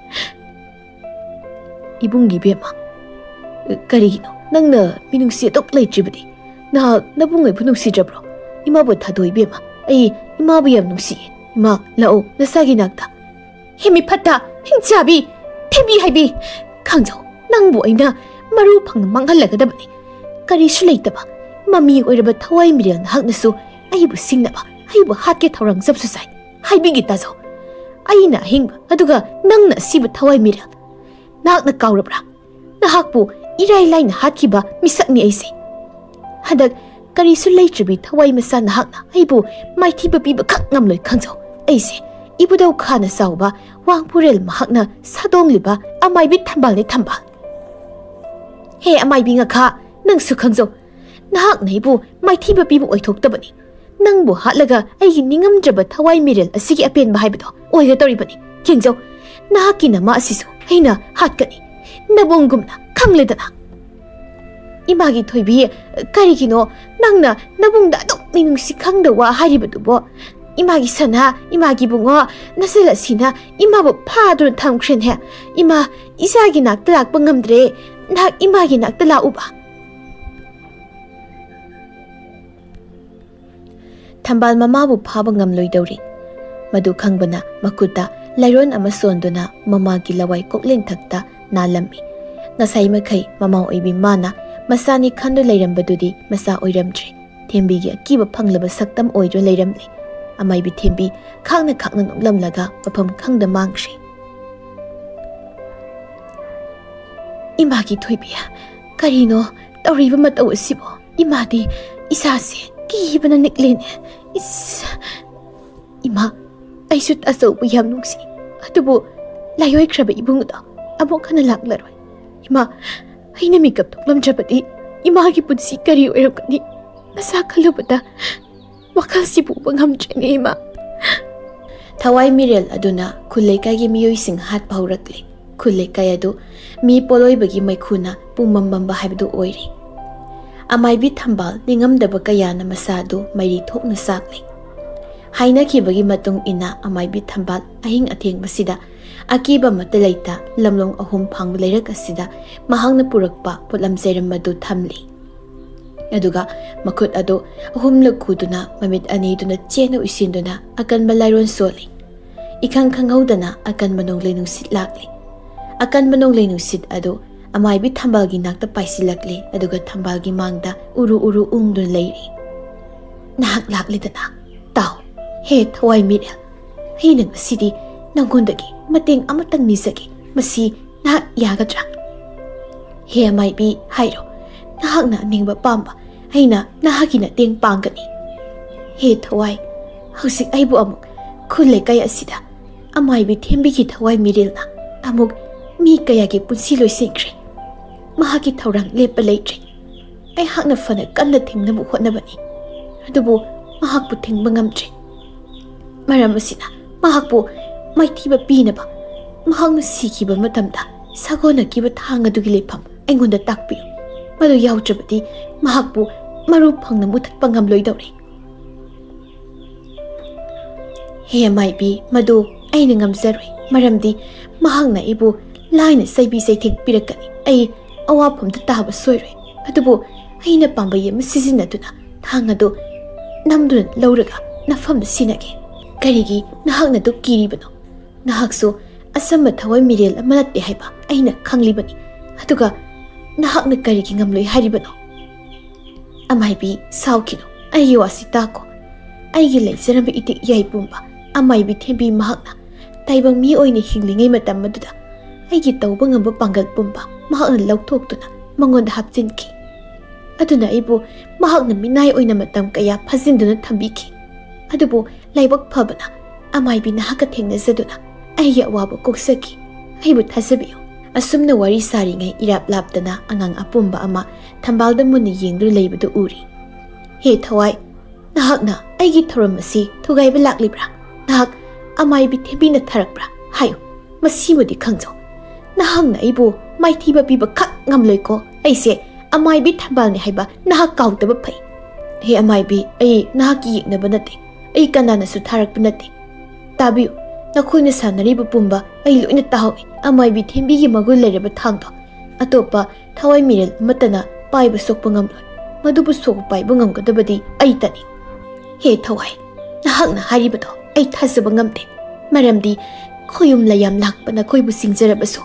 "ꯏꯕꯨꯡꯒꯤ ꯏꯕꯦꯝꯃ, ꯀꯔꯤꯒꯤꯅꯣ? ꯅꯪꯅ ꯃꯤꯅꯨꯡꯁꯤ ꯑꯗꯨꯛ ꯂꯩꯇ꯭ꯔꯤꯕꯗꯤ? ꯅꯍꯥꯛ ꯅꯕꯨꯡ ꯑꯩꯕꯨ ꯅꯨꯡꯁꯤꯗ꯭ꯔꯕ꯭ꯔꯣ? ꯏꯃꯥꯕꯨ ꯊꯥꯗꯣꯛ ꯏꯕꯦꯝꯃ꯫ ꯑꯩ ꯏꯃꯥꯕꯨ ꯌꯥꯝ ꯅꯨꯡꯁꯤꯌꯦ꯫ ꯏꯃꯥ, ꯂꯥꯛꯑꯣ, ꯅꯁꯥꯒꯤ ꯅꯥꯛꯇ"꯫ "ꯍꯦ ꯃꯤꯐꯠꯇ, ꯍꯤꯡꯆꯥꯕꯤ, ꯊꯤꯕꯤ ꯍꯥꯏꯕꯤ! ꯈꯥꯡꯖꯧ, ꯅꯪꯕꯨ ꯑꯩꯅ ꯃꯔꯨ ꯐꯪꯅ ꯃꯥꯡꯍꯜꯂꯒꯗꯕꯅꯤ꯫ ꯀꯔꯤꯁꯨ ꯂꯩꯇꯕ, ꯃꯃꯤ ꯑꯣꯏꯔꯕ ꯊꯋꯥꯏ ꯃꯤꯔꯦꯜ ꯅꯍꯥꯛꯅꯁꯨ ꯑꯩꯕꯨ ꯁꯤꯡꯅꯕ, ꯑꯩꯕꯨ ꯍꯥꯠꯀꯦ ꯊꯧꯔꯥꯡ ꯆꯞꯁꯨ ꯁꯥꯏ꯫ ꯍꯥꯏꯕꯤꯒꯦ ꯇꯥꯖꯧ, ꯑꯩꯅ ꯑꯍꯤꯡꯕ, ꯑꯗꯨꯒ ꯅꯪꯅ ꯑꯁꯤꯕ ꯊꯋꯥꯏ ꯃꯤꯔꯦꯜ꯫ ꯅꯍꯥꯛꯅ ꯀꯥꯎꯔꯕ꯭ꯔꯥ? ꯅꯍꯥꯛꯄꯨ ꯏꯔꯥꯏ ꯂꯥꯏꯅ ꯍꯥꯠꯈꯤꯕ ꯃꯤꯁꯛꯅꯤ ꯑꯩꯁꯦ꯫ ꯍꯟꯗꯛ ꯀꯔꯤꯁꯨ ꯂꯩꯇ꯭ꯔꯕꯤ ꯊꯋꯥꯏ ꯃꯆꯥ ꯅꯍꯥꯛꯅ ꯑꯩꯕꯨ ꯃꯥꯏꯊꯤꯕ ꯄꯤꯕꯈꯛ ꯉꯝꯂꯣꯏ ꯈꯪꯖꯧ꯫ ꯑꯩꯁꯦ ꯏꯕꯨꯙꯧ ꯈꯥꯅ ꯆꯥꯎꯕ ꯋꯥꯡꯄꯨꯔꯦꯜ ꯃꯍꯥꯛꯅ ꯁꯥꯗꯣꯡꯂꯤꯕ ꯑꯃꯥꯏꯕꯤ ꯊꯝꯕꯥꯜꯅꯤ ꯊꯝꯕꯥꯜ"꯫ "ꯍꯦ ꯑꯃꯥꯏꯕꯤ ꯉꯥꯈꯥ, ꯅꯪꯁꯨ ꯈꯪꯖꯧ꯫ ꯅꯍꯥꯛꯅ ꯑꯩꯕꯨ ꯃꯥꯏꯊꯤꯕ ꯄꯤꯕ ꯑꯣꯏꯊꯣꯛꯇꯕꯅꯤ꯫ ꯅꯪꯕꯨ ꯍꯥꯠꯂꯒ ꯑꯩꯒꯤ ꯅꯤꯡꯉꯝꯗ꯭ꯔꯕ ꯊꯋꯥꯏ ꯃꯤꯔꯦꯜ ꯑꯁꯤꯒꯤ ꯑꯄꯦꯟꯕ ꯍꯥꯏꯕꯗꯣ ꯑꯣꯏꯒꯗꯧꯔꯤꯕꯅꯤ꯫ ꯌꯦꯡꯖꯧ, ꯅꯍꯥꯛꯀꯤ ꯅꯃꯥ ꯑꯁꯤꯁꯨ ꯑꯩꯅ ꯍꯥꯠꯀꯅꯤ, ꯅꯕꯨꯡꯒꯨꯝꯅ, ꯈꯪꯂꯦꯗꯅ꯫ ꯏꯃꯥꯒꯤ ꯊꯣꯏꯕꯤ, ꯀꯔꯤꯒꯤꯅꯣ ꯅꯪꯅ ꯅꯕꯨꯡꯗ ꯑꯗꯨꯛ ꯃꯤꯅꯨꯡꯁꯤ ꯈꯪꯗ ꯋꯥ ꯍꯥꯏꯔꯤꯕꯗꯨꯕꯣ? ꯏꯃꯥꯒꯤ ꯁꯅꯥ, ꯏꯃꯥꯒꯤ ꯕꯨꯡꯉꯣ, ꯅꯆꯜ ꯑꯁꯤꯅ ꯏꯃꯥꯕꯨ ꯐꯥꯗꯨꯅ ꯊꯝꯈ꯭ꯔꯦꯅꯦ꯫ ꯏꯃꯥ, ꯏꯆꯥꯒꯤ ꯅꯥꯛꯇ ꯂꯥꯛꯄ ꯉꯝꯗ꯭ꯔꯦ, ꯅꯍꯥꯛ ꯏꯃꯥꯒꯤ ꯅꯥꯛꯇ ꯂꯥꯛꯎꯕ꯫ ꯊꯝꯕꯥꯜ ꯃꯃꯥꯕꯨ ꯐꯥꯕ ꯉꯝꯂꯣꯏꯗꯧꯔꯤ꯫ ꯃꯗꯨ ꯈꯪꯕꯅ ꯃꯈꯨꯠꯇ ꯂꯥꯏꯔꯣꯟ ꯑꯃ ꯁꯣꯟꯗꯨꯅ ꯃꯃꯥꯒꯤ ꯂꯋꯥꯏ ꯀꯣꯛꯂꯦꯟꯊꯛꯇ ꯅꯥꯜꯂꯝꯃꯤ꯫ ꯉꯁꯥꯏ ꯃꯈꯩ ꯃꯃꯥ ꯑꯣꯏꯕꯤ ꯃꯥꯅ ꯃꯆꯥꯅꯤ ꯈꯟꯗꯨ ꯂꯩꯔꯝꯕꯗꯨꯗꯤ ꯃꯆꯥ ꯑꯣꯏꯔꯝꯗ꯭ꯔꯦ꯫ ꯊꯦꯝꯕꯤꯒꯤ ꯑꯀꯤꯕ ꯐꯪꯂꯕ ꯁꯛꯇꯝ ꯑꯣꯏꯗꯨꯅ ꯂꯩꯔꯝꯂꯦ꯫ ꯑꯃꯥꯏꯕꯤ ꯊꯦꯝꯕꯤ ꯈꯥꯡꯅ ꯈꯥꯡꯅ ꯅꯣꯛꯂꯝꯂꯒ ꯃꯐꯝ ꯈꯪꯗ ꯃꯥꯡꯈ꯭ꯔꯦ꯫ ꯏꯃꯥꯒꯤ ꯊꯣꯏꯕꯤ, ꯀꯔꯤꯅꯣ ꯇꯧꯔꯤꯕ ꯃꯇꯧ ꯑꯁꯤꯕꯣ? ꯏꯃꯥꯗꯤ ꯏꯁꯥꯁꯦ ꯀꯤꯕꯅ ꯅꯤꯛꯂꯦꯅꯦ꯫ ꯏꯁ! ꯏꯃꯥ, ꯑꯩꯁꯨ ꯇꯥꯆꯧꯕꯨ ꯌꯥꯝ ꯅꯨꯡꯁꯤ꯫ ꯑꯗꯨꯕꯨ ꯂꯥꯏꯑꯣꯏꯈ꯭ꯔꯕ ꯏꯕꯨꯡꯗꯣ ꯑꯃꯨꯛ ꯍꯟꯅ ꯂꯥꯛꯂꯔꯣꯏ꯫ ꯏꯃꯥ, ꯑꯩꯅ ꯃꯤꯀꯞ ꯊꯣꯛꯂꯝꯗ꯭ꯔꯕꯗꯤ ꯏꯃꯥꯒꯤ ꯄꯨꯟꯁꯤ ꯀꯔꯤ ꯑꯣꯏꯔꯝꯒꯅꯤ? ꯃꯁꯥ ꯈꯜꯂꯨꯕꯗ ꯋꯥꯈꯜꯁꯤ ꯄꯨꯕ ꯉꯝꯗ꯭ꯔꯦꯅꯦ, ꯏꯃꯥ꯫ ꯊꯋꯥꯏ ꯃꯤꯔꯦꯜ ꯑꯗꯨꯅ ꯈꯨꯜ ꯂꯩꯀꯥꯏꯒꯤ ꯃꯤꯑꯣꯏꯁꯤꯡ ꯍꯥꯠꯄ ꯍꯧꯔꯛꯂꯦ꯫ ꯈꯨꯜ ꯂꯩꯀꯥꯏ ꯑꯗꯨ ꯃꯤ ꯄꯣꯂꯣꯏꯕꯒꯤ ꯃꯩꯈꯨꯅ ꯄꯨꯝꯃꯝ ꯃꯝꯕ ꯍꯥꯏꯕꯗꯨ ꯑꯣꯏꯔꯦ꯫ ꯑꯃꯥꯏꯕꯤ ꯊꯝꯕꯥꯜ ꯅꯤꯡꯉꯝꯗꯕ ꯀꯌꯥꯅ ꯃꯁꯥ ꯑꯗꯨ ꯃꯩꯔꯤ ꯊꯣꯛꯅ ꯆꯥꯛꯂꯦ꯫ ꯍꯥꯏꯅꯈꯤꯕꯒꯤ ꯃꯇꯨꯡ ꯏꯟꯅ ꯑꯃꯥꯏꯕꯤ ꯊꯝꯕꯥꯜ ꯑꯍꯤꯡ ꯑꯊꯦꯡꯕꯁꯤꯗ ꯑꯀꯤꯕ ꯑꯃꯠꯇ ꯂꯩꯇ ꯂꯝꯂꯣꯡ ꯑꯍꯨꯝ ꯐꯥꯡꯕ ꯂꯩꯔꯛ ꯑꯁꯤꯗ ꯃꯍꯥꯛꯅ ꯄꯨꯔꯛꯄ ꯄꯣꯠꯂꯝ ꯆꯩꯔꯝ ꯑꯗꯨ ꯊꯝꯂꯤ꯫ ꯑꯗꯨꯒ ꯃꯈꯨꯠ ꯑꯗꯨ ꯑꯍꯨꯝꯂꯛ ꯈꯨꯗꯨꯅ ꯃꯃꯤꯠ ꯑꯅꯤꯗꯨꯅ ꯆꯦꯠꯅ ꯎꯏꯁꯤꯟꯗꯨꯅ ꯑꯀꯟꯕ ꯂꯥꯏꯔꯣꯟ ꯁꯣꯜꯂꯤ꯫ ꯏꯈꯪ ꯈꯪꯍꯧꯗꯅ ꯑꯀꯟꯕ ꯅꯣꯡꯂꯩ ꯅꯨꯡꯁꯤꯠ ꯂꯥꯛꯂꯤ꯫ ꯑꯀꯟꯕ ꯅꯣꯡꯂꯩ ꯅꯨꯡꯁꯤꯠ ꯑꯗꯨ ꯑꯃꯥꯏꯕꯤ ꯊꯝꯕꯥꯜꯒꯤ ꯅꯥꯛꯇ ꯄꯥꯏꯁꯤꯜꯂꯛꯂꯤ, ꯑꯗꯨꯒ ꯊꯝꯕꯥꯜꯒꯤ ꯃꯥꯡꯗ ꯎꯔꯨ ꯎꯔꯨ ꯎꯪꯗꯨꯅ ꯂꯩꯔꯤ꯫ "ꯅꯍꯥꯛ ꯂꯥꯛꯂꯤꯗꯅ? ꯇꯥꯎ, ꯍꯦ ꯊꯋꯥꯏ ꯃꯤꯔꯦꯜ, ꯑꯩꯅ ꯉꯁꯤꯗꯤ ꯅꯪꯉꯣꯟꯗꯒꯤ ꯃꯇꯦꯡ ꯑꯃꯇꯪ ꯅꯤꯖꯒꯦ꯫ ꯃꯁꯤ ꯅꯍꯥꯛ ꯌꯥꯒꯗ꯭ꯔꯥ? ꯍꯦ ꯑꯃꯥꯏꯕꯤ, ꯍꯥꯏꯔꯣ, ꯅꯍꯥꯛꯅ ꯑꯅꯤꯡꯕ ꯄꯥꯝꯕ ꯑꯩꯅ ꯅꯍꯥꯛꯀꯤ ꯃꯇꯦꯡ ꯄꯥꯡꯒꯅꯤ꯫ ꯍꯦ ꯊꯋꯥꯏ, ꯍꯧꯖꯤꯛ ꯑꯩꯕꯨ ꯑꯃꯨꯛ ꯈꯨꯜ ꯂꯩꯀꯥꯏ ꯑꯁꯤꯗ ꯑꯃꯥꯏꯕꯤ ꯊꯦꯝꯕꯤꯒꯤ ꯊꯋꯥꯏ ꯃꯤꯔꯦꯜꯅ ꯑꯃꯨꯛ ꯃꯤ ꯀꯌꯥꯒꯤ ꯄꯨꯟꯁꯤ ꯂꯣꯏꯁꯤꯟꯈ꯭ꯔꯦ꯫ ꯃꯍꯥꯛꯀꯤ ꯊꯧꯔꯥꯡ ꯂꯦꯞꯄ ꯂꯩꯇ꯭ꯔꯦ꯫ ꯑꯩꯍꯥꯛꯅ ꯐꯅ ꯀꯟꯅ ꯊꯤꯡꯅꯕ ꯍꯣꯠꯅꯕꯅꯤ, ꯑꯗꯨꯕꯨ ꯃꯍꯥꯛꯄꯨ ꯊꯤꯡꯕ ꯉꯝꯗ꯭ꯔꯦ꯫ ꯃꯔꯝ ꯑꯁꯤꯅ ꯃꯍꯥꯛꯄꯨ ꯃꯥꯏꯊꯤꯕ ꯄꯤꯅꯕ ꯃꯍꯥꯛꯅ ꯁꯤꯈꯤꯕ ꯃꯇꯝꯗ ꯁꯥꯒꯣꯟꯅꯈꯤꯕ ꯊꯥꯡ ꯑꯗꯨꯒꯤ ꯂꯩꯐꯝ ꯑꯩꯉꯣꯟꯗ ꯇꯥꯛꯄꯤꯌꯨ꯫ ꯃꯗꯨ ꯌꯥꯎꯗ꯭ꯔꯕꯗꯤ ꯃꯍꯥꯛꯄꯨ ꯃꯔꯨ ꯐꯪꯅ ꯃꯨꯊꯠꯄ ꯉꯝꯂꯣꯏꯗꯧꯔꯦ꯫ ꯍꯦ ꯑꯃꯥꯏꯕꯤ, ꯃꯗꯨ ꯑꯩꯅ ꯉꯝꯖꯔꯣꯏ, ꯃꯔꯝꯗꯤ ꯃꯍꯥꯛꯅ ꯑꯩꯕꯨ ꯂꯥꯏꯅ ꯆꯩꯕꯤ ꯆꯩꯊꯦꯡ ꯄꯤꯔꯛꯀꯅꯤ꯫ ꯑꯩ ꯑꯋꯥꯐꯝꯗ ꯇꯥꯕ ꯁꯣꯏꯔꯣꯏ, ꯑꯗꯨꯕꯨ ꯑꯩꯅ ꯄꯥꯝꯕꯩ ꯑꯃ ꯁꯤꯖꯤꯟꯅꯗꯨꯅ ꯊꯥꯡ ꯑꯗꯨ ꯅꯝꯗꯨꯅ ꯂꯧꯔꯒ ꯅꯐꯝꯗ ꯁꯤꯟꯅꯒꯦ꯫ ꯀꯔꯤꯒꯤ ꯅꯍꯥꯛꯅ ꯑꯗꯨ ꯀꯤꯔꯤꯕꯅꯣ? ꯅꯍꯥꯛꯁꯨ ꯑꯆꯝꯕ ꯊꯋꯥꯏ ꯃꯤꯔꯦꯜ ꯑꯃ ꯅꯠꯇꯦ ꯍꯥꯏꯕ ꯑꯩꯅ ꯈꯪꯂꯤꯕꯅꯤ꯫ ꯑꯗꯨꯒ ꯅꯍꯥꯛꯅ ꯀꯔꯤꯒꯤ ꯉꯝꯂꯣꯏ ꯍꯥꯏꯔꯤꯕꯅꯣ? ꯑꯃꯥꯏꯕꯤ, ꯁꯥꯎꯈꯤꯅꯨ, ꯑꯩꯒꯤ ꯋꯥꯁꯤ ꯇꯥꯈꯣ꯫ ꯑꯩꯒꯤ ꯂꯩꯖꯔꯝꯕ ꯏꯇꯤꯛ ꯏꯌꯥꯏ ꯄꯨꯝꯕ ꯑꯃꯥꯏꯕꯤ ꯊꯦꯝꯕꯤ ꯃꯍꯥꯛꯅ ꯇꯥꯏꯕꯪ ꯃꯤ ꯑꯣꯏꯅ ꯍꯤꯡꯂꯤꯉꯩ ꯃꯇꯝ ꯑꯗꯨꯗ ꯑꯩꯒꯤ ꯇꯧꯕ ꯉꯝꯕ ꯄꯥꯡꯒꯜ ꯄꯨꯝꯕ ꯃꯍꯥꯛꯅ ꯂꯧꯊꯣꯛꯇꯨꯅ ꯃꯉꯣꯟꯗ ꯍꯥꯞꯆꯤꯟꯈꯤ꯫ ꯑꯗꯨꯅ ꯑꯩꯕꯨ ꯃꯍꯥꯛꯅ ꯃꯤꯅꯥꯏ ꯑꯣꯏꯅ ꯃꯇꯝ ꯀꯌꯥ ꯐꯥꯖꯤꯟꯗꯨꯅ ꯊꯝꯕꯤꯈꯤ꯫ ꯑꯗꯨꯕꯨ ꯂꯥꯏꯕꯛ ꯐꯕꯅ ꯑꯃꯥꯏꯕꯤ ꯅꯍꯥꯛꯀ ꯊꯦꯡꯅꯖꯗꯨꯅ ꯑꯩꯒꯤ ꯑꯋꯥꯕ ꯀꯣꯛꯆꯈꯤ꯫ ꯑꯩꯕꯨ ꯊꯥꯖꯕꯤꯌꯨ꯫ ꯑꯁꯨꯝꯅ ꯋꯥꯔꯤ ꯁꯥꯔꯤꯉꯩ ꯏꯔꯥꯞ ꯂꯥꯞꯇꯅ ꯑꯉꯥꯡ ꯑꯄꯨꯝꯕ ꯑꯃ ꯊꯝꯕꯥꯜꯗ ꯃꯨꯟꯅ ꯌꯦꯡꯗꯨꯅ ꯂꯩꯕꯗꯨ ꯎꯔꯤ꯫ ꯍꯦ ꯊꯋꯥꯏ, ꯅꯍꯥꯛꯅ ꯑꯩꯒꯤ ꯊꯧꯔꯝ ꯑꯁꯤ ꯊꯨꯒꯥꯏꯕ ꯂꯥꯛꯂꯤꯕ꯭ꯔꯥ? ꯅꯍꯥꯛ ꯑꯃꯥꯏꯕꯤ ꯊꯦꯝꯕꯤꯅ ꯊꯥꯔꯛꯄ꯭ꯔꯥ? ꯍꯥꯏꯌꯨ, ꯃꯁꯤꯃꯗꯤ ꯈꯪꯖꯧ꯫ ꯅꯍꯥꯛꯅ ꯑꯩꯕꯨ ꯃꯥꯏꯊꯤꯕ ꯄꯤꯕ ꯈꯛ ꯉꯝꯂꯣꯏꯀꯣ꯫ ꯑꯩꯁꯦ ꯑꯃꯥꯏꯕꯤ ꯊꯝꯕꯥꯜꯅꯤ ꯍꯥꯏꯕ ꯅꯍꯥꯛ ꯀꯥꯎꯗꯕ ꯐꯩ꯫ ꯍꯦ ꯑꯃꯥꯏꯕꯤ, ꯑꯩ ꯅꯍꯥꯛꯀꯤ ꯌꯦꯛꯅꯕ ꯅꯠꯇꯦ꯫ ꯑꯩ ꯀꯅꯥꯅꯁꯨ ꯊꯥꯔꯛꯄ ꯅꯠꯇꯦ꯫ ꯇꯥꯕꯤꯌꯨ, ꯅꯈꯣꯏꯅ ꯁꯥꯟꯅꯔꯤꯕ ꯄꯨꯝꯕ ꯑꯩ ꯂꯣꯏꯅ ꯇꯥꯍꯧꯏ꯫ ꯑꯃꯥꯏꯕꯤ ꯊꯦꯝꯕꯤꯒꯤ ꯃꯒꯨꯟ ꯂꯩꯔꯕ ꯊꯥꯡꯗꯣ ꯑꯇꯣꯞꯄ ꯊꯋꯥꯏ ꯃꯤꯔꯦꯜ ꯑꯃꯠꯇꯅ ꯄꯥꯏꯕ ꯁꯣꯛꯄ ꯉꯝꯂꯣꯏ꯫ ꯃꯗꯨꯕꯨ ꯁꯣꯛꯄ ꯄꯥꯏꯕ ꯉꯝꯒꯗꯕꯗꯤ ꯑꯩꯇꯅꯤ꯫ ꯍꯦ ꯊꯋꯥꯏ, ꯅꯍꯥꯛꯅ ꯍꯥꯏꯔꯤꯕꯗꯣ ꯑꯩ ꯊꯥꯖꯕ ꯉꯝꯗꯦ, ꯃꯔꯝꯗꯤ ꯈꯣꯌꯨꯝ ꯂꯥꯏꯌꯥꯝ ꯂꯥꯛꯄ ꯅꯈꯣꯏꯕꯨ ꯆꯤꯡꯖꯔꯕꯁꯨ,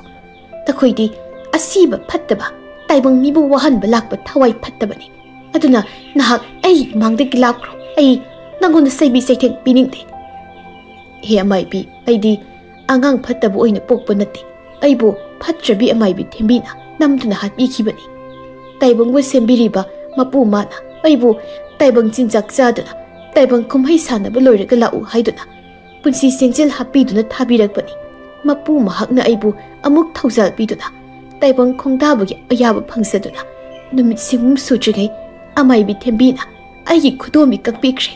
ꯅꯈꯣꯏꯗꯤ ꯑꯁꯤꯕ ꯐꯠꯇꯕ, ꯇꯥꯏꯕꯪ ꯃꯤꯕꯨ ꯋꯥꯍꯟꯕ ꯂꯥꯛꯄ ꯊꯋꯥꯏ ꯐꯠꯇꯕꯅꯤ꯫ ꯑꯗꯨꯅ ꯅꯍꯥꯛ ꯑꯩꯒꯤ ꯏꯃꯥꯡꯗꯒꯤ ꯂꯥꯞꯈ꯭ꯔꯣ꯫ ꯑꯩ ꯅꯪꯉꯣꯟꯗ ꯆꯩꯕꯤ ꯆꯩꯊꯦꯡ ꯄꯤꯅꯤꯡꯗꯦ꯫ ꯍꯦ ꯑꯃꯥꯏꯕꯤ, ꯑꯩꯗꯤ ꯑꯉꯥꯡ ꯐꯠꯇꯕ ꯑꯣꯏꯅ ꯄꯣꯛꯄ ꯅꯠꯇꯦ꯫ ꯑꯩꯕꯨ ꯐꯠꯇ꯭ꯔꯕꯤ ꯑꯃꯥꯏꯕꯤ ꯊꯦꯝꯕꯤꯅ ꯅꯝꯗꯨꯅ ꯍꯥꯠꯄꯤꯈꯤꯕꯅꯤ꯫ ꯇꯥꯏꯕꯪꯕꯨ ꯁꯦꯝꯕꯤꯔꯤꯕ ꯃꯄꯨ ꯃꯥꯅ ꯑꯩꯕꯨ ꯇꯥꯏꯕꯪ ꯆꯤꯟꯖꯥꯛ ꯆꯥꯗꯨꯅ ꯇꯥꯏꯕꯪ ꯀꯨꯝꯍꯩ ꯁꯥꯟꯅꯕ ꯂꯣꯏꯔꯒ ꯂꯥꯛꯎ ꯍꯥꯏꯗꯨꯅ ꯄꯨꯟꯁꯤ ꯆꯦꯡꯖꯦꯜ ꯍꯥꯞꯄꯤꯗꯨꯅ ꯊꯥꯕꯤꯔꯛꯄꯅꯤ꯫ ꯃꯄꯨ ꯃꯍꯥꯛꯅ ꯑꯩꯕꯨ ꯑꯃꯨꯛ ꯊꯧꯖꯥꯜ ꯄꯤꯗꯨꯅ ꯇꯥꯏꯕꯪ ꯈꯣꯡꯗꯥꯕꯒꯤ ꯑꯌꯥꯕ ꯐꯪꯖꯗꯨꯅ ꯅꯨꯃꯤꯠ ꯁꯤꯒꯨꯝ ꯁꯨꯗ꯭ꯔꯤꯉꯩ ꯑꯃꯥꯏꯕꯤ ꯊꯦꯝꯕꯤꯅ ꯑꯩꯒꯤ ꯈꯨꯗꯣꯝꯕꯤ ꯀꯛꯄꯤꯈ꯭ꯔꯦ꯫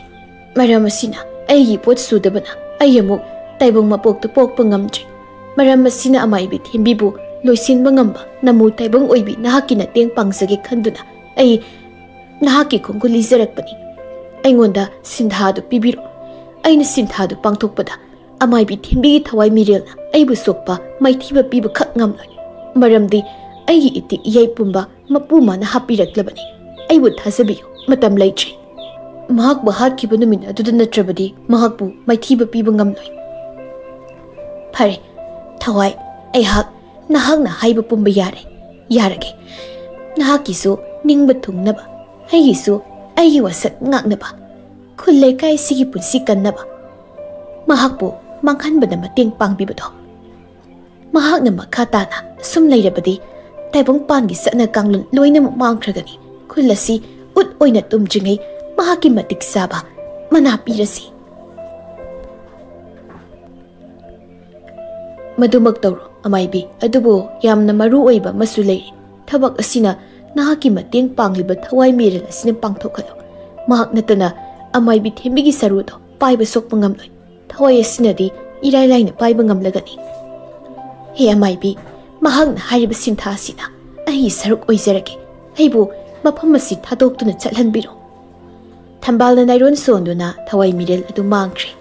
ꯃꯔꯝ ꯑꯁꯤꯅ ꯑꯩꯒꯤ ꯄꯣꯠ ꯁꯨꯗꯕꯅ ꯑꯩ ꯑꯃꯨꯛ ꯇꯥꯏꯕꯪ ꯃꯄꯣꯛꯇ ꯄꯣꯛꯄ ꯉꯝꯗ꯭ꯔꯦ꯫ ꯃꯔꯝ ꯑꯁꯤꯅ ꯑꯃꯥꯏꯕꯤ ꯊꯦꯝꯕꯤꯕꯨ ꯂꯣꯏꯁꯤꯟꯕ ꯉꯝꯕ ꯅꯃꯨ ꯇꯥꯏꯕꯪ ꯑꯣꯏꯕꯤ ꯅꯍꯥꯛꯀꯤ ꯅꯇꯦꯡ ꯄꯥꯡꯖꯒꯦ ꯈꯟꯗꯨꯅ ꯑꯩ ꯅꯍꯥꯛꯀꯤ ꯈꯣꯡꯒꯨꯜ ꯂꯤꯖꯔꯛꯄꯅꯤ꯫ ꯑꯩꯉꯣꯟꯗ ꯁꯤꯟꯊꯥꯗꯨ ꯄꯤꯕꯤꯔꯣ꯫ ꯑꯩꯅ ꯁꯤꯟꯊꯥꯗꯨ ꯄꯥꯡꯊꯣꯛꯄꯗ ꯑꯃꯥꯏꯕꯤ ꯊꯦꯝꯕꯤꯒꯤ ꯊꯋꯥꯏ ꯃꯤꯔꯦꯜꯅ ꯑꯩꯕꯨ ꯁꯣꯛꯄ ꯃꯥꯏꯊꯤꯕ ꯄꯤꯕꯈꯛ ꯉꯝꯂꯣꯏ꯫ ꯃꯔꯝꯗꯤ ꯑꯩꯒꯤ ꯏꯇꯤꯛ ꯏꯌꯥꯏ ꯄꯨꯝꯕ ꯃꯄꯨ ꯃꯥꯅ ꯍꯥꯞꯄꯤꯔꯛꯂꯕꯅꯤ꯫ ꯑꯩꯕꯨ ꯊꯥꯖꯕꯤꯌꯨ, ꯃꯇꯝ ꯂꯩꯇ꯭ꯔꯦ꯫ ꯃꯍꯥꯛꯄꯨ ꯍꯥꯠꯈꯤꯕ ꯅꯨꯃꯤꯠ ꯑꯗꯨꯗ ꯅꯠꯇ꯭ꯔꯕꯗꯤ ꯃꯍꯥꯛꯄꯨ ꯃꯥꯏꯊꯤꯕ ꯄꯤꯕ ꯉꯝꯂꯣꯏ꯫ ꯐꯔꯦ, ꯊꯋꯥꯏ, ꯑꯩꯍꯥꯛ ꯅꯍꯥꯛꯅ ꯍꯥꯏꯕ ꯄꯨꯝꯕ ꯌꯥꯔꯦ, ꯌꯥꯔꯒꯦ꯫ ꯅꯍꯥꯛꯀꯤꯁꯨ ꯅꯤꯡꯕ ꯊꯨꯡꯅꯕ, ꯑꯩꯒꯤꯁꯨ ꯑꯩꯒꯤ ꯋꯥꯁꯛ ꯉꯥꯛꯅꯕ, ꯈꯨꯜ ꯂꯩꯀꯥꯏ ꯑꯁꯤꯒꯤ ꯄꯨꯟꯁꯤ ꯀꯟꯅꯕ ꯃꯍꯥꯛꯄꯨ ꯃꯥꯡꯍꯟꯕꯗ ꯃꯇꯦꯡ ꯄꯥꯡꯕꯤꯕꯗꯣ꯫ ꯃꯍꯥꯛꯅ ꯃꯈꯥ ꯇꯥꯅ ꯁꯨꯝ ꯂꯩꯔꯕꯗꯤ ꯇꯥꯏꯕꯪꯄꯥꯟꯒꯤ ꯆꯠꯅ ꯀꯥꯡꯂꯣꯟ ꯂꯣꯏꯅꯃꯛ ꯃꯥꯡꯈ꯭ꯔꯒꯅꯤ꯫ ꯈꯨꯜ ꯑꯁꯤ ꯎꯠ ꯑꯣꯏꯅ ꯇꯨꯝꯗ꯭ꯔꯤꯉꯩ ꯃꯍꯥꯛꯀꯤ ꯃꯇꯤꯛ ꯆꯥꯕ ꯃꯅꯥ ꯄꯤꯔꯁꯤ꯫ ꯃꯗꯨꯃꯛ ꯇꯧꯔꯣ, ꯑꯃꯥꯏꯕꯤ꯫ ꯑꯗꯨꯕꯨ ꯌꯥꯝꯅ ꯃꯔꯨ ꯑꯣꯏꯕ ꯑꯃꯁꯨ ꯂꯩꯔꯤ꯫ ꯊꯕꯛ ꯑꯁꯤꯅ ꯅꯍꯥꯛꯀꯤ ꯃꯇꯦꯡ ꯄꯥꯡꯂꯤꯕ ꯊꯋꯥꯏ ꯃꯤꯔꯦꯜ ꯑꯁꯤꯅ ꯄꯥꯡꯊꯣꯛꯍꯜꯂꯨ꯫ ꯃꯍꯥꯛ ꯅꯠꯇꯅ ꯑꯃꯥꯏꯕꯤ ꯊꯦꯝꯕꯤꯒꯤ ꯁꯔꯨꯗꯣ ꯄꯥꯏꯕ ꯁꯣꯛꯄ ꯉꯝꯂꯣꯏ꯫ ꯊꯋꯥꯏ ꯑꯁꯤꯅꯗꯤ ꯏꯔꯥꯏ ꯂꯥꯏꯅ ꯄꯥꯏꯕ ꯉꯝꯂꯒꯅꯤ꯫ ꯍꯦ ꯑꯃꯥꯏꯕꯤ, ꯃꯍꯥꯛꯅ ꯍꯥꯏꯔꯤꯕ ꯁꯤꯟꯊꯥ ꯑꯁꯤꯅ ꯑꯩꯒꯤ ꯁꯔꯨꯛ ꯑꯣꯏꯖꯔꯒꯦ꯫ ꯑꯩꯕꯨ ꯃꯐꯝ ꯑꯁꯤ ꯊꯥꯗꯣꯛꯇꯨꯅ ꯆꯠꯍꯟꯕꯤꯔꯣ꯫ ꯊꯝꯕꯥꯜꯅ ꯅꯥꯏꯔꯣꯟ ꯁꯣꯟꯗꯨꯅ ꯊꯋꯥꯏ ꯃꯤꯔꯦꯜ ꯑꯗꯨ ꯃꯥꯡꯈ꯭ꯔꯦ꯫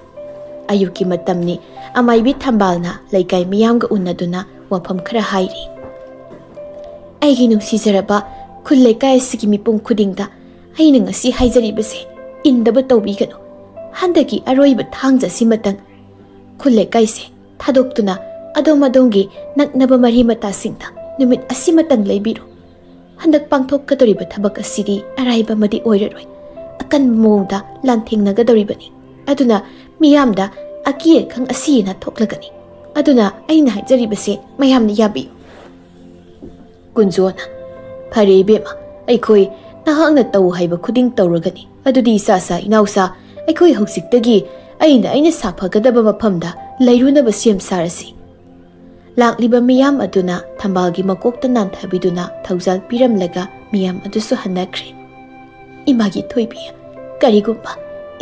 ꯑꯌꯨꯛꯀꯤ ꯃꯇꯝꯅꯤ꯫ ꯑꯃꯥꯏꯕꯤ ꯊꯝꯕꯥꯜꯅ ꯂꯩꯀꯥꯏ ꯃꯤꯌꯥꯝꯒ ꯎꯅꯗꯨꯅ ꯋꯥꯐꯝ ꯈꯔ ꯍꯥꯏꯔꯤ꯫ ꯑꯩꯒꯤ ꯅꯨꯡꯁꯤꯖꯔꯕ ꯈꯨꯜ ꯂꯩꯀꯥꯏ ꯑꯁꯤꯒꯤ ꯃꯤꯄꯨꯝ ꯈꯨꯗꯤꯡꯗ ꯑꯩꯅ ꯉꯁꯤ ꯍꯥꯏꯖꯔꯤꯕꯁꯦ ꯏꯟꯗꯕ ꯇꯧꯕꯤꯒꯅꯨ꯫ ꯍꯟꯗꯛꯀꯤ ꯑꯔꯣꯏꯕ ꯊꯥꯡꯖ ꯑꯁꯤꯃꯇꯪ ꯈꯨꯜ ꯂꯩꯀꯥꯏꯁꯦ ꯊꯥꯗꯣꯛꯇꯨꯅ ꯑꯗꯣꯝ ꯑꯗꯣꯝꯒꯤ ꯅꯛꯅꯕ ꯃꯔꯤ ꯃꯇꯥꯁꯤꯡꯗ ꯅꯨꯃꯤꯠ ꯑꯁꯤꯃꯇꯪ ꯂꯩꯕꯤꯔꯨ꯫ ꯍꯟꯗꯛ ꯄꯥꯡꯊꯣꯛꯀꯗꯧꯔꯤꯕ ꯊꯕꯛ ꯑꯁꯤꯗꯤ ꯑꯔꯥꯏꯕ ꯑꯃꯗꯤ ꯑꯣꯏꯔꯔꯣꯏ꯫ ꯑꯀꯟꯕ ꯃꯑꯣꯡꯗ ꯂꯥꯟꯊꯦꯡꯅꯒꯗꯧꯔꯤꯕꯅꯤ꯫ ꯑꯗꯨꯅ ꯃꯤꯌꯥꯝꯗ ꯑꯀꯤ ꯑꯈꯪ ꯑꯁꯤ ꯑꯅꯥ ꯊꯣꯛꯂꯒꯅꯤ꯫ ꯑꯗꯨꯅ ꯑꯩꯅ ꯍꯥꯏꯖꯔꯤꯕꯁꯦ ꯃꯌꯥꯝꯅ ꯌꯥꯕꯤꯌꯨ꯫ ꯀꯨꯟꯖꯣꯅ, "ꯐꯔꯦ ꯏꯕꯦꯝꯃ, ꯑꯩꯈꯣꯏ ꯅꯍꯥꯛꯅ ꯇꯧ ꯍꯥꯏꯕ ꯈꯨꯗꯤꯡ ꯇꯧꯔꯒꯅꯤ꯫ ꯑꯗꯨꯗꯤ ꯏꯆꯥꯁꯥ ꯏꯅꯥꯎꯁꯥ, ꯑꯩꯈꯣꯏ ꯍꯧꯖꯤꯛꯇꯒꯤ ꯑꯩꯅ ꯑꯩꯅ ꯁꯥꯐꯒꯗꯕ ꯃꯐꯝꯗ ꯂꯩꯔꯨꯅꯕ ꯁꯦꯝ ꯁꯥꯔꯁꯤ꯫" ꯂꯥꯛꯂꯤꯕ ꯃꯤꯌꯥꯝ ꯑꯗꯨꯅ ꯊꯝꯕꯥꯜꯒꯤ ꯃꯀꯣꯛꯇ ꯅꯥꯟꯊꯕꯤꯗꯨꯅ ꯊꯧꯖꯥꯜ ꯄꯤꯔꯝꯂꯒ ꯃꯤꯌꯥꯝ ꯑꯗꯨꯁꯨ ꯍꯟꯅꯈ꯭ꯔꯦ꯫ ꯏꯃꯥꯒꯤ ꯊꯣꯏꯕꯤ, ꯀꯔꯤꯒꯨꯝꯕ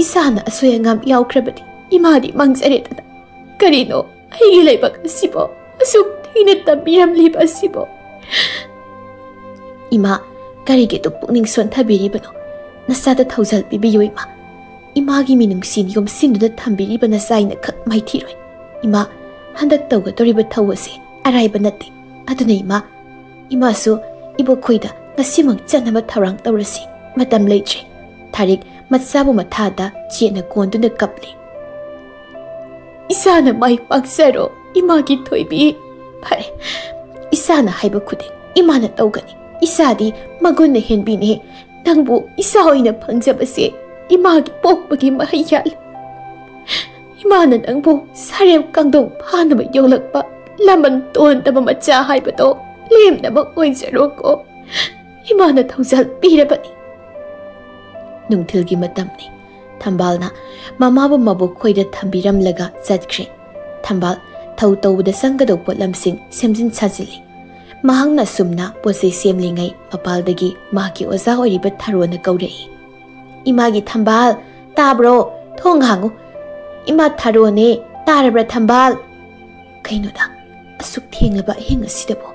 ꯏꯁꯥꯅ ꯑꯁꯣꯏ ꯑꯉꯥꯝ ꯌꯥꯎꯈ꯭ꯔꯕꯗꯤ ꯏꯃꯥꯗꯤ ꯃꯥꯡꯖꯔꯦꯗꯅ꯫ ꯀꯔꯤꯅꯣ ꯑꯩꯒꯤ ꯂꯥꯏꯕꯛ ꯑꯁꯤꯕꯣ? ꯑꯁꯨꯛ ꯊꯤꯅ ꯇꯝꯕꯤꯔꯝꯂꯤꯕ ꯑꯁꯤꯕꯣ? ꯏꯃꯥ, ꯀꯔꯤꯒꯤ ꯑꯗꯨꯛ ꯄꯨꯛꯅꯤꯡ ꯁꯣꯟꯊꯕꯤꯔꯤꯕꯅꯣ? ꯅꯆꯥꯗ ꯊꯧꯖꯥꯜ ꯄꯤꯕꯤꯌꯨ ꯏꯃꯥ꯫ ꯏꯃꯥꯒꯤ ꯃꯤꯅꯨꯡꯁꯤ ꯌꯣꯝꯁꯤꯟꯗꯨꯅ ꯊꯝꯕꯤꯔꯤꯕ ꯅꯆꯥ ꯑꯩꯅ ꯈꯛ ꯃꯥꯏꯊꯤꯔꯣꯏ꯫ ꯏꯃꯥ, ꯍꯟꯗꯛ ꯇꯧꯒꯗꯧꯔꯤꯕ ꯊꯧ ꯑꯁꯤ ꯑꯔꯥꯏꯕ ꯅꯠꯇꯦ꯫ ꯑꯗꯨꯅ ꯏꯃꯥ, ꯏꯃꯥꯁꯨ ꯏꯕꯣꯛꯈꯣꯏꯗ ꯉꯁꯤꯃꯛ ꯆꯠꯅꯕ ꯊꯧꯔꯥꯡ ꯇꯧꯔꯁꯤ꯫ ꯃꯇꯝ ꯂꯩꯇ꯭ꯔꯦ꯫ ꯊꯥꯔꯤꯛ ꯃꯆꯥꯕꯨ ꯃꯊꯥꯗ ꯆꯦꯠꯅ ꯀꯣꯟꯗꯨꯅ ꯀꯞꯂꯤ꯫ ꯏꯁꯥꯅ ꯃꯥꯏ ꯄꯥꯛꯆꯔꯣ, ꯏꯃꯥꯒꯤ ꯊꯣꯏꯕꯤ꯫ ꯐꯔꯦ, ꯏꯁꯥꯅ ꯍꯥꯏꯕ ꯈꯨꯗꯤꯡ ꯏꯃꯥꯅ ꯇꯧꯒꯅꯤ꯫ ꯏꯁꯥꯗꯤ ꯃꯒꯨꯟꯅ ꯍꯦꯟꯕꯤꯅꯦ꯫ ꯅꯪꯕꯨ ꯏꯁꯥ ꯑꯣꯏꯅ ꯐꯪꯖꯕꯁꯦ ꯏꯃꯥꯒꯤ ꯄꯣꯛꯄꯒꯤ ꯃꯍꯩ ꯌꯥꯜꯂꯤ꯫ ꯏꯃꯥꯅ ꯅꯪꯕꯨ ꯁꯥꯔꯦꯝ ꯀꯥꯡꯗꯣꯡ ꯐꯥꯅꯕ ꯌꯣꯛꯂꯛꯄ ꯂꯃꯟ ꯇꯣꯟꯗꯕ ꯃꯆꯥ ꯍꯥꯏꯕꯗꯣ ꯂꯦꯝꯅꯃꯛ ꯑꯣꯏꯖꯔꯣꯀꯣ꯫ ꯏꯃꯥꯅ ꯊꯧꯖꯥꯜ ꯄꯤꯔꯕꯅꯤ꯫ ꯅꯨꯡꯊꯤꯜꯒꯤ ꯃꯇꯝꯅꯤ꯫ ꯊꯝꯕꯥꯜꯅ ꯃꯃꯥꯕꯨ ꯃꯕꯣꯛ ꯈꯣꯏꯗ ꯊꯝꯕꯤꯔꯝꯂꯒ ꯆꯠꯈ꯭ꯔꯦ꯫ ꯊꯝꯕꯥꯜ ꯊꯧ ꯇꯧꯕꯗ ꯆꯪꯒꯗꯧꯕ ꯄꯣꯠꯂꯝꯁꯤꯡ ꯁꯦꯝꯖꯤꯟ ꯁꯥꯖꯤꯜꯂꯤ꯫ ꯃꯍꯥꯛꯅ ꯑꯁꯨꯝꯅ ꯄꯣꯠ ꯆꯩ ꯁꯦꯝꯂꯤꯉꯩ ꯃꯄꯥꯜꯗꯒꯤ ꯃꯍꯥꯛꯀꯤ ꯑꯣꯖꯥ ꯑꯣꯏꯔꯤꯕ ꯊꯔꯣꯅ ꯀꯧꯔꯛꯏ꯫ "ꯏꯃꯥꯒꯤ ꯊꯝꯕꯥꯜ, ꯇꯥꯕ꯭ꯔꯣ? ꯊꯣꯡ ꯍꯥꯡꯉꯨ꯫ ꯏꯃꯥ ꯊꯔꯣꯅꯦ, ꯇꯥꯔꯕ꯭ꯔꯥ ꯊꯝꯕꯥꯜ?" ꯀꯩꯅꯣꯗ, ꯑꯁꯨꯛ ꯊꯦꯡꯂꯕ ꯑꯍꯤꯡ ꯑꯁꯤꯗꯕꯨ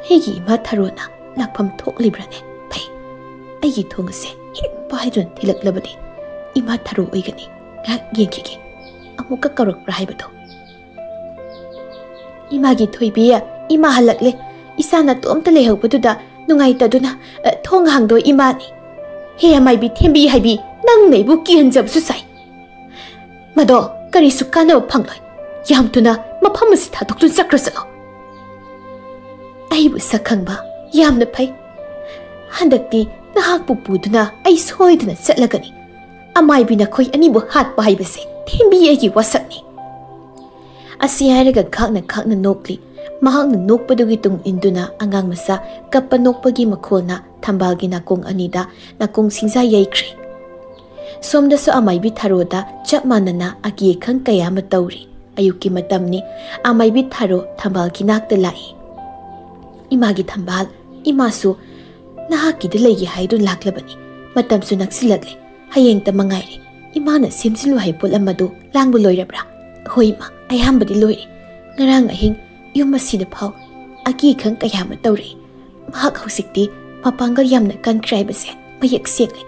ꯑꯩꯒꯤ ꯏꯃꯥ ꯊꯔꯣꯅ ꯂꯥꯛꯐꯝ ꯊꯣꯛꯂꯤꯕ꯭ꯔꯥꯅꯦ? ꯐꯩ, ꯑꯩꯒꯤ ꯊꯣꯡ ꯑꯁꯦ ꯍꯦꯛ ꯄꯥꯏꯗꯨꯅ ꯊꯤꯜꯂꯛꯂꯕꯗꯤ ꯏꯃꯥ ꯊꯔꯣ ꯑꯣꯏꯒꯅꯤ꯫ ꯉꯥꯏꯍꯥꯛ ꯌꯦꯡꯈꯤꯒꯦ, ꯑꯃꯨꯛꯀ ꯀꯧꯔꯛꯄ꯭ꯔꯥ ꯍꯥꯏꯕꯗꯣ꯫ "ꯏꯃꯥꯒꯤ ꯊꯣꯏꯕꯤ, ꯏꯃꯥ ꯍꯜꯂꯛꯂꯦ꯫ ꯏꯁꯥ ꯅꯇꯣꯝꯇ ꯂꯩꯍꯧꯕꯗꯨꯗ ꯅꯨꯡꯉꯥꯏꯇꯗꯨꯅ, ꯑ, ꯊꯣꯡ ꯍꯥꯡꯗꯣꯛ ꯏꯃꯥꯅꯤ꯫ ꯍꯦ ꯑꯃꯥꯏꯕꯤ ꯊꯦꯝꯕꯤ ꯍꯥꯏꯕꯤ, ꯅꯪꯅ ꯑꯩꯕꯨ ꯀꯤꯍꯟꯖꯕꯁꯨ ꯁꯥꯏ꯫ ꯃꯗꯣ ꯀꯔꯤꯁꯨ ꯀꯥꯟꯅꯕ ꯐꯪꯂꯣꯏ꯫ ꯌꯥꯝ ꯊꯨꯅ ꯃꯐꯝ ꯑꯁꯤ ꯊꯥꯗꯣꯛꯇꯨꯅ ꯆꯠꯈ꯭ꯔꯁꯅꯨ꯫" "ꯑꯩꯕꯨ ꯁꯛ ꯈꯪꯕ ꯌꯥꯝꯅ ꯐꯩ꯫ ꯍꯟꯗꯛꯇꯤ ꯅꯍꯥꯛꯄꯨ ꯄꯨꯗꯨꯅ ꯑꯩ ꯁꯣꯏꯗꯅ ꯆꯠꯂꯒꯅꯤ꯫ ꯑꯃꯥꯏꯕꯤ ꯅꯈꯣꯏ ꯑꯅꯤꯕꯨ ꯍꯥꯠꯄ ꯍꯥꯏꯕꯁꯦ ꯊꯦꯝꯕꯤ ꯑꯩꯒꯤ ꯋꯥꯁꯛꯅꯤ꯫" ꯑꯁꯤ ꯍꯥꯏꯔꯒ ꯈꯥꯛꯅ ꯈꯥꯛꯅ ꯅꯣꯛꯂꯤ꯫ ꯃꯍꯥꯛꯅ ꯅꯣꯛꯄꯗꯨꯒꯤ ꯇꯨꯡ ꯏꯟꯗꯨꯅ ꯑꯉꯥꯡ ꯃꯆꯥ ꯀꯞꯄ ꯅꯣꯛꯄꯒꯤ ꯃꯈꯣꯜꯅ ꯊꯝꯕꯥꯜꯒꯤ ꯅꯥꯀꯣꯡ ꯑꯅꯤꯗ ꯅꯥꯀꯣꯡ ꯁꯤꯡꯖꯥ ꯌꯩꯈ꯭ꯔꯦ꯫ ꯁꯣꯝꯗꯁꯨ ꯑꯃꯥꯏꯕꯤ ꯊꯔꯣꯗ ꯆꯞ ꯃꯥꯟꯅꯅ ꯑꯀꯤ ꯑꯈꯪ ꯀꯌꯥ ꯑꯃ ꯇꯧꯔꯤ꯫ ꯑꯌꯨꯛꯀꯤ ꯃꯇꯝꯅꯤ꯫ ꯑꯃꯥꯏꯕꯤ ꯊꯔꯣ ꯊꯝꯕꯥꯜꯒꯤ ꯅꯥꯛꯇ ꯂꯥꯛꯏ꯫ "ꯏꯃꯥꯒꯤ ꯊꯝꯕꯥꯜ, ꯏꯃꯥꯁꯨ ꯅꯍꯥꯛꯀꯤꯗ ꯂꯩꯒꯦ ꯍꯥꯏꯗꯨꯅ ꯂꯥꯛꯂꯕꯅꯤ꯫ ꯃꯇꯝꯁꯨ ꯅꯛꯁꯤꯜꯂꯛꯂꯦ꯫ ꯍꯌꯦꯡꯇ ꯃꯉꯥꯏꯔꯦ꯫ "ꯏꯃꯥꯅ ꯁꯦꯝꯖꯤꯜꯂꯨ ꯍꯥꯏꯕ ꯄꯣꯠ ꯑꯃꯗꯨ ꯂꯥꯡꯕ ꯂꯣꯏꯔꯕ꯭ꯔꯥ?" "ꯍꯣꯏ, ꯏꯃꯥ, ꯑꯌꯥꯝꯕꯗꯤ ꯂꯣꯏꯔꯦ꯫ ꯉꯔꯥꯡ ꯑꯍꯤꯡ ꯌꯨꯝ ꯑꯁꯤꯗ ꯐꯥꯎ ꯑꯀꯤ ꯈꯪ ꯀꯌꯥ ꯑꯃ ꯇꯧꯔꯛꯏ꯫ ꯃꯍꯥꯛ ꯍꯧꯖꯤꯛꯇꯤ ꯃꯄꯥꯡꯒꯜ ꯌꯥꯝꯅ ꯀꯟꯈ꯭ꯔꯦ ꯍꯥꯏꯕꯁꯦ ꯃꯌꯦꯛ ꯁꯦꯡꯂꯦ꯫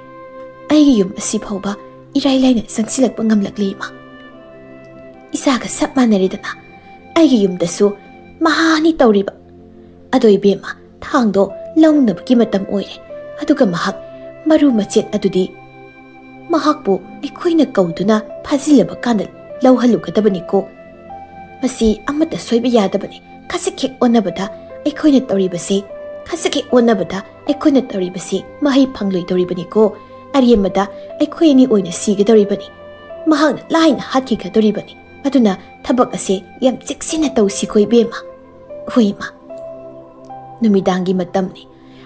ꯑꯩꯒꯤ ꯌꯨꯝ ꯑꯁꯤ ꯐꯥꯎꯕ ꯏꯔꯥꯏ ꯂꯥꯏꯅ ꯆꯪꯁꯤꯜꯂꯛꯄ ꯉꯝꯂꯛꯂꯦ, ꯏꯃꯥ꯫ ꯏꯆꯥꯒ ꯆꯞ ꯃꯥꯟꯅꯔꯦꯗꯅ꯫ ꯑꯩꯒꯤ ꯌꯨꯝꯗꯁꯨ ꯃꯍꯥꯅꯤ ꯇꯧꯔꯤꯕ꯫ ꯑꯗꯣ ꯏꯕꯦꯝꯃ, ꯊꯥꯡꯗꯣ ꯂꯧꯅꯕꯒꯤ ꯃꯇꯝ ꯑꯣꯏꯔꯦ꯫ ꯑꯗꯨꯒ ꯃꯍꯥꯛ ꯃꯔꯨ ꯃꯆꯦꯠ ꯑꯗꯨꯗꯤ ꯃꯍꯥꯛꯄꯨ ꯑꯩꯈꯣꯏꯅ ꯀꯧꯗꯨꯅ ꯐꯥꯖꯤꯜꯂꯕ ꯀꯥꯟꯗ ꯂꯧꯍꯜꯂꯨꯒꯗꯕꯅꯤꯀꯣ꯫ ꯃꯁꯤ ꯑꯃꯠꯇ ꯁꯣꯏꯕ ꯌꯥꯗꯕꯅꯤ꯫ ꯈꯖꯤꯛ ꯍꯦꯛ ꯑꯣꯟꯅꯕꯗ ꯑꯩꯈꯣꯏꯅ ꯇꯧꯔꯤꯕꯁꯤ, ꯈꯖꯤꯛ ꯍꯦꯛ ꯑꯣꯟꯅꯕꯗ ꯑꯩꯈꯣꯏꯅ ꯇꯧꯔꯤꯕꯁꯤ ꯃꯍꯩ ꯐꯪꯂꯣꯏꯗꯧꯔꯤꯕꯅꯤꯀꯣ꯫ ꯑꯔꯦꯝꯕꯗ ꯑꯩꯈꯣꯏ ꯑꯅꯤ ꯑꯣꯏꯅ ꯁꯤꯒꯗꯧꯔꯤꯕꯅꯤ꯫ ꯃꯍꯥꯛꯅ ꯂꯥꯏꯅ ꯍꯥꯠꯈꯤꯒꯗꯧꯔꯤꯕꯅꯤ꯫ ꯑꯗꯨꯅ ꯊꯕꯛ ꯑꯁꯦ ꯌꯥꯝ ꯆꯦꯛꯁꯤꯟꯅ ꯇꯧꯁꯤꯀꯣ, ꯏꯕꯦꯝꯃ꯫" "ꯍꯣꯏ, ꯏꯃꯥ꯫" ꯅꯨꯃꯤꯗꯥꯡꯒꯤ ꯃꯇꯝꯅꯤ꯫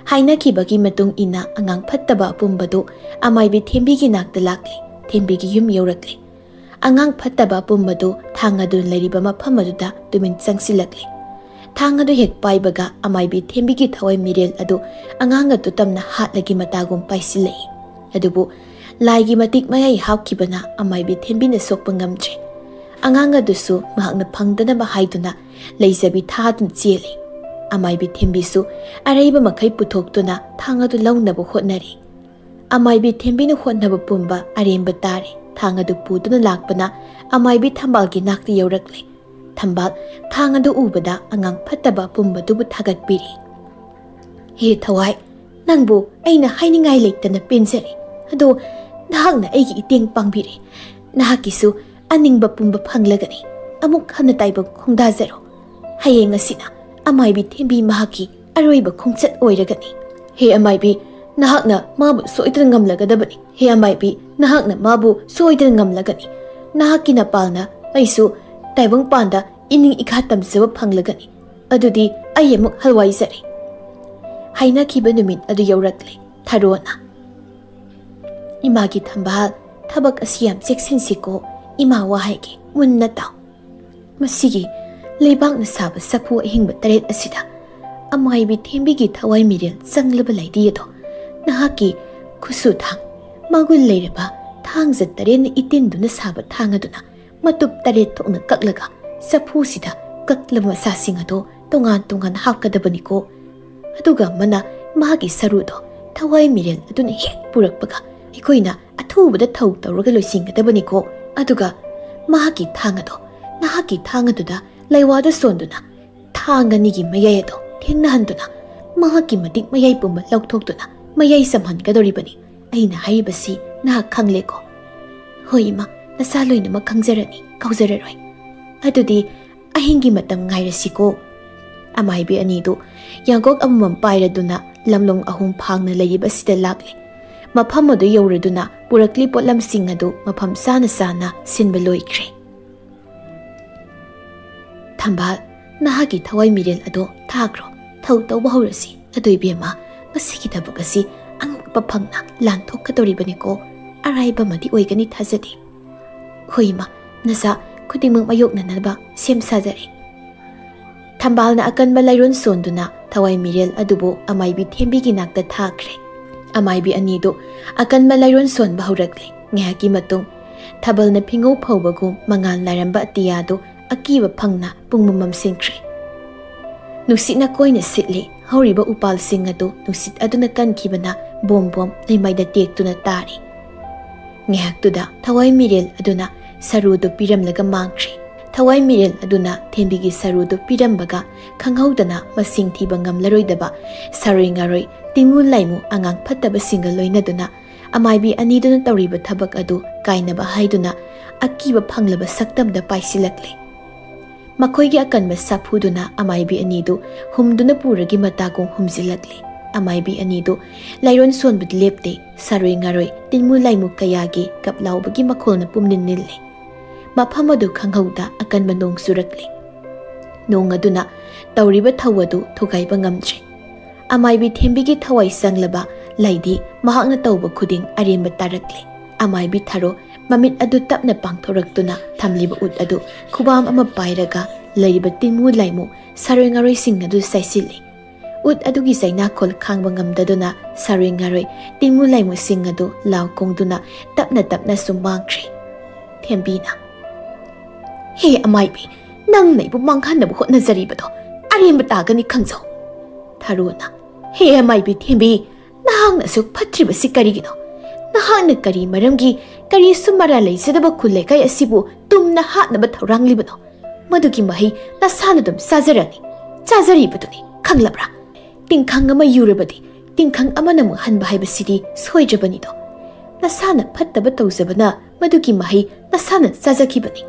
ꯍꯥꯏꯅꯈꯤꯕꯒꯤ ꯃꯇꯨꯡ ꯏꯟꯅ ꯑꯉꯥꯡ ꯐꯠꯇꯕ ꯑꯄꯨꯝꯕꯗꯨ ꯑꯃꯥꯏꯕꯤ ꯊꯦꯝꯕꯤꯒꯤ ꯅꯥꯛꯇ ꯂꯥꯛꯂꯤ꯫ ꯊꯦꯝꯕꯤꯒꯤ ꯌꯨꯝ ꯌꯧꯔꯛꯂꯤ꯫ ꯑꯉꯥꯡ ꯐꯠꯇꯕ ꯑꯄꯨꯝꯕꯗꯨ ꯊꯥꯡ ꯑꯗꯨ ꯂꯩꯔꯤꯕ ꯃꯐꯝ ꯑꯗꯨꯗ ꯇꯨꯃꯤꯟ ꯆꯪꯁꯤꯜꯂꯛꯂꯤ꯫ ꯊꯥꯡ ꯑꯗꯨ ꯍꯦꯛ ꯄꯥꯏꯕꯒ ꯑꯃꯥꯏꯕꯤ ꯊꯦꯝꯕꯤꯒꯤ ꯊꯋꯥꯏ ꯃꯤꯔꯦꯜ ꯑꯗꯨ ꯑꯉꯥꯡ ꯑꯗꯨ ꯇꯝꯅ ꯍꯥꯠꯂꯒꯤ ꯃꯇꯥꯒꯨꯝ ꯄꯥꯏꯁꯤꯜꯂꯛꯏ꯫ ꯑꯗꯨꯕꯨ ꯂꯥꯏꯒꯤ ꯃꯇꯤꯛ ꯃꯌꯥꯏ ꯍꯥꯞꯈꯤꯕꯅ ꯑꯃꯥꯏꯕꯤ ꯊꯦꯝꯕꯤꯅ ꯁꯣꯛꯄ ꯉꯝꯗ꯭ꯔꯦ꯫ ꯑꯉꯥꯡ ꯑꯗꯨꯁꯨ ꯃꯍꯥꯛꯅ ꯐꯪꯗꯅꯕ ꯍꯥꯏꯗꯨꯅ ꯂꯩꯖꯕꯤ ꯊꯥꯗꯨꯅ ꯆꯦꯜꯂꯤ꯫ ꯑꯃꯥꯏꯕꯤ ꯊꯦꯝꯕꯤꯁꯨ ꯑꯔꯩꯕ ꯃꯈꯩ ꯄꯨꯊꯣꯛꯇꯨꯅ ꯊꯥꯡ ꯑꯗꯨ ꯂꯧꯅꯕ ꯍꯣꯠꯅꯔꯤ꯫ ꯑꯃꯥꯏꯕꯤ ꯊꯦꯝꯕꯤꯅ ꯍꯣꯠꯅꯕ ꯄꯨꯝꯕ ꯑꯔꯦꯝꯕ ꯇꯥꯔꯦ꯫ ꯊꯥꯡ ꯑꯗꯨ ꯄꯨꯗꯨꯅ ꯂꯥꯛꯄꯅ ꯑꯃꯥꯏꯕꯤ ꯊꯝꯕꯥꯜꯒꯤ ꯅꯥꯛꯇ ꯌꯧꯔꯛꯂꯦ꯫ ꯊꯝꯕꯥꯜ ꯊꯥꯡ ꯑꯗꯨ ꯎꯕꯗ ꯑꯉꯥꯡ ꯐꯠꯇꯕ ꯑꯄꯨꯝꯕꯗꯨꯕꯨ ꯊꯥꯒꯠꯄꯤꯔꯤ꯫ "ꯍꯦ ꯊꯋꯥꯏ, ꯅꯪꯕꯨ ꯑꯩꯅ ꯍꯥꯏꯅꯤꯡꯉꯥꯏ ꯂꯩꯇꯅ ꯄꯦꯟꯖꯔꯦ꯫ ꯑꯗꯣ ꯅꯍꯥꯛꯅ ꯑꯩꯒꯤ ꯏꯇꯦꯡ ꯄꯥꯡꯕꯤꯔꯦ꯫ ꯅꯍꯥꯛꯀꯤꯁꯨ ꯑꯅꯤꯡꯕ ꯄꯨꯝꯕ ꯐꯪꯂꯒꯅꯤ꯫ ꯑꯃꯨꯛ ꯍꯟꯅ ꯇꯥꯏꯕꯪ ꯈꯣꯡꯗꯥꯖꯔꯣ꯫ ꯍꯌꯦꯡ ꯑꯁꯤꯅ ꯑꯃꯥꯏꯕꯤ ꯊꯦꯝꯕꯤ ꯃꯍꯥꯛꯀꯤ ꯑꯔꯣꯏꯕ ꯈꯣꯡꯆꯠ ꯑꯣꯏꯔꯒꯅꯤ꯫ ꯍꯦ ꯑꯃꯥꯏꯕꯤ, ꯅꯍꯥꯛꯅ ꯃꯥꯕꯨ ꯁꯣꯏꯗꯅ ꯉꯝꯂꯒꯗꯕꯅꯤ꯫ ꯍꯦ ꯑꯃꯥꯏꯕꯤ, ꯅꯍꯥꯛꯅ ꯃꯥꯕꯨ ꯁꯣꯏꯗꯅ ꯉꯝꯂꯒꯅꯤ꯫ ꯅꯍꯥꯛꯀꯤ ꯅꯄꯥꯜꯅ ꯑꯩꯁꯨ ꯇꯥꯏꯕꯪꯄꯥꯟꯗ ꯏꯅꯤꯡ ꯏꯈꯥ ꯇꯝꯖꯕ ꯐꯪꯂꯒꯅꯤ꯫ ꯑꯗꯨꯗꯤ ꯑꯩ ꯑꯃꯨꯛ ꯍꯜꯋꯥꯏꯖꯔꯦ꯫" ꯍꯥꯏꯅꯈꯤꯕ ꯅꯨꯃꯤꯠ ꯑꯗꯨ ꯌꯧꯔꯛꯂꯦ꯫ ꯊꯔꯣꯅ, "ꯏꯃꯥꯒꯤ ꯊꯝꯕꯥꯜ, ꯊꯕꯛ ꯑꯁꯤ ꯌꯥꯝ ꯆꯦꯛꯁꯤꯟꯁꯤꯀꯣ꯫ ꯏꯃꯥ ꯋꯥ ꯍꯥꯏꯒꯦ, ꯃꯨꯟꯅ ꯇꯥꯎ꯫ ꯃꯁꯤꯒꯤ ꯂꯩꯕꯥꯛꯅ ꯁꯥꯕ ꯆꯐꯨ ꯑꯍꯤꯡꯕ ꯇꯔꯦꯠ ꯑꯁꯤꯗ ꯑꯃꯥꯏꯕꯤ ꯊꯦꯝꯕꯤꯒꯤ ꯊꯋꯥꯏ ꯃꯤꯔꯦꯜ ꯆꯪꯂꯕ ꯂꯩꯔꯤ ꯑꯗꯣ ꯅꯍꯥꯛꯀꯤ ꯈꯨꯠꯁꯨ ꯊꯥꯡ, ꯃꯒꯨꯟ ꯂꯩꯔꯕ ꯊꯥꯡꯖ ꯇꯔꯦꯠꯅ ꯏꯇꯤꯟꯗꯨꯅ ꯁꯥꯕ ꯊꯥꯡ ꯑꯗꯨꯅ ꯃꯇꯨꯞ ꯇꯔꯦꯠ ꯊꯣꯛꯅ ꯀꯛꯂꯒ ꯆꯐꯨꯁꯤꯗ ꯀꯛꯂꯕ ꯃꯁꯥꯁꯤꯡ ꯑꯗꯨ ꯇꯣꯉꯥꯟ ꯇꯣꯉꯥꯟ ꯍꯥꯞꯀꯗꯕꯅꯤꯀꯣ꯫ ꯑꯗꯨꯒ ꯑꯃꯅ ꯃꯥꯒꯤ ꯁꯔꯨꯗꯣ ꯊꯋꯥꯏ ꯃꯤꯔꯦꯜ ꯑꯗꯨꯅ ꯍꯦꯛ ꯄꯨꯔꯛꯄꯒ ꯑꯩꯈꯣꯏꯅ ꯑꯊꯨꯕꯗ ꯊꯧ ꯇꯧꯔꯒ ꯂꯣꯏꯁꯤꯟꯒꯗꯕꯅꯤꯀꯣ꯫ ꯑꯗꯨꯒ ꯃꯍꯥꯛꯀꯤ ꯊꯥꯡ ꯑꯗꯣ ꯅꯍꯥꯛꯀꯤ ꯊꯥꯡ ꯑꯗꯨꯗ ꯂꯩꯋꯥꯗ ꯁꯣꯟꯗꯨꯅ ꯊꯥꯡ ꯑꯅꯤꯒꯤ ꯃꯌꯥꯏ ꯑꯗꯣ ꯊꯦꯡꯅꯍꯟꯗꯨꯅ ꯃꯍꯥꯛꯀꯤ ꯃꯇꯤꯛ ꯃꯌꯥꯏ ꯄꯨꯝꯕ ꯂꯧꯊꯣꯛꯇꯨꯅ ꯃꯌꯥꯏ ꯆꯝꯍꯟꯒꯗꯧꯔꯤꯕꯅꯤ꯫ ꯑꯩꯅ ꯍꯥꯏꯔꯤꯕꯁꯤ ꯅꯍꯥꯛ ꯈꯪꯂꯦꯀꯣ? ꯍꯣꯏ ꯏꯃꯥ, ꯅꯁꯥ ꯂꯣꯏꯅꯃꯛ ꯈꯪꯖꯔꯅꯤ, ꯀꯥꯎꯖꯔꯔꯣꯏ꯫ ꯑꯗꯨꯗꯤ ꯑꯍꯤꯡꯒꯤ ꯃꯇꯝ ꯉꯥꯏꯔꯁꯤꯀꯣ꯫ ꯑꯃꯥꯏꯕꯤ ꯑꯅꯤꯗꯨ ꯌꯥꯡꯀꯣꯛ ꯑꯃꯃꯝ ꯄꯥꯏꯔꯗꯨꯅ ꯂꯝꯂꯣꯡ ꯑꯍꯨꯝ ꯐꯥꯡꯅ ꯂꯩꯔꯤꯕ ꯑꯁꯤꯗ ꯂꯥꯛꯂꯦ꯫ ꯃꯐꯝ ꯑꯗꯨ ꯌꯧꯔꯗꯨꯅ ꯄꯨꯔꯛꯂꯤ ꯄꯣꯠꯂꯝꯁꯤꯡ ꯑꯗꯨ ꯃꯐꯝ ꯆꯥꯅ ꯆꯥꯅ ꯁꯤꯟꯕ ꯂꯣꯏꯈ꯭ꯔꯦ꯫ ꯊꯝꯕꯥꯜ, ꯅꯍꯥꯛꯀꯤ ꯊꯋꯥꯏ ꯃꯤꯔꯦꯜ ꯑꯗꯣ ꯊꯥꯈ꯭ꯔꯣ꯫ ꯊꯧ ꯇꯧꯕ ꯍꯧꯔꯁꯤ꯫ ꯑꯗꯣ ꯏꯕꯦꯝꯃ, ꯉꯁꯤꯒꯤ ꯊꯕꯛ ꯑꯁꯤ ꯑꯉꯛꯄ ꯐꯪꯅ ꯂꯥꯟꯊꯣꯛꯀꯗꯧꯔꯤꯕꯅꯤꯀꯣ꯫ ꯑꯔꯥꯏꯕ ꯑꯃꯗꯤ ꯑꯣꯏꯒꯅꯤ ꯊꯥꯖꯗꯦ꯫ ꯍꯣꯏ ꯏꯃꯥ, ꯅꯆꯥ ꯈꯨꯗꯤꯡꯃꯛ ꯃꯥꯌꯣꯛꯅꯅꯕ ꯁꯦꯝ ꯁꯥꯖꯔꯦ꯫ ꯊꯝꯕꯥꯜꯅ ꯑꯀꯟꯕ ꯂꯥꯏꯔꯣꯟ ꯁꯣꯟꯗꯨꯅ ꯊꯋꯥꯏ ꯃꯤꯔꯦꯜ ꯑꯗꯨꯕꯨ ꯑꯃꯥꯏꯕꯤ ꯊꯦꯝꯕꯤꯒꯤ ꯅꯥꯛꯇ ꯊꯥꯈ꯭ꯔꯦ꯫ ꯑꯃꯥꯏꯕꯤ ꯑꯅꯤꯗꯨ ꯑꯀꯟꯕ ꯂꯥꯏꯔꯣꯟ ꯁꯣꯟꯕ ꯍꯧꯔꯛꯂꯦ꯫ ꯉꯥꯏꯍꯥꯛꯀꯤ ꯃꯇꯨꯡ ꯊꯥꯕꯜꯅ ꯐꯤꯉꯧ ꯐꯧꯕꯒꯨꯝ ꯃꯉꯥꯜ ꯅꯥꯏꯔꯝꯕ ꯑꯇꯤꯌꯥꯗꯨ ꯑꯀꯤꯕ ꯐꯪꯅ ꯄꯨꯡꯃꯝ ꯃꯝꯁꯤꯟꯈ꯭ꯔꯦ꯫ ꯅꯨꯡꯁꯤꯠꯅ ꯀꯣꯏꯅ ꯁꯤꯠꯂꯤ꯫ ꯍꯧꯔꯤꯕ ꯎꯄꯥꯜꯁꯤꯡ ꯑꯗꯨ ꯅꯨꯡꯁꯤꯠ ꯑꯗꯨꯅ ꯀꯟꯈꯤꯕꯅ ꯕꯣꯝ ꯕꯣꯝ ꯂꯩꯃꯥꯏꯗ ꯇꯦꯛꯇꯨꯅ ꯇꯥꯔꯤ꯫ ꯉꯥꯏꯍꯥꯛꯇꯨꯗ ꯊꯋꯥꯏ ꯃꯤꯔꯦꯜ ꯑꯗꯨꯅ ꯁꯔꯨꯗꯨ ꯄꯤꯔꯝꯂꯒ ꯃꯥꯡꯈ꯭ꯔꯦ꯫ ꯊꯋꯥꯏ ꯃꯤꯔꯦꯜ ꯑꯗꯨꯅ ꯊꯦꯝꯕꯤꯒꯤ ꯁꯔꯨꯗꯨ ꯄꯤꯔꯝꯕꯒ ꯈꯪꯍꯧꯗꯅ ꯃꯁꯤꯡ ꯊꯤꯕ ꯉꯝꯂꯔꯣꯏꯗꯕ ꯁꯥꯔꯣꯏ ꯉꯥꯔꯣꯏ, ꯇꯤꯡꯉꯨ ꯂꯥꯏꯃꯨ, ꯑꯉꯥꯡ ꯐꯠꯇꯕꯁꯤꯡꯒ ꯂꯣꯏꯅꯗꯨꯅ ꯑꯃꯥꯏꯕꯤ ꯑꯅꯤꯗꯨꯅ ꯇꯧꯔꯤꯕ ꯊꯕꯛ ꯑꯗꯨ ꯀꯥꯏꯅꯕ ꯍꯥꯏꯗꯨꯅ ꯑꯀꯤꯕ ꯐꯪꯂꯕ ꯁꯛꯇꯝꯗ ꯄꯥꯏꯁꯤꯜꯂꯛꯂꯦ꯫ ꯃꯈꯣꯏꯒꯤ ꯑꯀꯟꯕ ꯁꯥꯐꯨꯗꯨꯅ ꯑꯃꯥꯏꯕꯤ ꯑꯅꯤꯗꯨ ꯍꯨꯝꯗꯨꯅ ꯄꯨꯔꯒꯤ ꯃꯇꯥꯒꯨꯝ ꯍꯨꯝꯖꯤꯜꯂꯛꯂꯦ꯫ ꯑꯃꯥꯏꯕꯤ ꯑꯅꯤꯗꯨ ꯂꯥꯏꯔꯣꯟ ꯁꯣꯟꯕꯗꯤ ꯂꯦꯞꯇꯦ, ꯁꯥꯔꯣꯏ ꯉꯥꯔꯣꯏ, ꯇꯤꯟꯃꯨ ꯂꯥꯏꯃꯨ ꯀꯌꯥꯒꯤ ꯀꯞ ꯂꯥꯎꯕꯒꯤ ꯃꯈꯣꯜꯅ ꯄꯨꯝꯅꯤꯜ ꯅꯤꯜꯂꯦ꯫ ꯃꯐꯝ ꯑꯗꯨ ꯈꯪꯍꯧꯗ ꯑꯀꯟꯕ ꯅꯣꯡ ꯆꯨꯔꯛꯂꯦ꯫ ꯅꯣꯡ ꯑꯗꯨꯅ ꯇꯧꯔꯤꯕ ꯊꯧ ꯑꯗꯨ ꯊꯨꯒꯥꯏꯕ ꯉꯝꯗ꯭ꯔꯦ꯫ ꯑꯃꯥꯏꯕꯤ ꯊꯦꯝꯕꯤꯒꯤ ꯊꯋꯥꯏ ꯆꯪꯂꯕ ꯂꯩꯗꯤ ꯃꯍꯥꯛꯅ ꯇꯧꯕ ꯈꯨꯗꯤꯡ ꯑꯔꯦꯝꯕ ꯇꯥꯔꯛꯂꯦ꯫ ꯑꯃꯥꯏꯕꯤ ꯊꯥꯔꯣ ꯃꯃꯤꯠ ꯑꯗꯨ ꯇꯞꯅ ꯄꯥꯡꯊꯣꯔꯛꯇꯨꯅ ꯊꯝꯂꯤꯕ ꯎꯠ ꯑꯗꯨ ꯈꯨꯕꯥꯝ ꯑꯃ ꯄꯥꯏꯔꯒ ꯂꯩꯔꯤꯕ ꯇꯤꯟꯃꯨ ꯂꯥꯏꯃꯨ ꯁꯥꯔꯣꯏ ꯉꯥꯔꯣꯏꯁꯤꯡ ꯑꯗꯨ ꯆꯥꯏꯁꯤꯜꯂꯤ꯫ ꯎꯠ ꯑꯗꯨꯒꯤ ꯆꯩꯅꯥꯈꯣꯜ ꯈꯥꯡꯕ ꯉꯝꯗꯗꯨꯅ ꯁꯥꯔꯣꯏ ꯉꯥꯔꯣꯏ ꯇꯤꯡꯉꯨ ꯂꯩꯃꯨꯁꯤꯡ ꯑꯗꯨ ꯂꯥꯎ ꯀꯣꯡꯗꯨꯅ ꯇꯞꯅ ꯇꯞꯅ ꯁꯨꯝ ꯃꯥꯡꯈ꯭ꯔꯦ꯫ ꯊꯦꯝꯕꯤꯅ, "ꯍꯦ ꯑꯃꯥꯏꯕꯤ, ꯅꯪꯅ ꯑꯩꯕꯨ ꯃꯥꯡꯍꯟꯅꯕ ꯍꯣꯠꯅꯖꯔꯤꯕꯗꯣ ꯑꯔꯦꯝꯕ ꯇꯥꯒꯅꯤ ꯈꯪꯖꯧ꯫" ꯊꯔꯣꯅ, "ꯍꯦ ꯑꯃꯥꯏꯕꯤ ꯊꯦꯝꯕꯤ, ꯅꯍꯥꯛꯅ ꯑꯁꯨꯛ ꯐꯠꯇ꯭ꯔꯤꯕꯁꯤ ꯀꯔꯤꯒꯤꯅꯣ? ꯅꯍꯥꯛꯅ ꯀꯔꯤ ꯃꯔꯝꯒꯤ ꯀꯔꯤꯁꯨ ꯃꯔꯥ ꯂꯩꯖꯗꯕ ꯈꯨꯜ ꯂꯩꯀꯥꯏ ꯑꯁꯤꯕꯨ ꯇꯨꯝꯅ ꯍꯥꯠꯅꯕ ꯊꯧꯔꯥꯡꯂꯤꯕꯅꯣ? ꯃꯗꯨꯒꯤ ꯃꯍꯩ ꯅꯁꯥꯅ ꯑꯗꯨꯝ ꯆꯥꯖꯔꯅꯤ, ꯆꯥꯖꯔꯤꯕꯗꯨꯅꯤ, ꯈꯪꯂꯕ꯭ꯔꯥ? ꯇꯤꯡꯈꯪ ꯑꯃ ꯌꯨꯔꯕꯗꯤ ꯇꯤꯡꯈꯪ ꯑꯃꯅ ꯑꯃꯨꯛ ꯍꯟꯕ ꯍꯥꯏꯕꯁꯤꯗꯤ ꯁꯣꯏꯗ꯭ꯔꯕꯅꯤꯗꯣ꯫ ꯅꯁꯥꯅ ꯐꯠꯇꯕ ꯇꯧꯖꯕꯅ ꯃꯗꯨꯒꯤ ꯃꯍꯩ ꯅꯁꯥꯅ ꯆꯥꯖꯈꯤꯕꯅꯤ꯫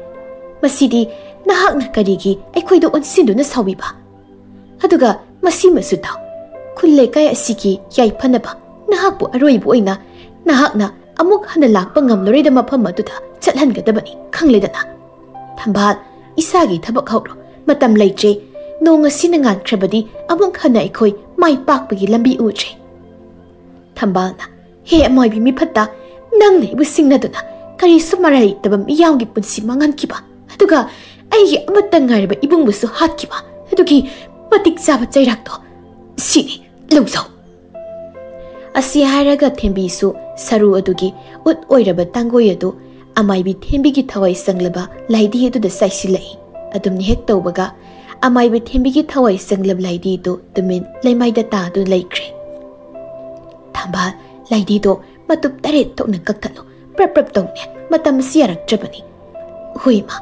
ꯃꯁꯤꯗꯤ ꯅꯍꯥꯛꯅ ꯀꯔꯤꯒꯤ ꯑꯩꯈꯣꯏꯗ ꯑꯣꯟꯁꯤꯟꯗꯨꯅ ꯁꯥꯎꯕꯤꯕ? ꯑꯗꯨꯒ ꯃꯁꯤꯃꯁꯨ ꯇꯥꯎ, ꯈꯨꯜ ꯂꯩꯀꯥꯏ ꯑꯁꯤꯒꯤ ꯌꯥꯏꯐꯅꯕ ꯅꯍꯥꯛꯄꯨ ꯑꯔꯣꯏꯕ ꯑꯣꯏꯅ ꯅꯍꯥꯛꯅ ꯑꯃꯨꯛ ꯍꯟꯅ ꯂꯥꯛꯄ ꯉꯝꯂꯔꯣꯏꯗ ꯃꯐꯝ ꯑꯗꯨꯗ ꯆꯠꯍꯟꯒꯗꯕꯅꯤ, ꯈꯪꯂꯦꯗꯅ? ꯊꯝꯕꯥꯜ, ꯏꯁꯥꯒꯤ ꯊꯕꯛ ꯍꯧꯔꯣ, ꯃꯇꯝ ꯂꯩꯇ꯭ꯔꯦ꯫ ꯅꯣꯡ ꯑꯁꯤꯅ ꯉꯥꯟꯈ꯭ꯔꯕꯗꯤ ꯑꯃꯨꯛ ꯍꯟꯅ ꯑꯩꯈꯣꯏ ꯃꯥꯏ ꯄꯥꯛꯄꯒꯤ ꯂꯝꯕꯤ ꯎꯗ꯭ꯔꯦ꯫ ꯊꯝꯕꯥꯜꯅ, "ꯍꯦ ꯑꯃꯥꯏꯕꯤ ꯃꯤꯐꯠꯇ, ꯅꯪꯅ ꯑꯩꯕꯨ ꯁꯤꯡꯅꯗꯨꯅ ꯀꯔꯤꯁꯨ ꯃꯔꯥꯏ ꯂꯩꯇꯕ ꯃꯤꯌꯥꯝꯒꯤ ꯄꯨꯟꯁꯤ ꯃꯥꯡꯍꯟꯈꯤꯕ, ꯑꯗꯨꯒ ꯑꯩꯒꯤ ꯑꯃꯠꯇ ꯉꯥꯏꯔꯕ ꯏꯕꯨꯡꯕꯨꯁꯨ ꯍꯥꯠꯈꯤꯕ ꯑꯗꯨꯒꯤ ꯃꯇꯤꯛ ꯆꯥꯕ ꯆꯩꯔꯥꯛꯇꯣ ꯁꯤꯅꯤ, ꯂꯧꯖꯧ꯫" ꯑꯁꯤ ꯍꯥꯏꯔꯒ ꯊꯦꯝꯕꯤꯁꯨ ꯁꯔꯨ ꯑꯗꯨꯒꯤ ꯎꯠ ꯑꯣꯏꯔꯕ ꯇꯥꯡꯒꯣꯏ ꯑꯗꯨ ꯑꯃꯥꯏꯕꯤ ꯊꯦꯝꯕꯤꯒꯤ ꯊꯋꯥꯏ ꯆꯪꯂꯕ ꯂꯥꯏꯙꯤ ꯑꯗꯨꯗ ꯆꯥꯏꯁꯤꯜꯂꯛꯏ꯫ ꯑꯗꯨꯝꯅ ꯍꯦꯛ ꯇꯧꯕꯒ ꯑꯃꯥꯏꯕꯤ ꯊꯦꯝꯕꯤꯒꯤ ꯊꯋꯥꯏ ꯆꯪꯂꯕ ꯂꯥꯏꯙꯤ ꯑꯗꯨ ꯇꯨꯃꯤꯟ ꯂꯩꯃꯥꯏꯗ ꯇꯥꯗꯨꯅ ꯂꯩꯈ꯭ꯔꯦ꯫ "ꯊꯝꯕꯥꯜ, ꯂꯥꯏꯙꯤꯗꯣ ꯃꯇꯨꯞ ꯇꯔꯦꯠ ꯊꯣꯛꯅ ꯀꯛꯊꯠꯂꯨ꯫ ꯄ꯭ꯔꯞ ꯄ꯭ꯔꯞ ꯇꯧꯅꯦ, ꯃꯇꯝ ꯑꯁꯤ ꯌꯥꯔꯛꯇ꯭ꯔꯕꯅꯤ꯫" "ꯍꯣꯏ, ꯏꯃꯥ꯫"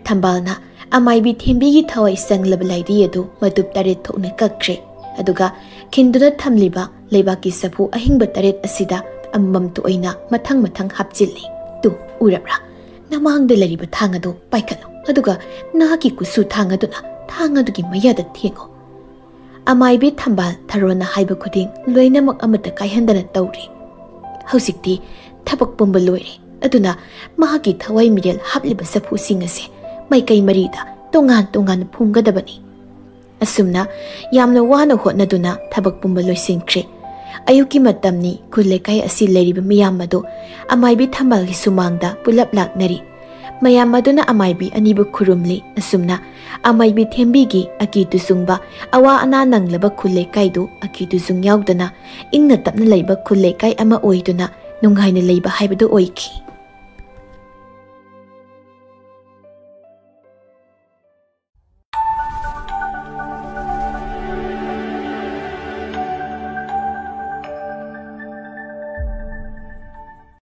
ꯊꯝꯕꯥꯜꯅ ꯑꯃꯥꯏꯕꯤ ꯊꯦꯝꯕꯤꯒꯤ ꯊꯋꯥꯏ ꯆꯪꯂꯕ ꯂꯥꯏꯙꯤ ꯑꯗꯨ ꯃꯇꯨꯞ ꯇꯔꯦꯠ ꯊꯣꯛꯅ ꯀꯛꯈ꯭ꯔꯦ꯫ ꯑꯗꯨꯒ ꯈꯤꯟꯗꯨꯅ ꯊꯝꯂꯤꯕ ꯂꯩꯕꯥꯛꯀꯤ ꯆꯐꯨ ꯑꯍꯤꯡꯕ ꯇꯔꯦꯠ ꯑꯁꯤꯗ ꯑꯃꯃꯝꯇ ꯑꯣꯏꯅ ꯃꯊꯪ ꯃꯊꯪ ꯍꯥꯞꯆꯤꯜꯂꯤ꯫ "ꯇꯨ, ꯎꯔꯕ꯭ꯔꯥ? ꯅꯃꯥꯡꯗ ꯂꯩꯔꯤꯕ ꯊꯥꯡ ꯑꯗꯨ ꯄꯥꯏꯈꯠꯂꯨ, ꯑꯗꯨꯒ ꯅꯍꯥꯛꯀꯤ ꯀꯨꯆꯨ ꯊꯥꯡ ꯑꯗꯨꯅ ꯊꯥꯡ ꯑꯗꯨꯒꯤ ꯃꯌꯥꯗ ꯊꯦꯡꯉꯨ꯫" ꯑꯃꯥꯏꯕꯤ ꯊꯝꯕꯥꯜ ꯊꯔꯣꯅ ꯍꯥꯏꯕ ꯈꯨꯗꯤꯡ ꯂꯣꯏꯅꯃꯛ ꯑꯃꯠꯇ ꯀꯥꯏꯍꯟꯗꯅ ꯇꯧꯔꯤ꯫ ꯍꯧꯖꯤꯛꯇꯤ ꯊꯕꯛ ꯄꯨꯝꯕ ꯂꯣꯏꯔꯦ, ꯑꯗꯨꯅ ꯃꯍꯥꯛꯀꯤ ꯊꯋꯥꯏ ꯃꯤꯔꯦꯜ ꯍꯥꯞꯂꯤꯕ ꯆꯐꯨꯁꯤꯡ ꯑꯁꯦ ꯃꯥꯏꯀꯩ ꯃꯔꯤꯗ ꯇꯣꯉꯥꯟ ꯇꯣꯉꯥꯟꯅ ꯐꯨꯝꯒꯗꯕꯅꯤ꯫ ꯑꯁꯨꯝꯅ ꯌꯥꯝꯅ ꯋꯥꯅ ꯍꯣꯠꯅꯗꯨꯅ ꯊꯕꯛ ꯄꯨꯝꯕ ꯂꯣꯏꯁꯤꯟꯈ꯭ꯔꯦ꯫ ꯑꯌꯨꯛꯀꯤ ꯃꯇꯝꯅꯤ꯫ ꯈꯨꯜ ꯂꯩꯀꯥꯏ ꯑꯁꯤ ꯂꯩꯔꯤꯕ ꯃꯤꯌꯥꯝ ꯑꯗꯨ ꯑꯃꯥꯏꯕꯤ ꯊꯝꯕꯥꯜꯒꯤ ꯁꯨꯃꯥꯡꯗ ꯄꯨꯂꯞ ꯂꯥꯛꯅꯔꯤ꯫ ꯃꯌꯥꯝ ꯑꯗꯨꯅ ꯑꯃꯥꯏꯕꯤ ꯑꯅꯤꯕꯨ ꯈꯨꯔꯨꯝꯂꯤ꯫ ꯑꯁꯨꯝꯅ ꯑꯃꯥꯏꯕꯤ ꯊꯦꯝꯕꯤꯒꯤ ꯑꯀꯤ ꯇꯨꯖꯨꯡꯕ, ꯑꯋꯥ ꯑꯅꯥ ꯅꯪꯂꯕ ꯈꯨꯜ ꯂꯩꯀꯥꯏꯗꯨ ꯑꯀꯤ ꯇꯨꯖꯨꯡ ꯌꯥꯎꯗꯅ ꯏꯪꯅ ꯇꯞꯅ ꯂꯩꯕ ꯈꯨꯜ ꯂꯩꯀꯥꯏ ꯑꯃ ꯑꯣꯏꯗꯨꯅ ꯅꯨꯡꯉꯥꯏꯅ ꯂꯩꯕ ꯍꯥꯏꯕꯗꯨ ꯑꯣꯏꯈꯤ꯫